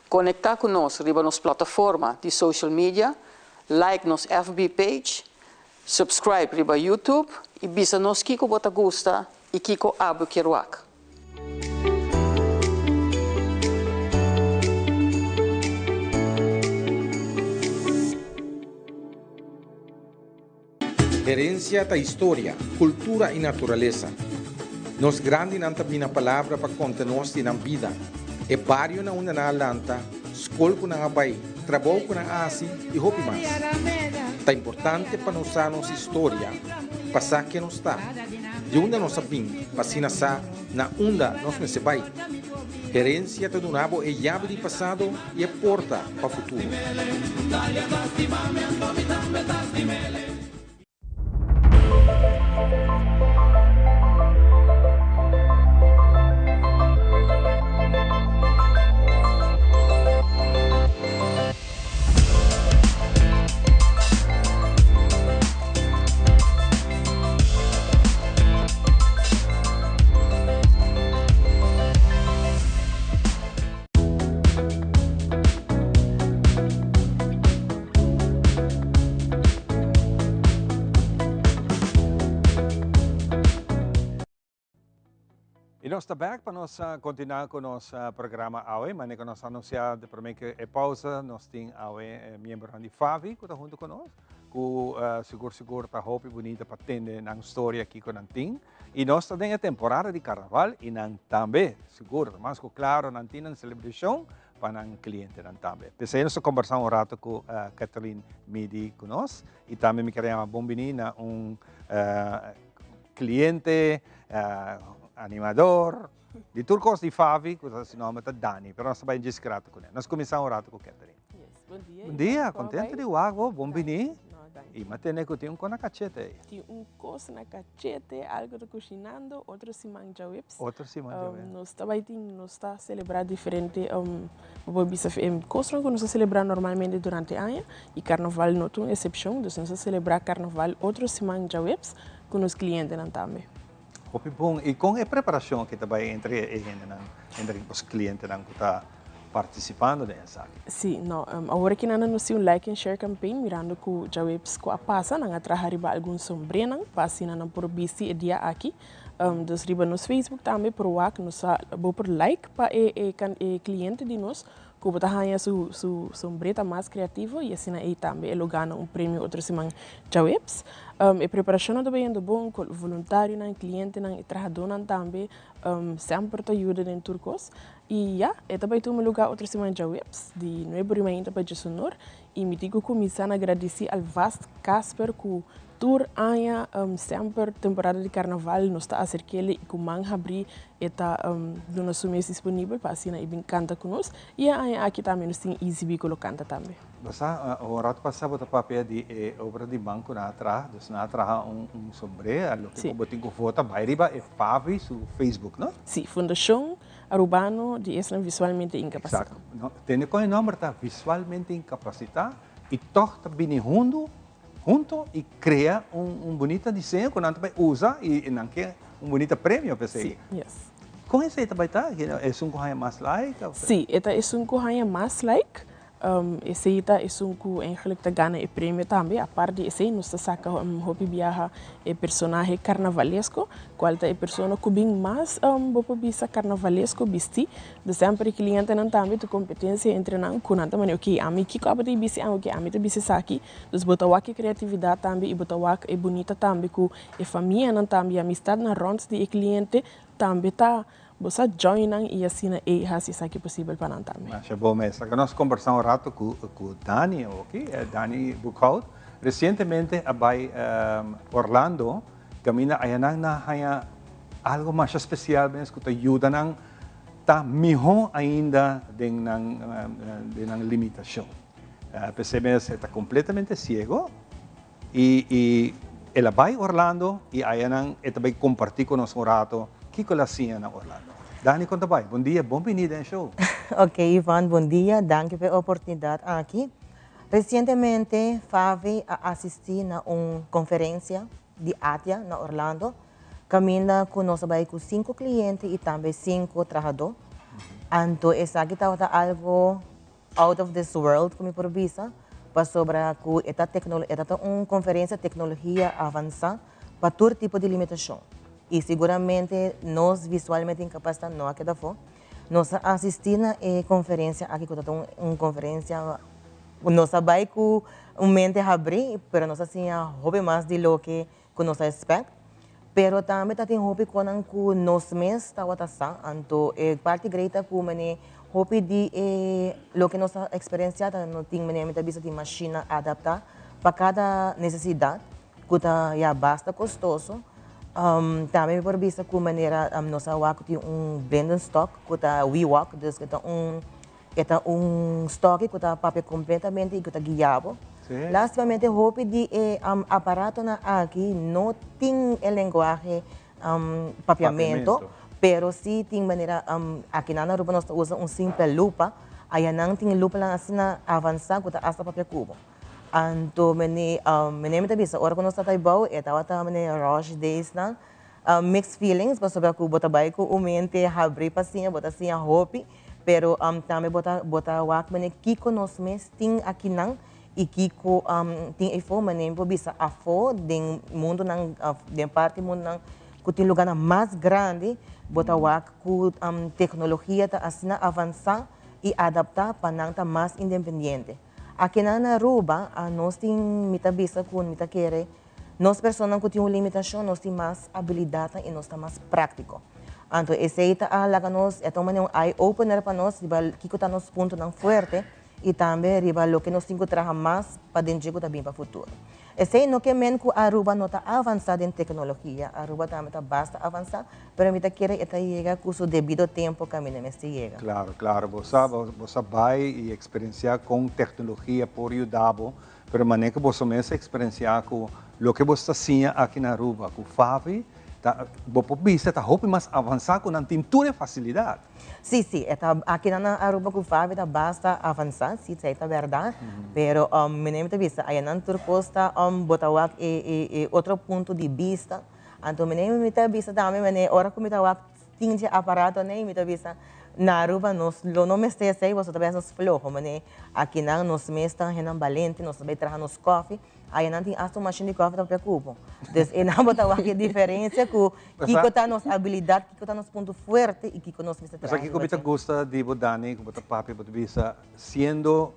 Conecta cu nos riba nos plataforma di social media, like nos FB page, subscribe riba YouTube y bisa nos kico bo ta gusta y kico abo kier wak. Herencia ta historia, cultura y naturalesa. Nos grandinan ta bina palabra pa conta nos di nan bida, e bario na unda nan a lanta, scol cu nan a bay, trabou cu nan a haci y hopi mas. Ta importante pa nos sa nos historia, pa sa ken nos ta, di unda nos a bin pa asina sa na unda nos mester bai. Herencia ta duna bo e yabi di pasado y e porta pa futuro. Y nos ta back pa nos continua cu nos programa awe. Mane cu nos anuncia de prome cu e pausa, nos tin awe miembronan di Favi cu ta hunto cu nos, cu sigur sigur ta hopi bunita pa tende nan storia kico nan tin. Y nos ta den e temporada di carnaval y nan tambe, sigur, mas cu claro nan tin nan celebracion pa nan clientenan tambe. P'esei nos ta combersa un rato cu Kathleen Midi cu nos y tambe mi ker yama bon bini na un cliente, animador, di tur cos di Favi, cu su nomber ta Dani, pero nos ta bay djis rato cune. Nos cuminsa un rato cu Kathleen. Yes, bon dia. Bon dia, contento di wak bo, bon bini. No, danki. Y m'a tende cu tin un cos na cachete ey. Tin un cos na cachete, algo ta cushinando, otro siman djaweps. Otro siman djaweps. Nos ta bay tin, nos ta celebra diferente, bo por bisa cosnan cu nos ta celebra normalmente durante aña y carnaval no ta un excepcion, dus nos ta celebra carnaval otro siman djaweps cu nos clientenan tambe. Hopi bon. Y con e preparacion aki ta bay entre e hendenan, entre bos clientenan cu ta participando den esaki? Sí, no. Awor aki nan a nos tin un like and share campaign mirando cu djaweps cu a pasa nan a traha riba algun sombrenan pa asina nan por bisti e dia aki. Dus riba nos Facebook tambe por wak nos a bo por like pa e e cliente di nos Cu bo ta haña su su sombreta mas creativo y asina ey tambe e lo gana un premio otro siman djaweps. E preparacionnan ta bayendo bon cu voluntarionan, clientenan y trahadonan tambe semper ta yuda den tur cos. Y ya, e ta bay tuma lugar otro siman djaweps di nuebe ori mainta pa djesonor y mi tin cu cuminsa na gradici alvast Casper cu Tur aña semper temporada di carnaval nos ta acerkele y cu man habri e ta duna su mes disponibel pa asina e bin canta cu nos y e aña aki tambe nos tin Easy B cu lo canta tambe. Bo sa, un rato pasa bo ta papia di e obra di man cu nan a traha, dus nan a traha un sombré, loke cu bo tin cu vota bai riba e Favi su Facebook, no? Si, Fundacion Arubano di Esnan Visualmente Incapacita. Exacto. No, tende con e nomber ta Visualmente Incapacita y toch ta bini hundu Hunto y crea un bunita diseño cu nan ta bay usa y nan ke un bunita premio p'esey. Sí, yes. Con esey ta bay ta? Esun cu haya mas like of? Sí, e ta esun cu haya mas like. Esey ta esun cu eigenlijk ta gana e premio tambe. Apart di esey nos ta saca hopi biaha e personahe carnavalesco, cual ta e persona cu bin mas bo por bisa carnavalesco bisti. De semper e clientenan tambe ta competencia entre nan cu nan ta manda ok ami kico abo ta bisti ami ok ami ta bisti esaki. Dus bo ta wak e creatividad tambe y bo ta wak e bunita tambe cu e famianan tambe y amistadnan rond di e cliente tambe ta bo sa join nan y asina ey haci esaki posibel pa nan tambe. Masha bon mes. Laga nos combersa un rato cu cu Dani oki, Dani Boekhout. Recientemente a bay Orlando caminda ayanan na haya algo masha special mes cu ta yuda nan ta miho ainda den nan den nan limitacion. P'esei mes e ta completamente ciego y y el a bay Orlando y ayanan e ta bay comparti cu nos un rato kico el a siña na Orlando. Dani con ta bay? Bon dia, bon bini den show. Ok Ivan, bon dia, danki pa e oportunidad aki. Recientemente Favi a asisti na un conferencia di ATIA na Orlando. Kaminda ku nos a bai ku sinku kliente i tambe sinku trahadó. Anto esaki tabata algu out of this world ku mi por bisa, pasobra ku e ta teknolo e ta un konferensia teknologia avansá pa tur tipo di limitashon. I siguramente nos visualmente inkapasitá no a keda afó. Nos a asistí na e konferensia aki ku ta un konferensia ku nos a bai ku un mente habrí, pero nos a siña hopi mas di loke ku nos a expect, pero tambe ta tin hopi konan ku nos mes tabata sa, anto e parti grei ta ku mane hopi di e loke nos a eksperensiá ta no tin mane mi ta bisa tin mashina adaptá pa kada nesesidat ku ta ya basta kostoso. Tambe mi por bisa ku manera nos a wak ku tin un blindenstok ku ta WeWalk, dus e ta un E ta un stoki ku ta papia kompletamente i ku ta guia bo. Lastimamente hopi di e aparatonan aki no tin e lenguahe papiamento, pero si tin manera aki nan na Aruba nos ta usa un simpel lupa, aya nan tin lupanan asina avansa ku ta asta papia ku bo. Anto mene mi ta bisa ora ku nos ta taibou e tabata mene rush days nan, mixed feelings pasobra ku bo ta bai ku un mente habri pa siña, bo ta siña hopi. Pero tambe bo ta bo ta wak mane kiko nos mes tin akinan i kiko tin efo mane mi por bisa afo den mundonan den parti mundonan ku tin luganan mas grandi bo ta wak ku teknologia ta asina avansá i adaptá pa nan ta mas independiente. Akinan na Aruba nos tin mi ta bisa ku mi ta kere Nos personanan ku tin un limitashon nos tin mas abilidatnan i nos ta mas práktiko. Anto esei ta a laga nos, e ta un manera un eye opener pa nos riba kiko ta nos puntonan fuerte i tambe riba loke nos tin ku traha mas pa den dje ku ta bin pa futuro. Esei no ke men ku Aruba no ta avansá den teknologia, Aruba tambe ta basta avansá, pero mi ta kere e ta yega ku su debido tempo kaminda mester yega. Klaro, klaro. Bo sa, bo sa bai i eksperensiá kon teknologia por yuda bo Pero manera ku boso mes a eksperensiá ku loke bo ta siña aki na Aruba ku Favi, ta bo por bisa ta hopi mas avansá ku nan tin tur e fasilidat. Sí, sí, e ta aki nan na Aruba ku Favi ta basta avansá, sí, esei ta bèrdat, pero manera mi ta bisa ayanan tur kos ta bo ta wak e e e otro punto di bista, anto manera mi ta bisa tambe manera ora ku mi ta wak Tin dje aparato nei, mi ta bisa, na Aruba nos lo no mester esei, boso ta bes nos floho, mane akinan nos mes ta hennan balente, nos ta bay traha nos kofi, ayanan tin asta un mashin di kofi ta papia ku bo. Dus einan bo ta wak e diferencia ku kiko ta nos abilidad, kiko ta nos punto fuerte i kiko nos mester traha Esaki ku riba mi ta dje. gusta di bo Dani, ku bo ta papia, bo ta bisa, siendo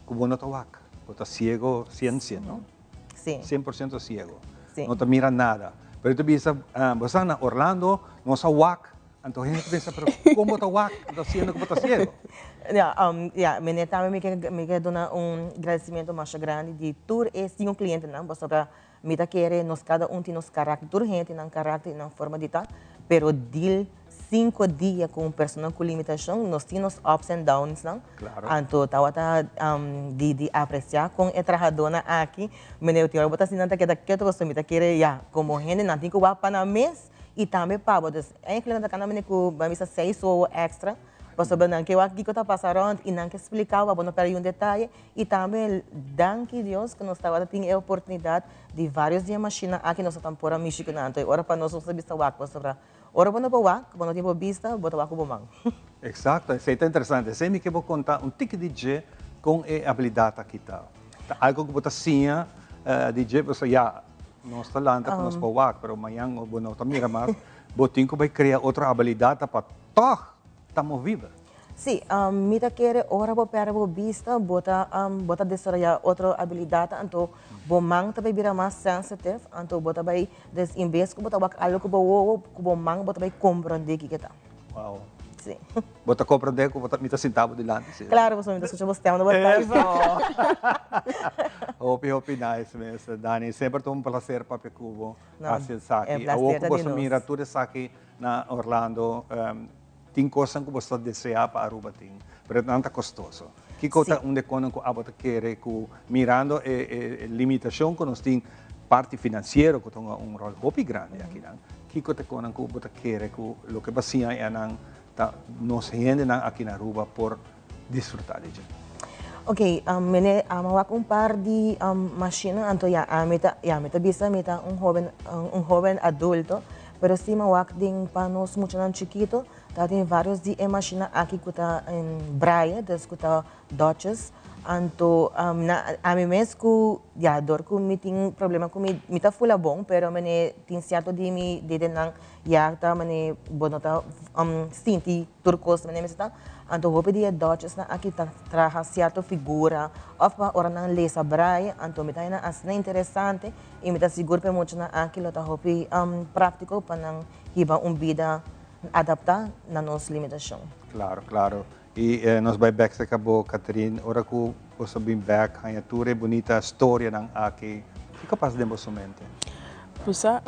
ku bo no ta wak, bo ta ciego cien cien, no? Sí. Cien por ciento ciego. Sí. No ta mira nada. Pero ta bisa, bo sa na Orlando, nos a wak, anto hende ta pensa, pero kon bo ta wak, anto siendo ku bo ta ciego? Ja, ja, meneer tambe mi ke, mi ke duna un gradicimento masha grandi di tur e sinku clientenan, pasobra mi ta kere nos kada un tin nos karakter, tur hende tin nan karakter i nan forma di ta, pero deal Cinco dia cu un persona cu limitacion, nos tin nos ups and downs nan. Claro. Anto tawata di di aprecia con e trahadornan aki. Meneer tin ora bo ta sinta nan ta keda keto pasobra mi ta kere ya, como hende nan tin cu wak pa nan mes y tambe pa bo. Dus eigenlijk nan ta cana mene cu ban bisa seis wowo extra pasobra nan ke wak kico ta pasa rond y nan ke splica bo pa bo no perde un detaye. Y tambe danki Dios cu nos tawata tin e oportunidad di varios di e mashinnan aki nos ta por a mishi cu nan. Anto e ora pa nos nos ta bisa wak pasobra Ora bo no por wak, bo no tin bo bista, bo ta wak ku bo man. Exacto, esei ta interesante. Esei mi ke bo konta un tiki di dje kon e abilidat aki ta. Ta algo ku bo ta siña di dje, pasobra ya, nos ta lanta ku nos por wak, pero mañan bo no ta mira mas, bo tin ku bai krea otro abilidat pa tòg ta movibel. Sí, mi ta kere ora bo pèrdè bo bista, bo ta bo ta desaroyá otro abilidatnan, anto bo man ta bai bira mas sensitive, anto bo ta bai, des en bes ku bo ta wak algu ku bo wowo, ku bo man bo ta bai komprondé kiko ta. Wow. Sí. Bo ta komprondé ku bo ta, mi ta sinta bo dilanti, sí? Klaro, pasobra mi ta skucha bo stèm na bo taifa. Eso! Hopi, hopi nice mes, Dani. Semper ta un plaser papia ku bo, hasi esaki. Awor ku bo sa mira tur esaki na Orlando, Tin kosnan ku bo sa deseá pa Aruba tin, pero nan ta kostoso. Kiko ta un de konan ku abo ta kere ku mirando e limitashon ku nos tin parti finansiero ku ta hunga un ròl hopi grandi akinan, kiko ta konan ku bo ta kere ku loke bo a siña enan ta nos hendenan aki na Aruba por disfrutá di dje? Ok, mene a wak un par di mashinnan, anto ya ami ta, ya mi ta bisa mi ta un hoben, un hoben adulto. Pero si mi wak den pa nos muchanan chikito, ta tin varios di e machine aki ku ta in braille, dus ku ta dotjes. Anto na ami mes ku ya dor ku mi tin problema ku mi mi ta fula bon pero mane tin cierto di mi dedenan ya ta mane bo no ta sinti tur kos mane mester ta. Anto hopi di e dotjesnan aki ta traha cierto figura of pa ora nan lesa braille anto mi ta haña nan asina interesante y mi ta sigur pa e muchanan aki lo ta hopi practico pa nan hiba un bida adapta na nos limitacion. Claro, claro. Y nos bay bek cerca bo, Catherine. Ora cu boso bin bek, haña tur e bunita storianan aki, kico pasa den boso mente? Pusa,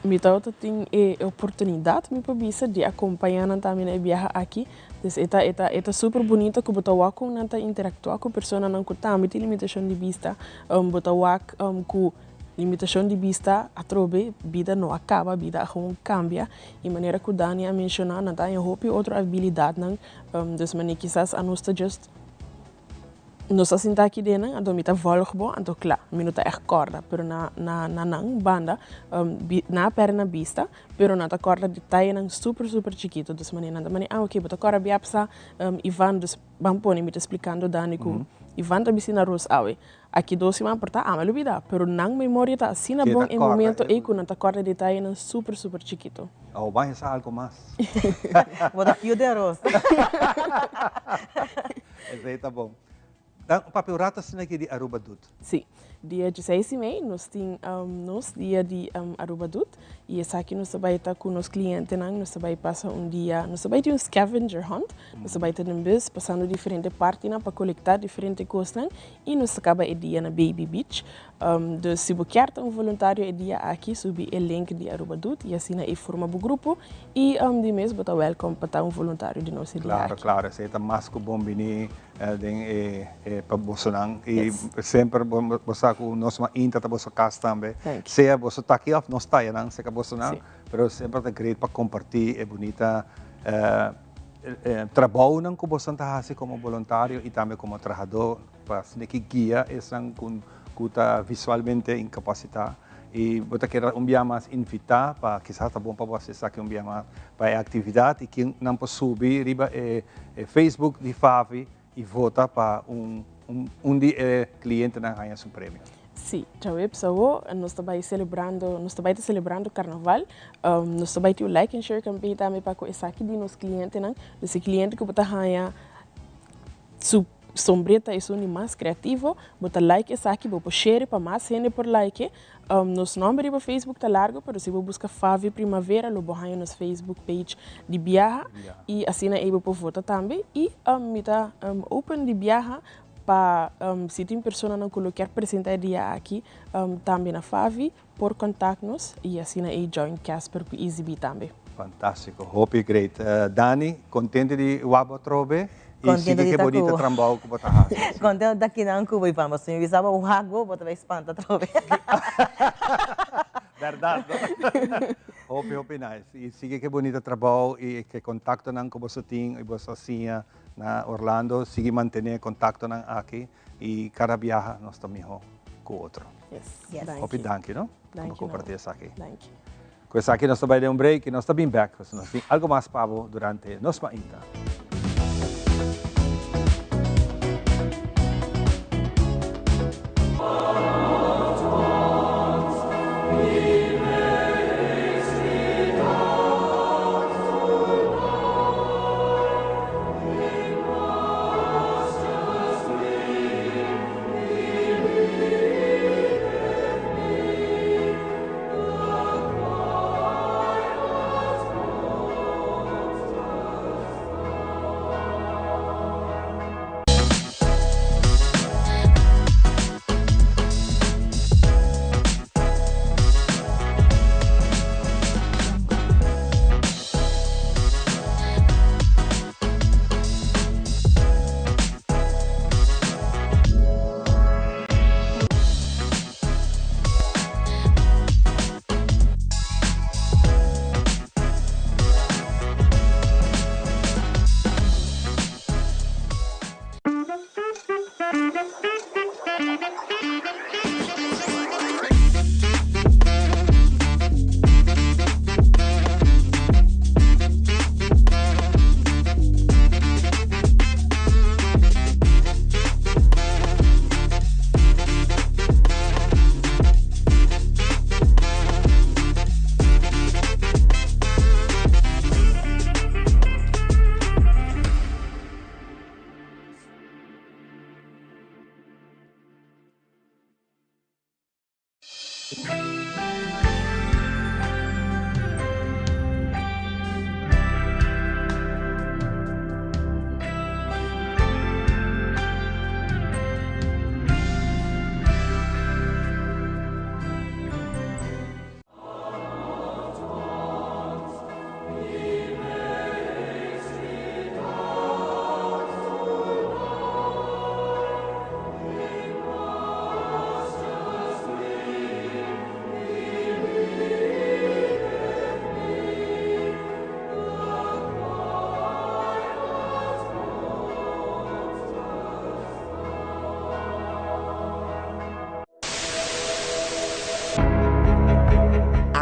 mi tabata tin e oportunidad, mi por bisa, di acompaña nan tambe na e biaha aki. Dus e ta, e ta, e ta super bunita cu bo ta wak con nan ta interactua cu personanan cu tambe tin limitacion di bista. Bo ta wak cu Limitacion di bista atrobe, bida no a caba, bida a gewoon cambia. Y manera cu Dani a menciona, nan ta haña hopi otro habilidadnan. Dus mane kisas anos ta just nos ta sinta aki den nan, anto mi ta volg bo, anto cla, mi no ta echt corda. Pero na na na nan banda, nan a perde nan bista, pero nan ta corda detayenan super super chikito. Dus mane nan ta mane, ah ok, bo ta corda biapsa Ivan, dus ban pone mi ta splicando Dani cu Ivan ta bisti na ros awe. Aki dos siman por ta ama lubida, pero nan memoria ta asina bon e momento ei ku nan ta kòrda detayenan super super chikito. Oh, ban hesa algo mas. Bo ta fiu den ros. Esei ta bon. Dan papia un rato asina aki di Aruba Doet. Sí. Dia dieseis di mei nos tin nos dia di Aruba Doet y esaki nos ta bay ta cu nos clientenan, nos ta bay pasa un dia, nos ta bay tin un scavenger hunt, nos ta bay ta den bus pasando diferente partinan pa colecta diferente cosnan y nos ta caba e dia na Baby Beach. Dus si bo kier ta un voluntario e dia aki subi e link di Aruba Doet y asina e forma bo grupo y di mes bo ta welcome pa ta un voluntario di nos e dia Claro, aki. claro, esey ta mas cu bon bini den e pa bosonan y semper bo sa cu nos mainta ta boso cas tambe sea boso ta aki of nos ta ayanan cerca bosonan pero semper ta great pa comparti e bunita trabounan cu bosonan ta haci como boluntario y tambe como trahador pa asina ki guia esnan cu ta visualmente incapacita y bo ta keda un bia mas invita pa kisas ta bon pa bo haci esaki un bia mas pa e actividad y ken nan por subi riba e Facebook di Favi y vota pa un un di e clientenan haya su premio. Sí, djaweps awo nos ta bay celebrando, nos ta bay ta celebrando carnaval, nos ta bay tin un like and share campaign tambe pa cu esaki di nos clientenan, dus e cliente cu bo ta haya su Sombre ta esun di mas creativo, bo ta like esaki, bo por share pa mas hende por like. Nos nomber riba Facebook ta largo, pero si bo busca Favi Primavera lo bo haña nos Facebook page di biaha y asina ey bo por vota tambe. Y mi ta open di biaha pa si tin personanan cu lo kier presenta e dia aki tambe na Favi por contact nos y asina ey join Casper cu Easy B tambe. Fantastico, hopi great. Dani, contento di wak bo atrobe y Contento sigui di ke ta bonita cu bo. trambao cu bo ta haci. Contento di ta kinan cu bo Ivan, pasobra mi bisa bo wak bo, bo ta bay spanta atrobe. Berdad no? Hopi hopi nice y sigui ke bonita trabao y ke contactonan cu boso tin y boso a siña na Orlando, sigui mantene contactonan aki Y cada biaha nos ta miho cu otro. Yes. Yes. Hopi danki, no? Danki, Pa comparti esaki. Danki. Cu esaki nos ta bay den un break y nos ta bin back. Pasobra nos tin algo mas pa bo durante nos mainta.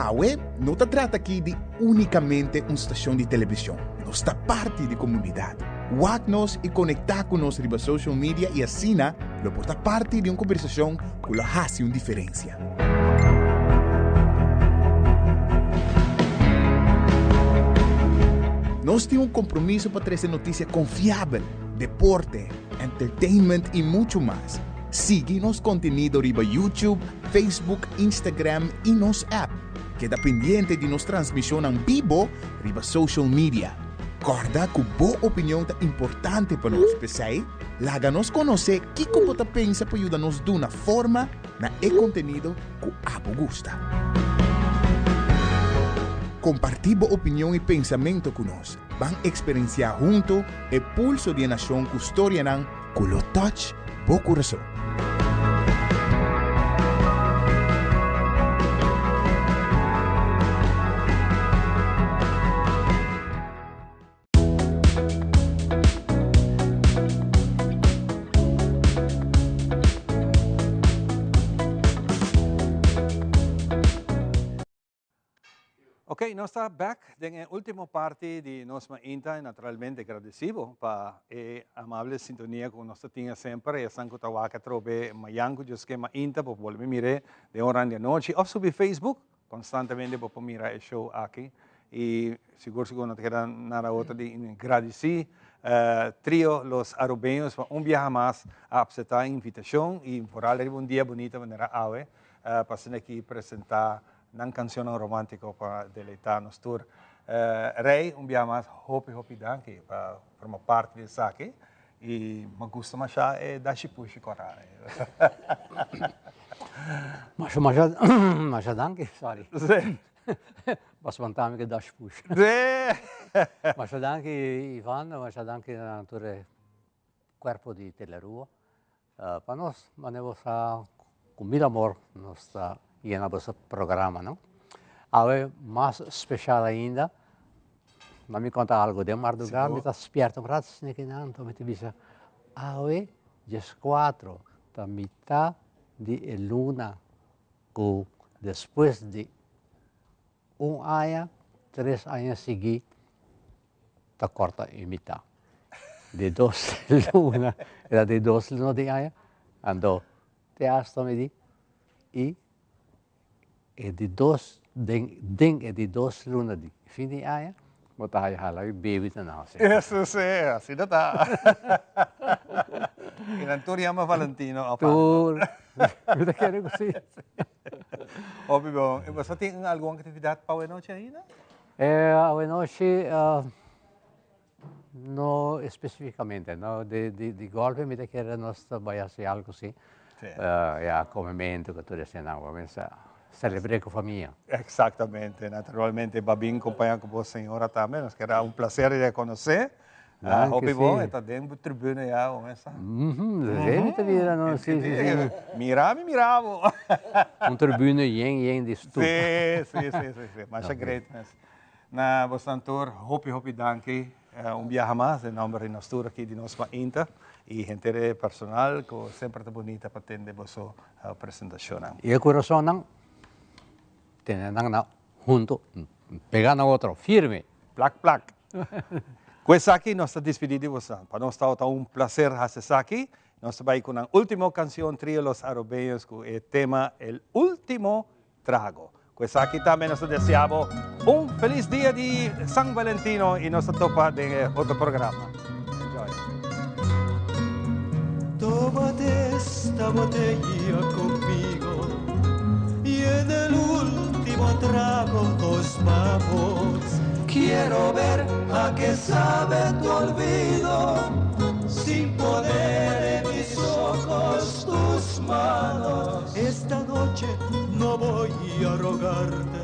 Awe no ta trata aki di únikamente un stashon di televishon. Nos ta parti di komunidat. Wak nos i konektá ku nos riba social media i asina lo por ta parti di un kombersashon ku lo hasi un diferensia. Nos tin un kompromiso pa trese notisia konfiabel, deporte, entertainment i muchu mas. Sigui nos kontenido riba YouTube, Facebook, Instagram i nos app. Keda pendiente di nos transmishonnan bibo riba social media. Kòrda ku bo opinion ta importante pa nos, p'esei laga nos konosé kiko bo ta pensa pa yuda nos duna forma na e kontenido ku abo gusta. Kompartí bo opinion i pensamentu ku nos. Ban eksperensiá huntu e pulso di e nashon ku storianan ku lo touch bo kurason. Ok, nos ta bek den e ultimo parti di nos mainta y naturalmente gradecibo pa e amable sintonia cu nos ta tin semper y esnan cu ta wak atrobe mayan cu Dios ke mainta bo por bolbe mire den oran di anochi of subi Facebook constantemente bo por mira e show aki y sigur sigur no ta keda nada otro di gradici Trio Los Arubeños pa un biaha mas a acepta e invitacion y vooral riba un dia bunita manera awe pa asina aki presenta Nan cancionnan romantico pa deleita nos tur. Rey, un bia mas hopi hopi danki pa forma parti di esaki y mi gusta masha e dashi pushi cora. Masha masha masha danki, sorry. Sí. Bo a spanta mi cu dashi pushi. Sí. Masha danki Ivan, masha danki na tur e cuerpo di Telearuba. Pa nos, manera bo sa, ku mil amor nos ta yena boso programanan. Awe mas speshal ainda, na mi konta algu, den mardugá mi ta spierta un rato asina kinan, anto mi ta bisa, awe dieskuatro ta mitá di e luna ku despues di un aña, tres aña sigui ta corta e mitad. Di dos luna, era di dos luna di aña, anto te hasta mi di, y e di dos, den, den e di dos luna di fin di aña, bo ta haya hala e baby ta nace. Eso si, asina ta. Y nan tur yama Valentino of algo. Tur, mi ta kere cu si. Hopi bon. Y boso tin algun actividad pa awe nochi ainda? Awenochi no especificamente, no, di golpe mi ta kere nos ta bai haci algo si, ya comemento cu tur esnan, bo mester celebre cu famia. Exactamente, naturalmente Babin compaña cu bo señora tambe, nos kere un placer di conoce, hopi bon, e ta den bo tribuna ya bo mester. Mi ta mira no, si si si. Mira mi mira bo. Un tribuna yen yen di stoel. Si si si si, masha great mes. Na bosnan tur, hopi hopi danki un biaha mas den nomber di nos tur aki di nos mainta y henter e personal cu semper ta bunita pa tende boso presentacionnan. Y e curasonnan tene nan na hunto, pega na otro, firme. Plak plak. Cu esaki nos ta dispidi di bosnan. Pa nos tabata un placer haci esaki. Nos ta bay cu nan ultimo cancion Trio Los Arubeños cu e tema El Ultimo Trago. Cu esaki tambe nos ta desea bo un feliz dia di San Valentino y nos ta topa den e otro programa. Enjoy. Tómate esta botella conmigo. trago nos vamos. Quiero ver a qué sabe tu olvido sin poner en mis ojos tus manos. Esta noche no voy a rogarte.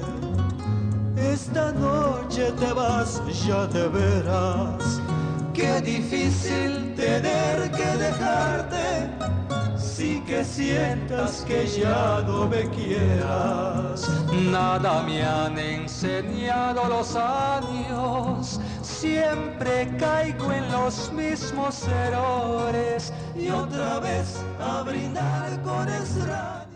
Esta noche te vas, ya te verás. Qué difícil tener que dejarte sin que sientas que ya no me quieras. Nada me han enseñado los años, siempre caigo en los mismos errores y otra vez a brindar con extraños.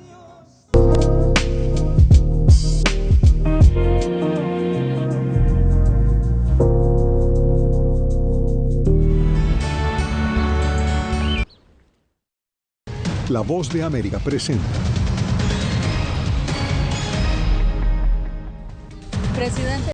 La Voz de América presenta. Presidente